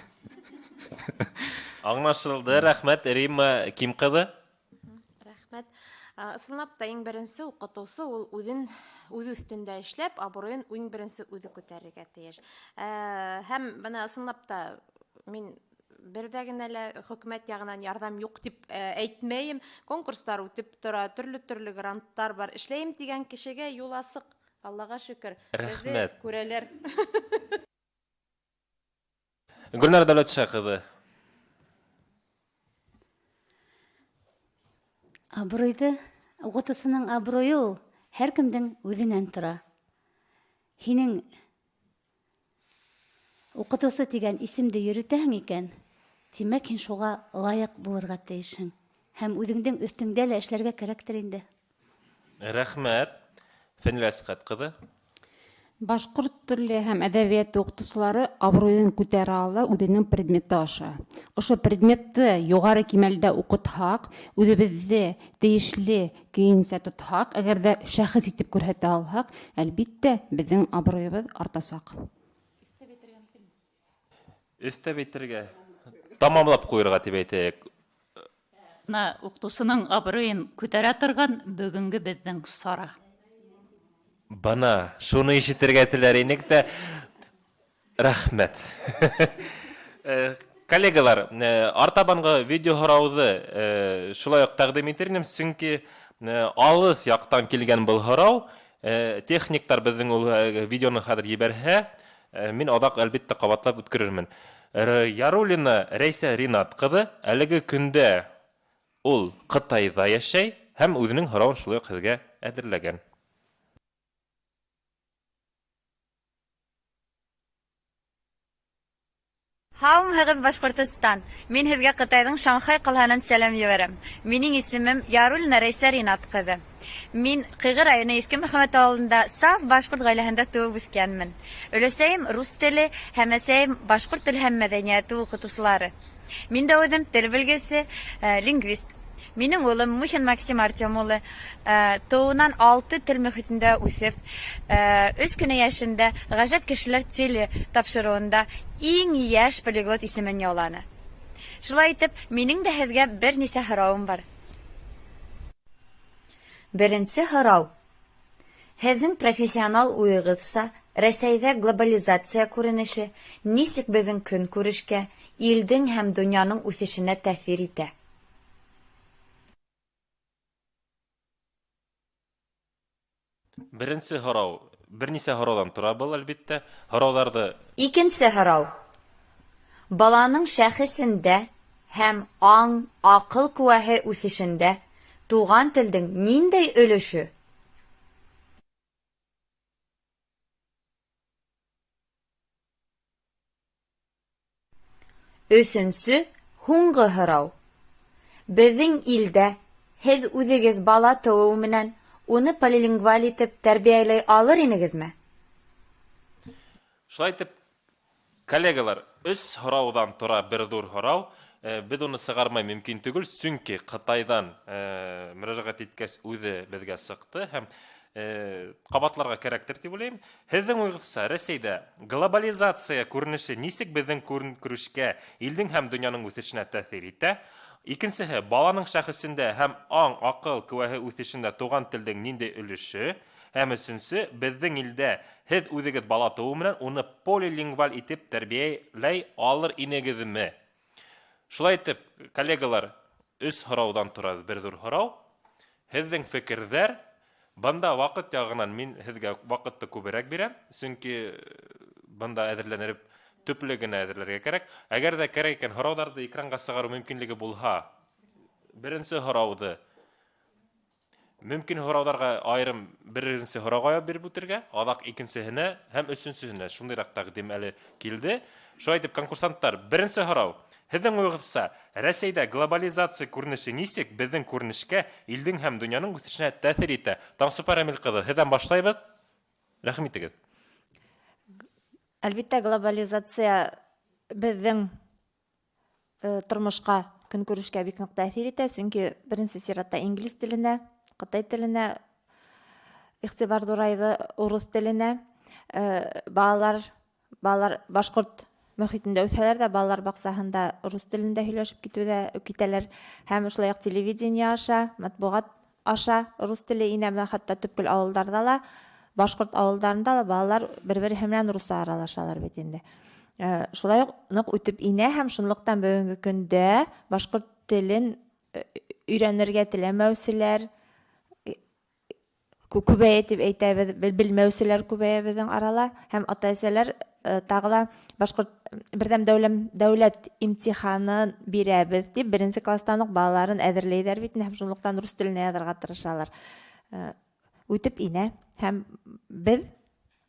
Аңлашылды, рәхмәт, Римма Ким ҡыҙы. Рәхмәт. Ысынлап та иң беренсе уҡытыусы ул үҙен үҙ өҫтөндә эшләп, абруйын иң беренсе үҙе күтәрергә тейеш. Һәм бына ысынлап та мин бер дә генә лә хөкүмәт яғынан ярҙам юҡ тип әйтмәйем. Конкурстар үтеп тора, төрлө-төрлө гранттар бар. Эшләйем тигән кешегә юл асыҡ. Аллаға шөкөр. Беҙҙе Рәхмәт. күрәләр. Гөлнара Дәүләтша ҡыҙы. Абруйҙы, уҡытыусының абруйы ул һәр кемдең үҙенән тора. Һинең уҡытыусы тигән исемде йөрөтәһең икән, тимәк һин шуға лайыҡ булырға тейешһең. Һәм үҙеңдең өҫтөңдә лә эшләргә кәрәктер инде. Рәхмәт. Фәнилә Әсҡәт ҡыҙы. Башҡорт теле һәм әҙәбиәте уҡытыусылары абруйын күтәрә ала үҙенең предметы аша. Ошо предметты юғары кимәлдә уҡытһаҡ, үҙебеҙҙе тейешле көйөнсә тотһаҡ, әгәр ҙә шәхес итеп күрһәтә алһаҡ, әлбиттә, беҙҙең абруйыбыҙ артасаҡ. Өҫтәп әйтергә, тамамлап ҡуйырға тип әйтәйек. Бына уҡытыусының абруйын күтәрә торған бөгөнгө беҙҙең сара. Бына шуны ишетергә теләр инек тә, рәхмәт. Коллегалар, артабанғы видео һорауҙы шулай уҡ тәҡдим итер инем, сөнки алыҫ яҡтан килгән был һорау, техниктар беҙҙең ул видеоны хәҙер ебәрһә, мин аҙаҡ әлбиттә ҡабатлап үткәрермен. Яруллина Рәйсә Ринат ҡыҙы әлеге көндә ул Ҡытайҙа йәшәй һәм үҙенең һорауын шулай уҡ һеҙгә әҙерләгән. Һаумыһығыҙ, Башҡортостан! Мин һеҙгә Ҡытайҙың Шанхай ҡалаһынан сәләм ебәрәм. Минең исемем Яруллина Рәйсә Ринат ҡыҙы. Мин Ҡыйғы районы Иҫке Мөхәммәт ауылында саф башҡорт ғаиләһендә тыуып үҫкәнмен. Өләсәйем рус теле һәм әсәйем башҡорт теле һәм мәҙәниәте уҡытыусылары. Мин дә үҙем тел белгесе, лингвист. Минең улым Мухин Максим Артем улы тыуынан 6 тел мөхитендә үҫеп, 3 кенә йәшендә Ғәжәп кешеләр теле тапшырыуында иң йәш полиглот исемен яуланы. Шулай итеп, минең дә һеҙгә бер нисә һорауым бар. Беренсе һорау. Һеҙҙең профессионал уйығыҙса, Рәсәйҙә глобализация күренеше нисек беҙҙең көнкүрешкә, илдең һәм донъяның үҫешенә тәьҫир итә? Беренсе һорау, бер нисә һорауҙан тора был, әлбиттә. Һорауҙарҙы Икенсе һорау. Баланың шәхесендә һәм аң, аҡыл ҡеүәһе үҫешендә туған телдең ниндәй өлөшө? Өсөнсө, һуңғы һорау. Беҙҙең илдә һеҙ үҙегеҙ бала тыуыу менән уны полилингваль итеп тәрбиәләй алыр инегеҙме? Шулай итеп, коллегалар, 3 һорауҙан тора бер ҙур һорау. Беҙ уны сығармай мөмкин түгел, сөнки Ҡытайҙан мөрәжәғәт иткәс үҙе беҙгә сыҡты һәм ҡабатларға кәрәктер тип уйлайым. Һеҙҙең уйығыҙса, Рәсәйҙә глобализация күренеше нисек беҙҙең көнкүрешкә, илдең һәм донъяның үҫешенә тәьҫир итә? Икенсеһе, баланың шәхесендә һәм аң, аҡыл ҡеүәһе үҫешендә туған телдең ниндәй өлөшө? Һәм өсөнсө, беҙҙең илдә һеҙ үҙегеҙ бала тыуыу менән уны полилингваль итеп тәрбиәләй алыр инегеҙме? Шулай итеп, коллегалар, 3 һорауҙан тора бер ҙур һорау. Һеҙҙең фекерҙәр, бында ваҡыт яғынан мин һеҙгә ваҡытты күберәк бирәм, сөнки бында әҙерләнеп төплө генә әҙерләргә кәрәк. Әгәр ҙә кәрәк икән, һорауҙарҙы экранға сығарыу мөмкинлеге булһа, беренсе һорауҙы мөмкин һорауҙарға айырым беренсе һорауға яуап биреп үтергә, аҙаҡ икенсеһенә һәм өсөнсөһөнә шундыйраҡ тәҡдим әле килде. Шулай итеп, конкурсанттар, беренсе һорау. Һеҙҙең уйығыҙса, Рәсәйҙә глобализация күренеше нисек беҙҙең күренешкә, илдең һәм донъяның үҫешенә тәьҫир итә? Таңсыпар Әмил ҡыҙы, һеҙҙән башлайбыҙ. Рәхим итегеҙ. Әлбиттә, глобализация беҙҙең тормошҡа, көнкүрешкә бик ныҡ тәьҫир итә, сөнки беренсе сиратта инглиз теленә, ҡытай теленә иғтибар ҙурайҙы, урыҫ теленә. Балалар Балалар башҡорт мөхитендә үҫһәләр ҙә, балалар баҡсаһында рус телендә һөйләшеп китеүҙә китәләр. Һәм шулай уҡ телевидение аша, матбуғат аша рус теле инә, менә хатта төпкөл ауылдарҙа ла, башҡорт ауылдарында ла балалар бер-береһе менән русса аралашалар бит инде. Шулай уҡ ныҡ үтеп инә һәм шунлыҡтан бөгөнгө көндә башҡорт телен өйрәнергә теләмәүселәр күбәйә тип әйтәбеҙ, белмәүселәр күбәйә беҙҙең арала һәм ата-әсәләр тағы ла башҡорт берҙәм дәүләт имтиханын бирәбеҙ тип беренсе класстан уҡ балаларын әҙерләйҙәр бит һәм шунлыҡтан рус теленә яҙырға тырышалар. Үтеп инә һәм беҙ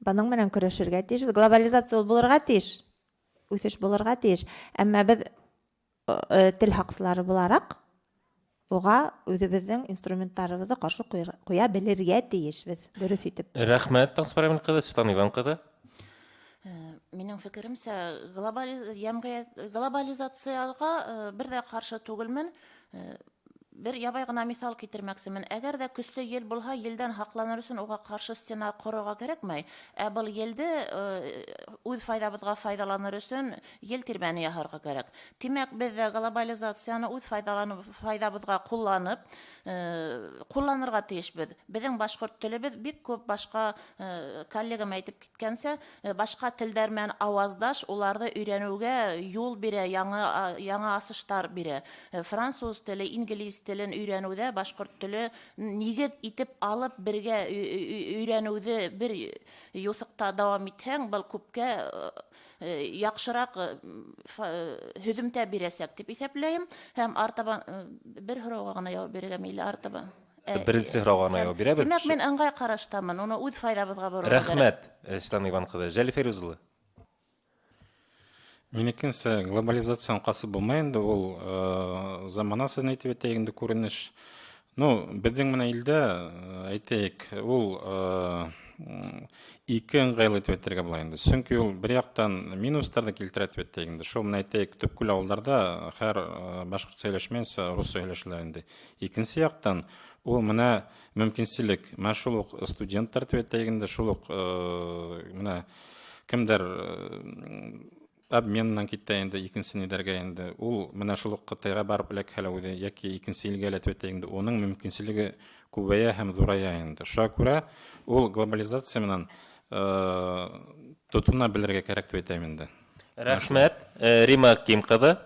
бының менән көрәшергә тейешбеҙ. Глобализация ул булырға тейеш, үҫеш булырға тейеш. Әммә беҙ тел һаҡсылары булараҡ уға үҙебеҙҙең инструменттарыбыҙҙы ҡаршы ҡуя белергә тейешбеҙ, дөрөҫ итеп. Рәхмәт, Таңсыпар Әмин ҡыҙы, Светлана Иван ҡыҙы. Минең фекеремсә, глобализацияға бер ҙә ҡаршы түгелмен. Бер ябай ғына миҫал китермәксемен. Әгәр ҙә көслө ел булһа, елдән һаҡланыр өсөн уға ҡаршы стена ҡорорға кәрәкмәй. Ә был елде үҙ файҙабыҙға файҙаланыр өсөн ел тирмәне яһарға кәрәк. Тимәк, беҙ ҙә глобализацияны үҙ файҙабыҙға ҡулланып, ҡулланырға тейешбеҙ. Беҙҙең башҡорт телебеҙ бик күп башҡа, коллегам әйтеп киткәнсә, башҡа телдәр менән ауаздаш, уларҙы өйрәнеүгә юл бирә, яңы асыштар бирә. Француз теле, инглиз телен өйрәнеүҙә башҡорт теле нигеҙ итеп алып бергә өйрәнеүҙе бер юҫыҡта дауам итһәң, был күпкә яҡшыраҡ һөҙөмтә бирәсәк тип иҫәпләйем. Һәм артабан бер һорауға ғына яуап бирергә мейле, артабан. Беренсе һорауға ғына яуап бирәбеҙ. Тимәк, мин ыңғай ҡараштамын, уны үҙ файҙабыҙға борорға кәрәк. Рәхмәт, Светлана Иван ҡыҙы. Жәле Фәйрүз улы. Минекенсә, глобализацияны ҡасып булмай инде, ул заманаса әйтеп әйтәйек инде күренеш. Ну, беҙҙең менән илдә, әйтәйек, ул ике ыңғайлы итеп әйтергә була инде. Сөнки ул бер яҡтан минустарҙы килтерә тип әйтәйек инде. Шул менән әйтәйек, төпкөл ауылдарҙа һәр башҡортса һөйләшмәйенсә русса һөйләшәләр инде. Икенсе яҡтан ул менә мөмкинселек, менә шул уҡ студенттар тип әйтәйек инде, шул уҡ менә кемдәр обмен менән китә инде икенсе нидәргә инде. Ул менә шул уҡ Ҡытайға барып эләкһә лә үҙе йәки икенсе илгә лә тип әйтәйек инде, уның мөмкинселеге күбәйә һәм ҙурая инде. Шуға күрә ул глобализация менән тотона белергә кәрәк тип әйтәм инде. Рәхмәт, Рима Ким ҡыҙы.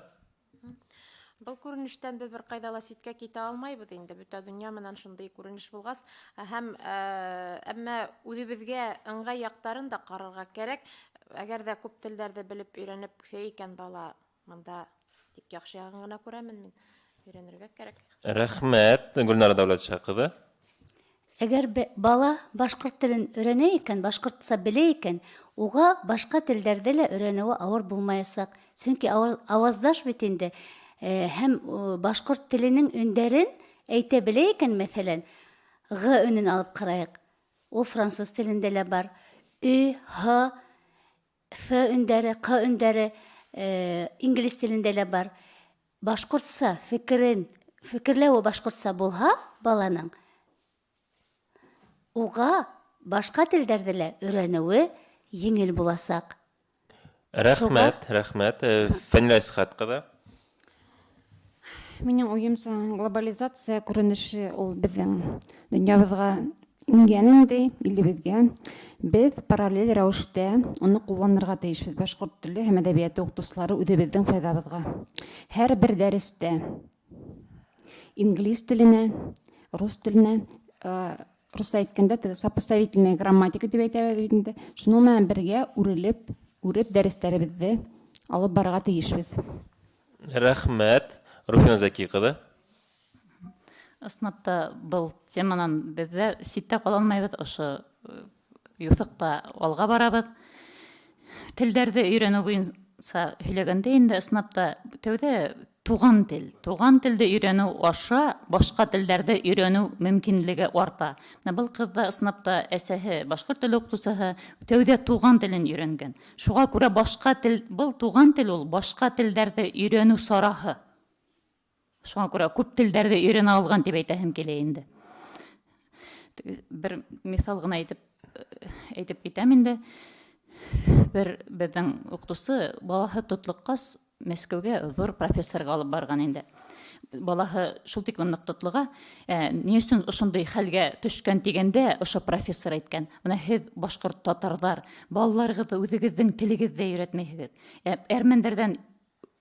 Был күренештән беҙ бер ҡайҙа ла ситкә китә алмайбыҙ инде. Бөтә донъя менән шундай күренеш булғас, һәм әммә үҙебеҙгә ыңғай яҡтарын да ҡарарға кәрәк. Әгәр ҙә күп телдәрҙе белеп өйрәнеп үҫә икән бала, бында тик яҡшы яғын ғына күрәмен мин. Өйрәнергә кәрәк. Рәхмәт, Гөлнара Дәүләтша ҡыҙы. Әгәр бала башҡорт телен өйрәнә икән, башҡортса белә икән, уға башҡа телдәрҙе лә өйрәнеүе ауыр булмаясаҡ. Сөнки ауаздаш бит инде. Һәм башҡорт теленең өндәрен әйтә белә икән, мәҫәлән, Ғ өнөн алып ҡарайыҡ. Ул француз телендә лә бар. Ө, Һ, Ф өндәре, Ҡ өндәре инглиз телендә лә бар. Башҡортса фекерләүе башҡортса булһа баланың, уға башҡа телдәрҙе лә өйрәнеүе еңел буласаҡ. Рәхмәт, рәхмәт. Фәнилә Исхаҡ ҡыҙы. Минең уйымса, глобализация күренеше ул беҙҙең донъябыҙға ингән инде, илебеҙгә. Беҙ параллель рәүештә уны ҡулланырға тейешбеҙ. Башҡорт теле һәм әҙәбиәте уҡытыусылары үҙебеҙҙең файҙабыҙға. Һәр бер дәрестә инглиз теленә, рус теленә, русса әйткәндә теге сопоставительная грамматика тип әйтәбеҙ бит инде. Шуның менән бергә үреп дәрестәребеҙҙе алып барырға тейешбеҙ. Рәхмәт, Руфина Зәки ҡыҙы. Ысынлап та был теманан беҙ ҙә ситтә ҡала алмайбыҙ, ошо юҫыҡта алға барабыҙ. Телдәрҙе өйрәнеү буйынса һөйләгәндә инде ысынлап та тәүҙә туған тел, туған телде өйрәнеү аша башҡа телдәрҙе өйрәнеү мөмкинлеге арта. Менә был ҡыҙ ҙа ысынлап та әсәһе башҡорт теле уҡытыусыһы, тәүҙә туған телен өйрәнгән. Шуға күрә башҡа тел, был туған тел ул башҡа телдәрҙе өйрәнеү сараһы. Шуға күрә күп телдәрҙе өйрәнә алған тип әйтәһем килә инде. Бер миҫал ғына әйтеп китәм инде. Бер беҙҙең уҡытыусы балаһы тотлоҡҡас Мәскәүгә ҙур профессорға алып барған инде. Балаһы шул тиклем ныҡ тотлоға, ни өсөн ошондай хәлгә төшкән тигәндә, ошо профессор әйткән: "Бына һеҙ башҡорт татарҙар, балаларығыҙҙы үҙегеҙҙең телегеҙҙә өйрәтмәйһегеҙ. Әрмәндәрҙән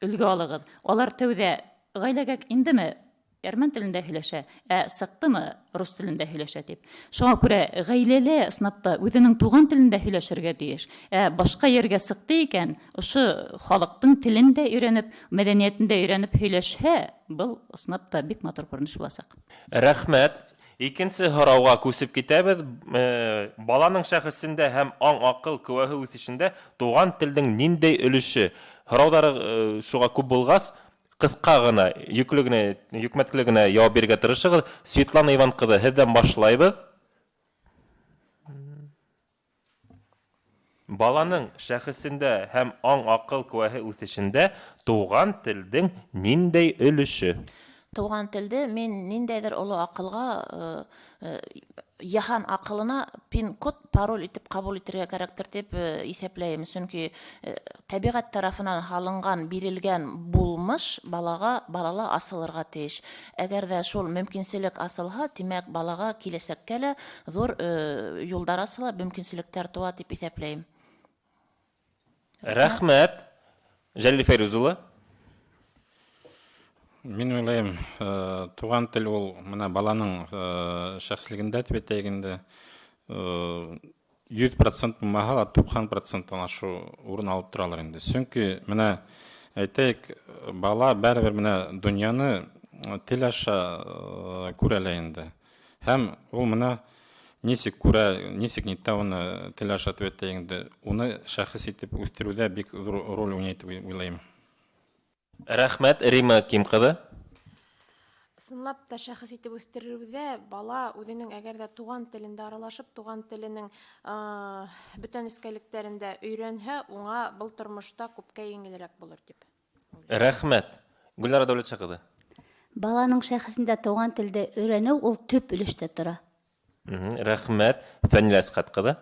өлгө алығыҙ. Алар тәүҙә ғаиләгә индеме, әрмән телендә һөйләшә, ә сыҡтымы, рус телендә һөйләшә", тип. Шуңа күрә ғаиләлә ысынлап та үҙенең туған телендә һөйләшергә тейеш. Ә башҡа ергә сыҡты икән, ошо халыҡтың телен дә өйрәнеп, мәҙәниәтен дә өйрәнеп һөйләшһә, был ысынлап та бик матур күренеш буласаҡ. Рәхмәт. Икенсе һорауға күсеп китәбеҙ. Баланың шәхесендә һәм аң-аҡыл кеүәһе үҫешендә туған телдең ниндәй өлөшө? Һорауҙары шуға күп булғас, ҡыҫҡа ғына, йөклө генә, йөкмәткеле генә яуап бирергә тырышығыҙ. Светлана Иван ҡыҙы, һеҙҙән башлайбыҙ. Баланың шәхесендә һәм аң-аҡыл кеүәһе үҫешендә туған телдең ниндәй өлөшө? Туған телде мин ниндәйҙер оло аҡылға, йыһан аҡылына пин-код, пароль итеп ҡабул итергә кәрәктер тип иҫәпләйем. Сөнки тәбиғәт тарафынан һалынған, бирелгән булмыш балаға, балала асылырға тейеш. Әгәр ҙә шул мөмкинселек асылһа, тимәк, балаға киләсәккә лә ҙур юлдар асыла, мөмкинселектәр тыуа тип иҫәпләйем. Рәхмәт. Җәлил Фәйрүз улы. Мин уйлайым, туган тел ул менә баланың шәхслегендә дип әйтәйек инде. 100 процент булмаһа ла, 90 проценттан ашу урын алып торалар инде. Чөнки менә әйтәйек, бала барыбер менә дөньяны тел аша күрә лә инде. Һәм ул менә нисек күрә, нисек нитә уны тел аша дип әйтәйек инде, уны шәхес итеп үҫтерүҙә бик ҙур роль уйнай дип уйлайым. Рәхмәт, Рима Ким ҡыҙы. Ысынлап та шәхес итеп үҫтереүҙә бала үҙенең әгәр ҙә туған телендә аралашып, туған теленең бөтә нескәлектәрен дә өйрәнһә, уңа был тормошта күпкә еңелерәк булыр тип. Рәхмәт. Гөлнара Дәүләтша ҡыҙы. Баланың шәхесендә туған телде өйрәнеү ул төп өлөштә тора. Рәхмәт. Фәнилә Әсҡәт ҡыҙы.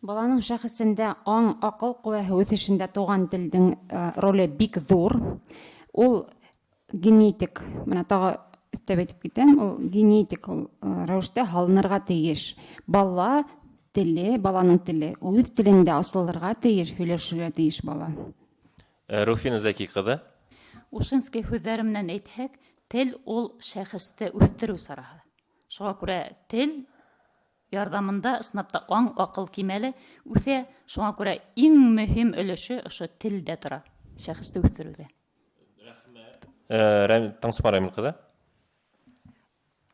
Баланың шәхесендә аң, аҡыл ҡеүәһе үҫешендә туған телдең роле бик ҙур. Ул генетик, менә тағы өҫтәп әйтеп китәм, ул генетик ул рәүештә һалынырға тейеш. Бала теле, баланың теле үҙ телендә асылырға тейеш, һөйләшергә тейеш бала. Руфина Зәки ҡыҙы. Ушинский һүҙҙәре менән әйтһәк, тел ул шәхесте үҫтереү сараһы. Шуға күрә тел ярҙамында ысынлап та аң, аҡыл кимәле үҫә. Шуға күрә иң мөһим өлөшө ошо телдә тора, шәхесте үҫтереүҙә. Рәхмәт. Таңсумар Рамил ҡыҙы.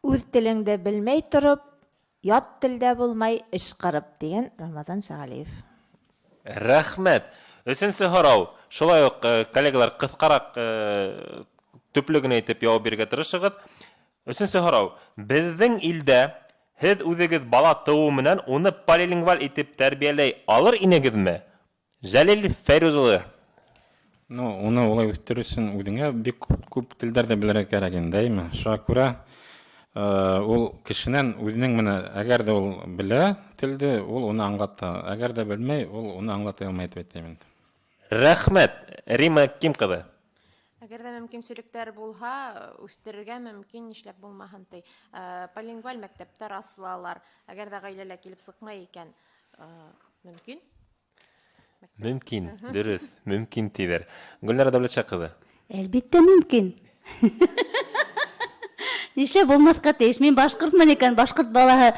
Үҙ телеңде белмәй тороп, ят телдә булмай эш ҡырып, тигән Рамазан Шағалиев. Рәхмәт. Өсөнсө һорау. Шулай уҡ, коллегалар, ҡыҫҡараҡ, төплө генә итеп яуап бирергә тырышығыҙ. Өсөнсө һорау. Беҙҙең илдә һеҙ үҙегеҙ бала тыуыу менән уны полилингваль итеп тәрбиәләй алыр инегеҙме? Җәлил Фәйрүз улы. Ну, уны улай үҫтереү өсөн үҙеңә бик күп телдәрҙе белергә кәрәк инде, әйме? Шуға күрә ул кешенән үҙенең менә, әгәр ҙә ул белә телде, ул уны аңлата. Әгәр ҙә белмәй, ул уны аңлата алмай дип әйтәм инде. Рәхмәт, Рима Ким ҡыҙы. Әгәр ҙә мөмкинселектәр булһа, үҫтерергә мөмкин, нишләп булмаһын ти. Полингваль мәктәптәр асылалар. Әгәр ҙә ғаиләлә килеп сыҡмай икән, мөмкин. Мөмкин, дөрөҫ, мөмкин тиҙәр. Гөлнара Дәүләтша ҡыҙы. Әлбиттә мөмкин. Нишләп булмаҫҡа тейеш? Мин башҡортмон икән, башҡорт балаһы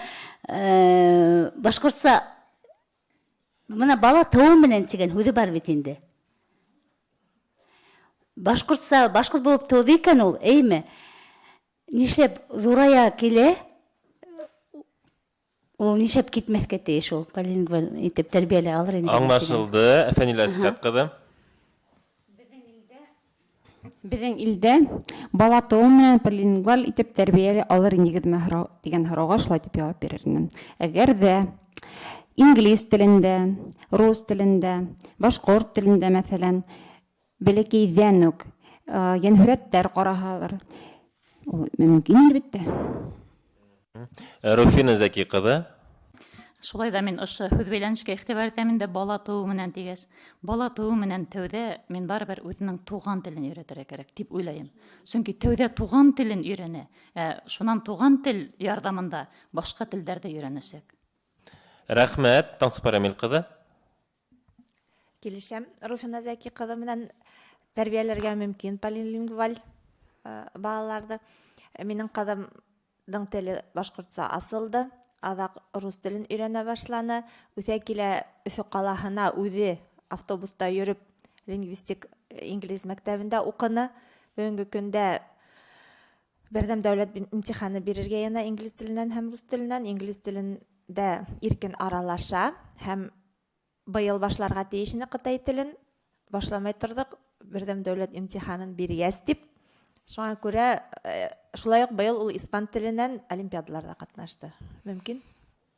башҡортса бына бала тыуыу менән тигән һүҙе бар бит инде. Башҡортса, башҡорт булып тыуҙы икән ул, эйме? Нишләп ҙурая килә? Ул нишләп китмәҫкә тейеш ул полилингваль итеп тәрбиәләй алыр инде. Аңлашылды, Фәнилә Әсхәт ҡыҙы. Беҙҙең илдә бала тыуыу менән полилингваль итеп тәрбиәләй алыр инегеҙме һорау тигән һорауға шулай тип яуап бирер инем. Әгәр ҙә инглиз телендә, рус телендә, башҡорт телендә, мәҫәлән, бәләкәйҙән үк йәнһүрәттәр ҡараһалар, ул мөмкин әлбиттә. Руфина Зәки ҡыҙы. Шулай да мин ошо һүҙ бәйләнешкә иғтибар итәм инде бала тыуыу менән тигәс. Бала тыуыу менән тәүҙә мин барыбер үҙенең туған телен өйрәтергә кәрәк тип уйлайым. Сөнки тәүҙә туған телен өйрәнә, ә шунан туған тел ярҙамында башҡа телдәрҙе өйрәнәсәк. Рәхмәт, Таңсыпар Әмил ҡыҙы. Килешәм. Руфина Зәки ҡыҙы менән тәрбиәләргә мөмкин полилингваль балаларҙы. Минең ҡыҙымдың теле башҡортса асылды, аҙаҡ рус телен өйрәнә башланы. Үҫә килә Өфө ҡалаһына үҙе автобуста йөрөп лингвистик инглиз мәктәбендә уҡыны. Бөгөнгө көндә берҙәм дәүләт имтиханы бирергә йыйына инглиз теленән һәм рус теленән. Инглиз телендә иркен аралаша һәм быйыл башларға тейеш ине ҡытай телен. Башламай торҙоҡ, берҙәм дәүләт имтиханын биргәс тип. Шуңа күрә шулай уҡ быйыл ул испан теленән олимпиадаларҙа ҡатнашты. Мөмкин?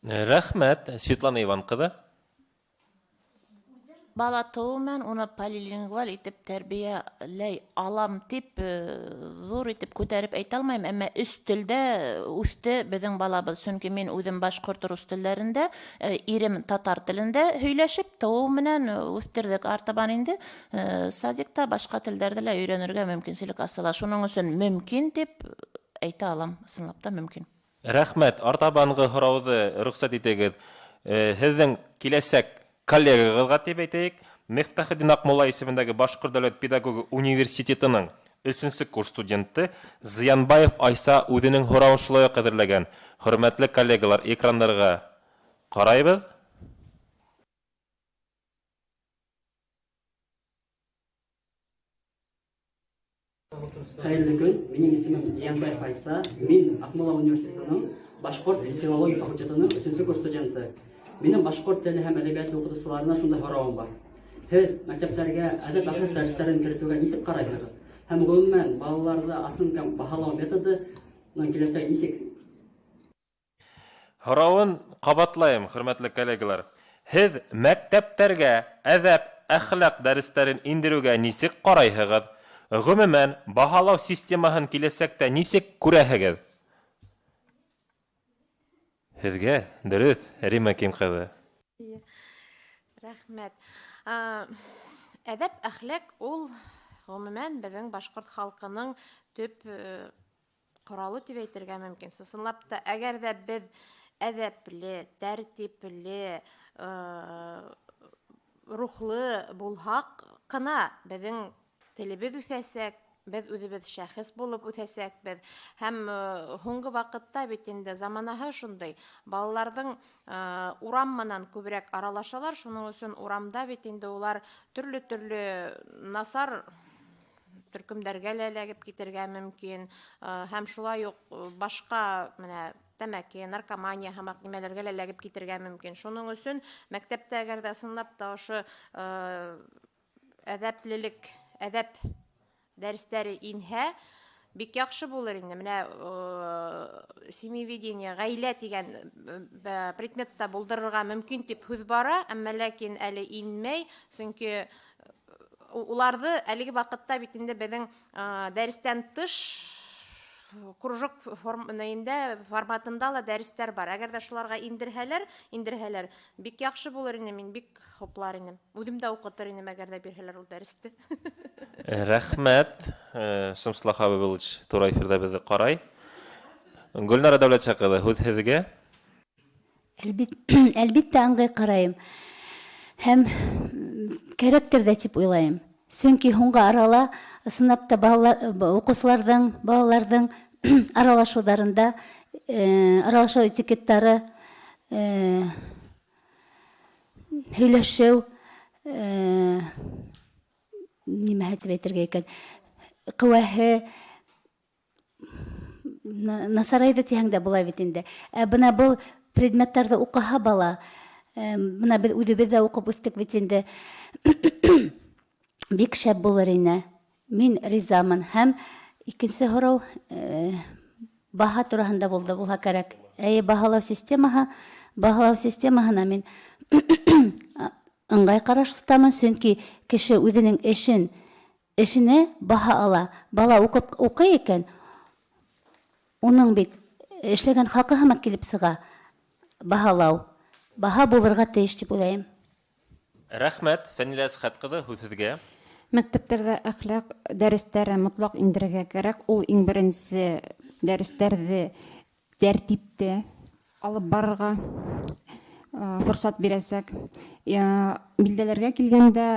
Рәхмәт, Светлана Иван ҡыҙы. Бала тыуыу менән уны полилингваль итеп тәрбиәләй алам тип ҙур итеп күтәреп әйтә алмайым, әммә өс телдә үҫте беҙҙең балабыҙ. Сөнки мин үҙем башҡорт, рус телдәрендә, ирем татар телендә һөйләшеп тыуыу менән үҫтерҙек. Артабан инде садикта башҡа телдәрҙе лә өйрәнергә мөмкинселек асыла. Шуның өсөн мөмкин тип әйтә алам, ысынлап та мөмкин. Рәхмәт. Артабанғы һорауҙы рөхсәт итегеҙ. Һеҙҙең киләсәк коллегағыҙға тип әйтәйек, Мифтахетдин Аҡмулла исемендәге Башҡорт дәүләт педагогика университетының өсөнсө курс студенты Зыянбаев Айса үҙенең һорауын шулай уҡ әҙерләгән. Хөрмәтле коллегалар, экрандарға ҡарайбыҙ. Хәйерле көн, минең исемем Зыянбаев Айса, мин Аҡмулла университетының Башҡорт филология факультетының өсөнсө курс студенты. Минең башҡорт теле һәм әҙәбиәте уҡытыусыларына шундай һорауым бар. Һеҙ мәктәптәргә әҙәп-әхлаҡ дәрестәрен керетеүгә нисек ҡарайһығыҙ? Һәм ғөмүмән балаларҙы оценка баһалау методының киләсәге нисек? Һорауын ҡабатлайым, хөрмәтле коллегалар. Һеҙ мәктәптәргә әҙәп-әхлаҡ дәрестәрен индереүгә нисек ҡарайһығыҙ? Ғөмүмән, баһалау системаһын киләсәктә нисек күрәһегеҙ? Һеҙгә дөрөҫ, Рима Ким ҡыҙы. Рәхмәт. Әҙәп-әхлаҡ ул ғөмүмән беҙҙең башҡорт халҡының төп ҡоралы тип әйтергә мөмкин. Ысынлап та, әгәр ҙә беҙ әҙәпле, тәртипле, рухлы булһаҡ ҡына беҙҙең телебеҙ үҫәсәк, беҙ үҙебеҙ шәхес булып үҫәсәкбеҙ. Һәм һуңғы ваҡытта бит инде заманаһы шундай, балаларҙың урам менән күберәк аралашалар, шуның өсөн урамда бит инде улар төрлө-төрлө насар төркөмдәргә лә эләгеп китергә мөмкин, һәм шулай уҡ башҡа менә тәмәке, наркомания һымаҡ нимәләргә лә эләгеп китергә мөмкин. Шуның өсөн мәктәптә әгәр ҙә ысынлап та ошо әҙәплелек, әҙәп дәрестәре инһә, бик яҡшы булыр инде. Менә семьеведение, ғаилә тигән предметта булдырырға мөмкин тип һүҙ бара, әммә ләкин әле инмәй, сөнки уларҙы әлеге ваҡытта бит инде беҙҙең дәрестән тыш кружок форматында ла дәрестәр бар. Әгәр ҙә шуларға индерһәләр, бик яҡшы булыр ине, мин бик хуплар инем. Үҙем дә уҡытыр инем, әгәр ҙә бирһәләр ул дәресте. Рәхмәт. Шымсулла Хабибуллович тура эфирҙа беҙҙе ҡарай. Гөлнара Дәүләтша ҡыҙы, һүҙ һеҙгә. Әлбиттә ыңғай ҡарайым. Һәм кәрәктер ҙә тип уйлайым. Сөнки һуңғы арала ысынлап та уҡыусыларҙың, балаларҙың аралашыуҙарында аралашыу этикеттары, һөйләшеү, нимәһе тип әйтергә икән, ҡеүәһе насарайҙы тиһәң дә була бит инде. Ә бына был предметтарҙы уҡыһа бала, бына беҙ үҙебеҙ ҙә уҡып үҫтек бит инде, бик шәп булыр ине. Мин ризамын. Һәм икенсе һорау баһа тураһында булды, булһа кәрәк. Әйе, баһалау системаһы, баһалау системаһына мин ыңғай ҡараш тотамын, сөнки кеше үҙенең эшенә баһа ала. Бала уҡый икән, уның бит эшләгән хаҡы һымаҡ килеп сыға баһалау. Баһа булырға тейеш тип уйлайым. Рәхмәт, Фәнилә Әсхәт ҡыҙы, һүҙ һеҙгә. Мәктәптәрҙә әхлаҡ дәрестәре мотлаҡ индерергә кәрәк. Ул иң беренсе дәрестәрҙе тәртиптә алып барырға форсат бирәсәк. Билдәләргә килгәндә,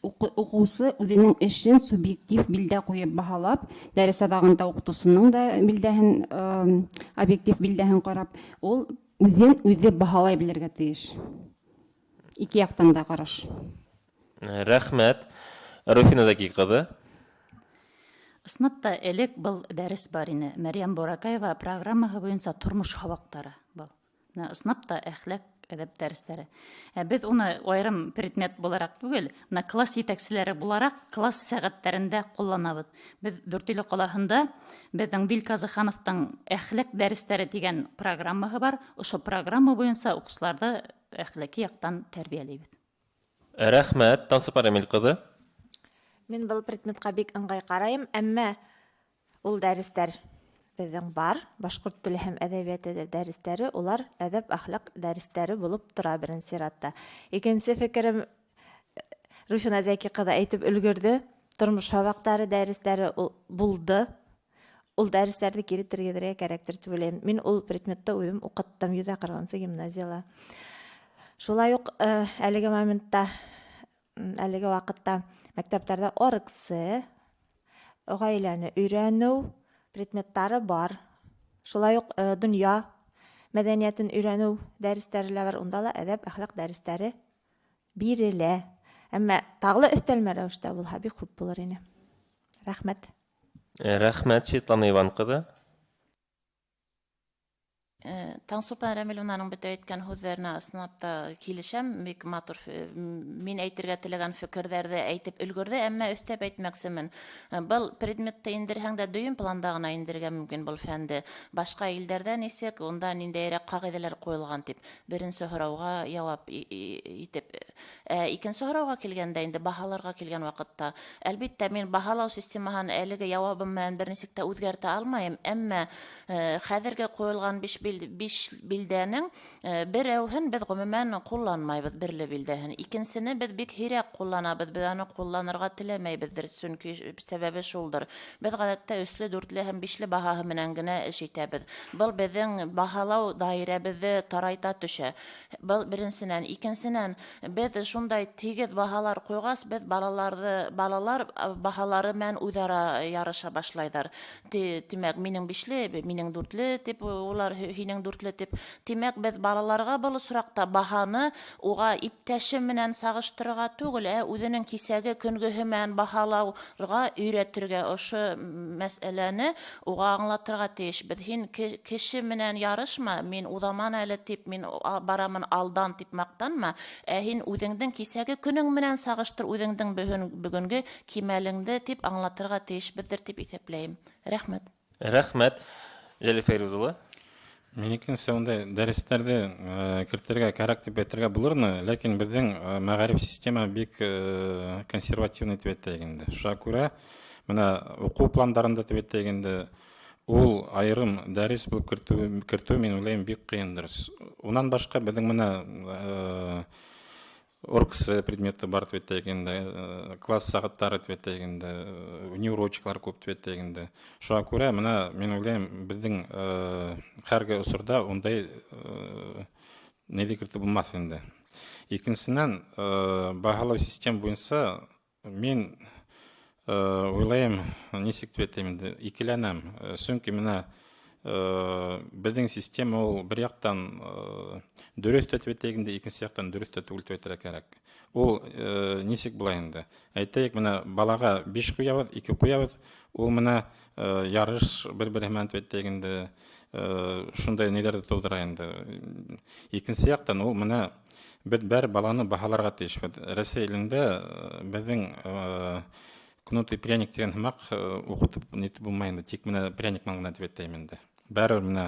уҡыусы үҙенең эшен субъектив билдә ҡуйып баһалап, дәрес аҙағында уҡытыусының да билдәһен, объектив билдәһен ҡарап, ул үҙен үҙе баһалай белергә тейеш. Ике яҡтан да ҡараш. Рәхмәт. Руфина Зәки ҡыҙы. Ысынлап та элек был дәрес бар ине. Мәрйәм Боракаева программаһы буйынса тормош һабаҡтары был. Менә ысынлап та әхлаҡ, әҙәп дәрестәре. Беҙ уны айырым предмет булараҡ түгел, менә класс етәкселәре булараҡ класс сәғәттәрендә ҡулланабыҙ. Беҙ Дүртөйлө ҡалаһында беҙҙең Вил Казыхановтың әхлаҡ дәрестәре тигән программаһы бар. Ошо программа буйынса уҡыусыларҙы әхлаҡи яҡтан тәрбиәләйбеҙ. Рәхмәт, Тансыпар Эмиль ҡыҙы. Мин был предметҡа бик ыңғай ҡарайым, әммә ул дәрестәр беҙҙең бар. Башҡорт теле һәм әҙәбиәте дәрестәре, улар әҙәп-әхлаҡ дәрестәре булып тора беренсе сиратта. Икенсе фекерем, Руфина Зәки ҡыҙы әйтеп өлгөрҙө, тормош һабаҡтары дәрестәре ул булды. Ул дәрестәрҙе кире тергеҙергә кәрәктер тип уйлайым. Мин ул предметты үҙем уҡыттым 140 гимназияла. Шулай уҡ әлеге моментта, әлеге ваҡытта мәктәптәрҙә ОРКС, ғаиләне өйрәнеү предметтары бар. Шулай уҡ донъя мәҙәниәтен өйрәнеү дәрестәре лә бар. Унда ла әҙәп-әхлаҡ дәрестәре бирелә. Әммә тағы ла өҫтәлмә рәүештә булһа бик хуп булыр ине. Рәхмәт. Рәхмәт, Светлана Иван ҡыҙы. Таңсулпан Рәмиловнаның бөтә әйткән һүҙҙәренә ысынлап та килешәм. Бик матур, мин әйтергә теләгән фекерҙәрҙе әйтеп өлгөрҙө, әммә өҫтәп әйтмәксемен. Был предметты индерһәң дә дөйөм планда ғына индерергә мөмкин был фәнде. Башҡа илдәрҙә нисек, унда ниндәйерәк ҡағиҙәләр ҡуйылған тип беренсе һорауға яуап итеп. Икенсе һорауға килгәндә, инде баһаларға килгән ваҡытта, әлбиттә, мин баһалау системаһын әлеге яуабым менән бер нисек тә үҙгәртә алмайым, әммә хәҙерге ҡуйылған биш билдәнең берәүһен беҙ ғөмүмән ҡулланмайбыҙ, берле билдәһен. Икенсене беҙ бик һирәк ҡулланабыҙ, беҙ аны ҡулланырға теләмәйбеҙҙер, сөнки сәбәбе шулдыр. Беҙ ғәҙәттә өслө, дүртле һәм бишле баһаһы менән генә эш итәбеҙ. Был беҙҙең баһалау даирәбеҙҙе тарайта төшә. Был беренсенән. Икенсенән, беҙ шундай тигеҙ баһалар ҡуйғас, беҙ балалар баһалары менән үҙ-ара ярыша башлайҙар. Тимәк, минең бишле, минең дүртле тип, улар һинең дүртле тип. Тимәк, беҙ балаларға был осраҡта баһаны уға иптәше менән сағыштырырға түгел, ә үҙенең кисәге көнгөһө менән баһалауға өйрәтергә, ошо мәсьәләне уға аңлатырға тейешбеҙ. Һин кеше менән ярышма, мин уҙаман әле тип, мин барамын алдан тип маҡтанма, ә һин үҙеңдең кисәге көнөң менән сағыштыр үҙеңдең бөгөнгө кимәлеңде тип аңлатырға тейешбеҙҙер тип иҫәпләйем. Рәхмәт. Рәхмәт. Жәлил Фәйрүз улы. Минекенсә, ундай дәрестәрҙе кертергә кәрәк тип әйтергә булырмы, ләкин беҙҙең мәғариф система бик консервативный тип әйтәйек инде. Шуға күрә менә уҡыу пландарында тип әйтәйек инде, ул айырым дәрес булып кертеү мин уйлайым бик ҡыйындыр. Унан башҡа беҙҙең менә ОРКС предметы бар тип әйтәйек инде, класс сәғәттәре тип әйтәйек инде, внеурочкалар күп тип әйтәйек инде. Шуға күрә менә мин уйлайым, беҙҙең хәрге осорҙа ундай ниҙе кертеп булмаҫ инде. Икенсенән, баһалау система буйынса мин уйлайым, нисек тип әйтәйем инде, икеләнәм. Сөнки менә беҙҙең система ул бер яҡтан дөрөҫ тә тип әйтәйек инде, икенсе яҡтан дөрөҫ тә түгел тип әйтергә кәрәк. Ул нисек була инде? Әйтәйек, менә балаға 5 ҡуябыҙ, 2 ҡуябыҙ, ул менә ярыш бер-береһе менән тип әйтәйек инде, шундай ниҙәрҙе тыуҙыра инде. Икенсе яҡтан ул менә беҙ бер баланы баһаларға тейешбеҙ. Рәсәй илендә беҙҙең кнут и пряник тигән һымаҡ уҡытып нитеп булмай инде, тик менә пряник менән генә тип әйтәйем инде. Бәрібер менә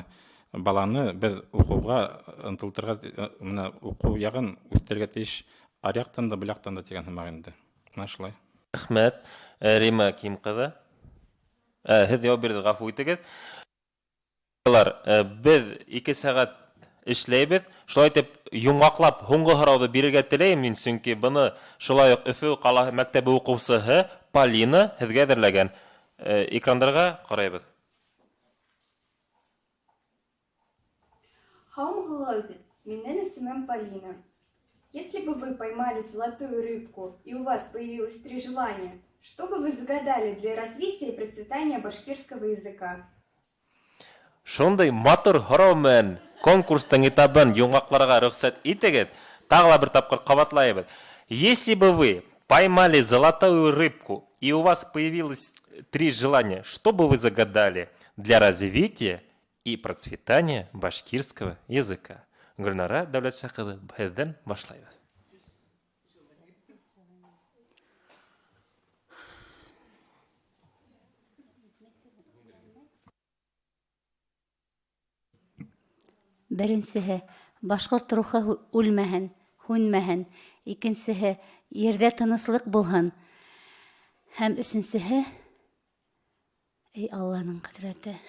баланы беҙ уҡыуға ынтылтырға, менә уҡыу яғын үҫтерергә тейеш, ар яҡтан да, был яҡтан да тигән һымаҡ инде. Менә шулай. Рәхмәт. Рима Ким ҡыҙы. Һеҙ яуап бирҙегеҙ, ғәфү итегеҙ. Беҙ 2 сәғәт Эшләйбеҙ. Шулай итеп, йомғаҡлап һуңғы һорауҙы бирергә теләйем мин, сөнки быны шулай уҡ Өфө ҡалаһы мәктәбе уҡыусыһы Полина һеҙгә әҙерләгән. Экрандарға ҡарайбыҙ. Һаумыһығыҙ, минең исемем Полина. Если бы вы поймали золотую рыбку и у вас появилось 3 желания, что бы вы загадали для развития и процветания башкирского языка? Шундай матур һорау менән конкурстың этабын йомғаҡларға рөхсәт итегеҙ. Тағы ла бер тапҡыр ҡабатлайбыҙ. Если бы вы поймали золотую рыбку и у вас появилось 3 желания, что бы вы загадали для развития и процветания башкирского языка? Гөлнара Дәүләтша ҡыҙы, һеҙҙән башлайбыҙ. Беренсеһе, башҡорт рухы үлмәһен, һүнмәһен. Икенсеһе, ерҙә тыныслыҡ булһын. Һәм өсөнсөһө, эй Алланың ҡөҙрәте.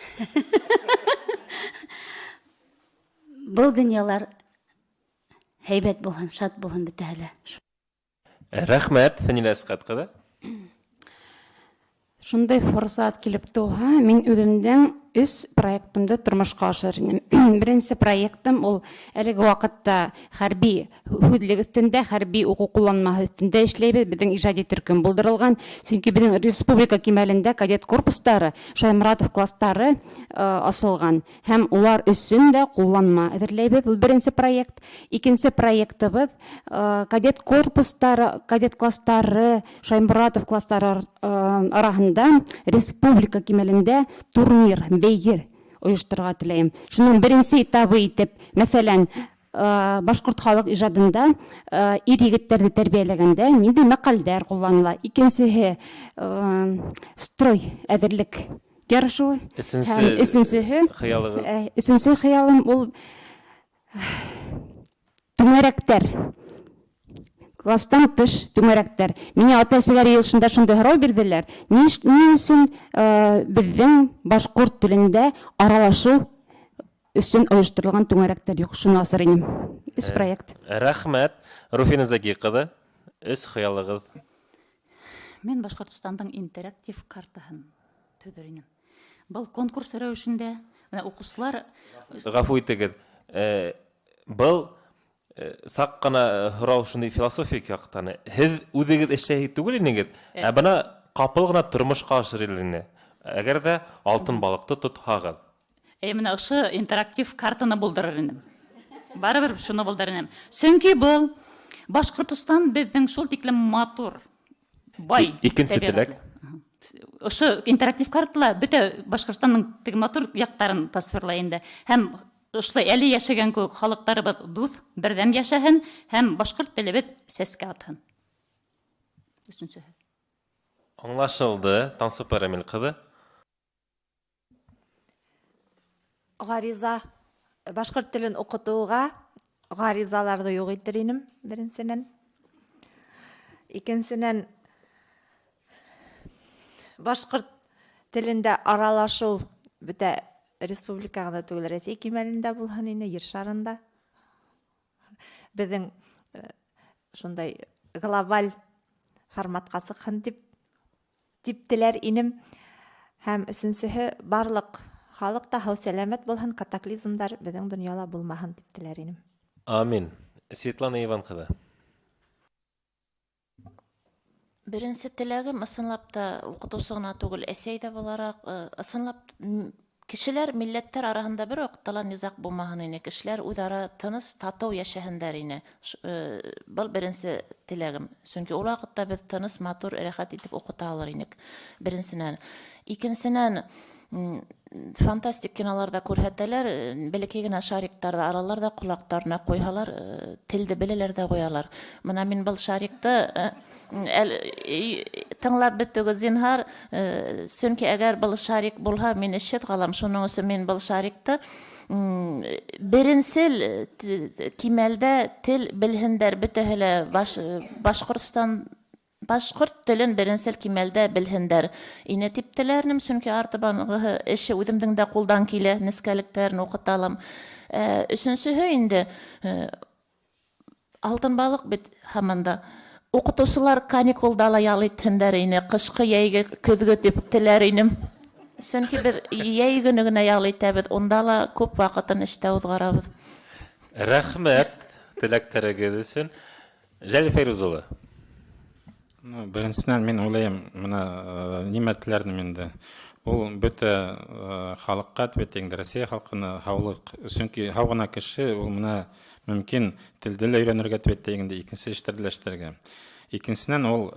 Был донъялар һәйбәт булһын, шат булһын бөтәһе лә. Рәхмәт, Фәнилә Әсҡәт ҡыҙы. Шундай форсат килеп тыуһа, мин үҙемдең 3 проектымды тормошҡа ашырыр инем. Беренсе проектым ул әлеге ваҡытта хәрби һүҙлек өҫтөндә, хәрби уҡыу ҡулланмаһы өҫтөндә эшләйбеҙ. Беҙҙең ижади төркөм булдырылған. Сөнки беҙҙең республика кимәлендә кадет корпустары, Шайморатов кластары асылған. Һәм улар өсөн дә ҡулланма әҙерләйбеҙ. Ул беренсе проект. Икенсе проектыбыҙ кадет корпустары, кадет кластары, Шайморатов кластары араһында республика кимәлендә турнир, бәйге ойошторорға теләйем. Шуның беренсе этабы итеп, мәҫәлән, башҡорт халыҡ ижадында ир егеттәрҙе тәрбиәләгәндә ниндәй мәҡәлдәр ҡулланыла. Икенсеһе, строй әҙерлек ярышыуы. Өсөнсө хыялығыҙ. Өсөнсө хыялым ул түңәрәктәр. Кластан тыш түңәрәктәр. Миңә ата-әсәләр йыйылышында шундай һорау бирҙеләр. Ни өсөн беҙҙең башҡорт телендә аралашыу өсөн ойошторолған түңәрәктәр юҡ? Шуны асыр инем. 3 проект. Рәхмәт. Руфина Заки ҡыҙы, 3 хыялығыҙ. Мин Башҡортостандың интерактив картаһын төҙөр инем. Был конкурс рәүешендә менә уҡыусылар Ғәфү итегеҙ. Был саҡ ҡына һорау шундай философик яҡтан. Һеҙ үҙегеҙ эшләйһегеҙ түгел инегеҙ, ә бына ҡапыл ғына тормошҡа ашырыр ине. Әгәр ҙә алтын балыҡты тотһағыҙ. Менә ошо интерактив картаны булдырыр инем. Барыбер шуны булдырыр инем. Сөнки был Башҡортостан беҙҙең шул тиклем матур, бай Икенсе тәбиғәтле. теләк. Ошо интерактив картала бөтә Башҡортостандың теге матур яҡтарын тасвирлай инде. Һәм ошолай әле йәшәгән кеүек халыҡтарыбыҙ дуҫ, берҙәм йәшәһен һәм башҡорт телебеҙ сәскә атһын. Өсөнсөһө. Аңлашылды, Тансыпа Рәмил ҡыҙы. Ғариза, башҡорт телен уҡытыуға ғаризаларҙы юҡ итер инем, беренсенән. Икенсенән, башҡорт телендә аралашыу бөтә республика ғына түгел, Рәсәй кимәлендә булһын ине, ер шарында. Беҙҙең шундай глобаль форматҡа сыҡһын тип теләр инем. Һәм өсөнсөһө, барлыҡ халыҡ та һау-сәләмәт булһын, катаклизмдар беҙҙең донъяла булмаһын тип теләр инем. Амин. Светлана Иван ҡыҙы. Беренсе теләгем ысынлап та уҡытыусы ғына түгел, әсәй ҙә булараҡ, ысынлап кешеләр, милләттәр араһында бер ваҡытта ла низаҡ булмаһын ине. Кешеләр үҙ-ара тыныс, татыу йәшәһендәр ине. Был беренсе теләгем. Сөнки ул ваҡытта беҙ тыныс, матур, рәхәт итеп уҡыта алыр инек. Беренсенән. Икенсенән, фантастик киноларҙа күрһәтәләр, бәләкәй генә шариктарҙы алалар ҙа ҡолаҡтарына ҡуйһалар, телде беләләр ҙә ҡуялар. Бына мин был шарикты тыңлап бөтөгөҙ, зинһар, сөнки әгәр был шарик булһа, мин эшһеҙ ҡалам. Шуның өсөн мин был шарикты, беренсел кимәлдә тел белһендәр, бөтәһе лә Башҡортостан Башҡорт телен беренсел кимәлдә белһендәр ине тип теләр инем, сөнки артабанғыһы эше үҙемдең дә ҡулдан килә, нескәлектәрен уҡыта алам. Өсөнсөһө инде алтын балыҡ бит һаман да. Уҡытыусылар каникулда ла ял итһендәр ине, ҡышҡы, йәйге, көҙгө тип теләр инем. Сөнки беҙ йәй көнө генә ял итәбеҙ, унда ла күп ваҡытын эштә уҙғарабыҙ. Рәхмәт теләктәрегеҙ өсөн. Жәлил Фәйрүз улы. Ну, беренсенән, мин уйлайым, менә нимә теләр инем инде. Ул бөтә халыҡҡа тип әйтәйек инде, Россия халҡына һаулыҡ. Сөнки һау ғына кеше ул менә мөмкин телде лә өйрәнергә тип әйтәйек инде, икенсе эштәрҙе лә эшләргә. Икенсенән, ул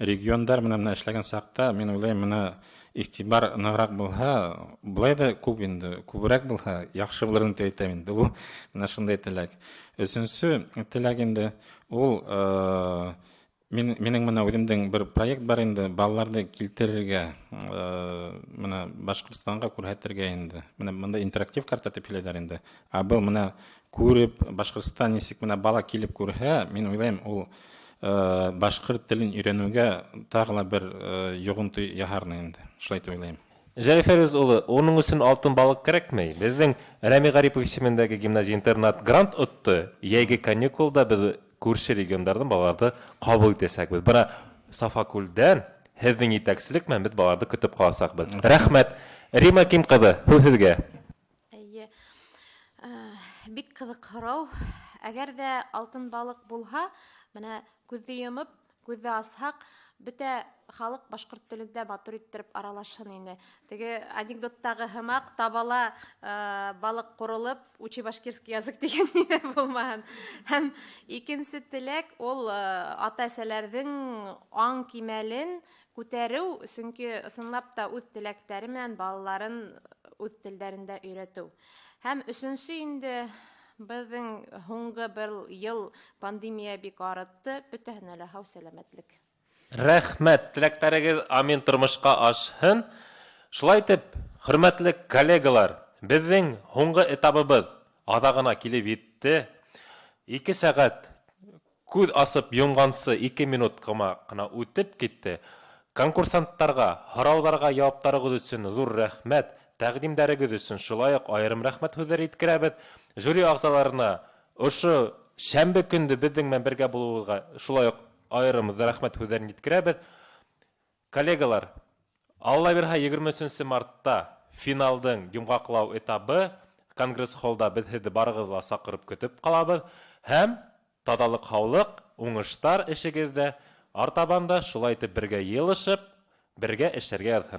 региондар менән менә эшләгән саҡта, мин уйлайым, менә игътибар нығыраҡ булһа, былай ҙа күп инде, күберәк булһа, яҡшы булыр ине тип әйтәм инде. Ул менә шундай теләк. Өсөнсө теләк инде ул мин минең менә үҙемдең бер проект бар инде, балаларҙы килтерергә менә Башҡортостанға күрһәтергә инде. Менә бында интерактив карта тип һөйләйҙәр инде. Ә был менә күреп Башҡортостан нисек менә бала килеп күрһә, мин уйлайым, ул башҡорт телен өйрәнеүгә тағы ла бер йоғонто яһар инде. Шулай тип уйлайым. Жәлил Фәйрүз улы, уның өсөн алтын балыҡ кәрәкмәй. Беҙҙең Рәми Ғарипов исемендәге гимназия-интернат грант отто. Йәйге каникулда беҙ күрше региондарҙан балаларҙы ҡабул итәсәкбеҙ. Бына Сафакүлдән һеҙҙең етәкселек менән беҙ балаларҙы көтөп ҡаласаҡбыҙ. Рәхмәт. Рима Ким ҡыҙы, һүҙ һеҙгә. Әйе. Бик ҡыҙыҡ һорау. Әгәр ҙә алтын балыҡ булһа, менә күҙҙе йомоп, күҙҙе асһаҡ, бөтә халыҡ башҡорт телендә матур иттереп аралашһын ине. Теге анекдоттағы һымаҡ табала балыҡ ҡурылып, учи башкирский язык тигән нимә булмаһын. Һәм икенсе теләк ул ата-әсәләрҙең аң кимәлен күтәреү, сөнки ысынлап та үҙ теләктәре менән балаларын үҙ телдәрендә өйрәтеү. Һәм өсөнсө инде беҙҙең һуңғы бер йыл пандемия бик арытты, бөтәһенә лә һау сәләмәтлек. Рәхмәт, теләктәрегеҙ амин тормошҡа ашһын. Шулай итеп, хөрмәтле коллегалар, беҙҙең һуңғы этабыбыҙ аҙағына килеп етте. 2 сәғәт күҙ асып йомғансы 2 минут ҡына үтеп китте. Конкурсанттарға, һорауҙарға яуаптарығыҙ өсөн ҙур рәхмәт, тәҡдимдәрегеҙ өсөн шулай уҡ айырым рәхмәт һүҙҙәре еткерәбеҙ. Жюри ағзаларына ошо шәмбе көндө беҙҙең менән бергә булыуығыҙға шулай уҡ айырым рәхмәт һүҙҙәрен еткерәбеҙ. Коллегалар, Алла бирһә, 23 мартта финалдың йомғаҡлау этабы Конгресс-холлда беҙ һеҙҙе барығыҙҙы ла саҡырып көтөп ҡалабыҙ. Һәм таҙалыҡ, һаулыҡ, уңыштар эшегеҙҙә артабан да шулай итеп бергә йыйылышып, бергә эшләргә яҙһын.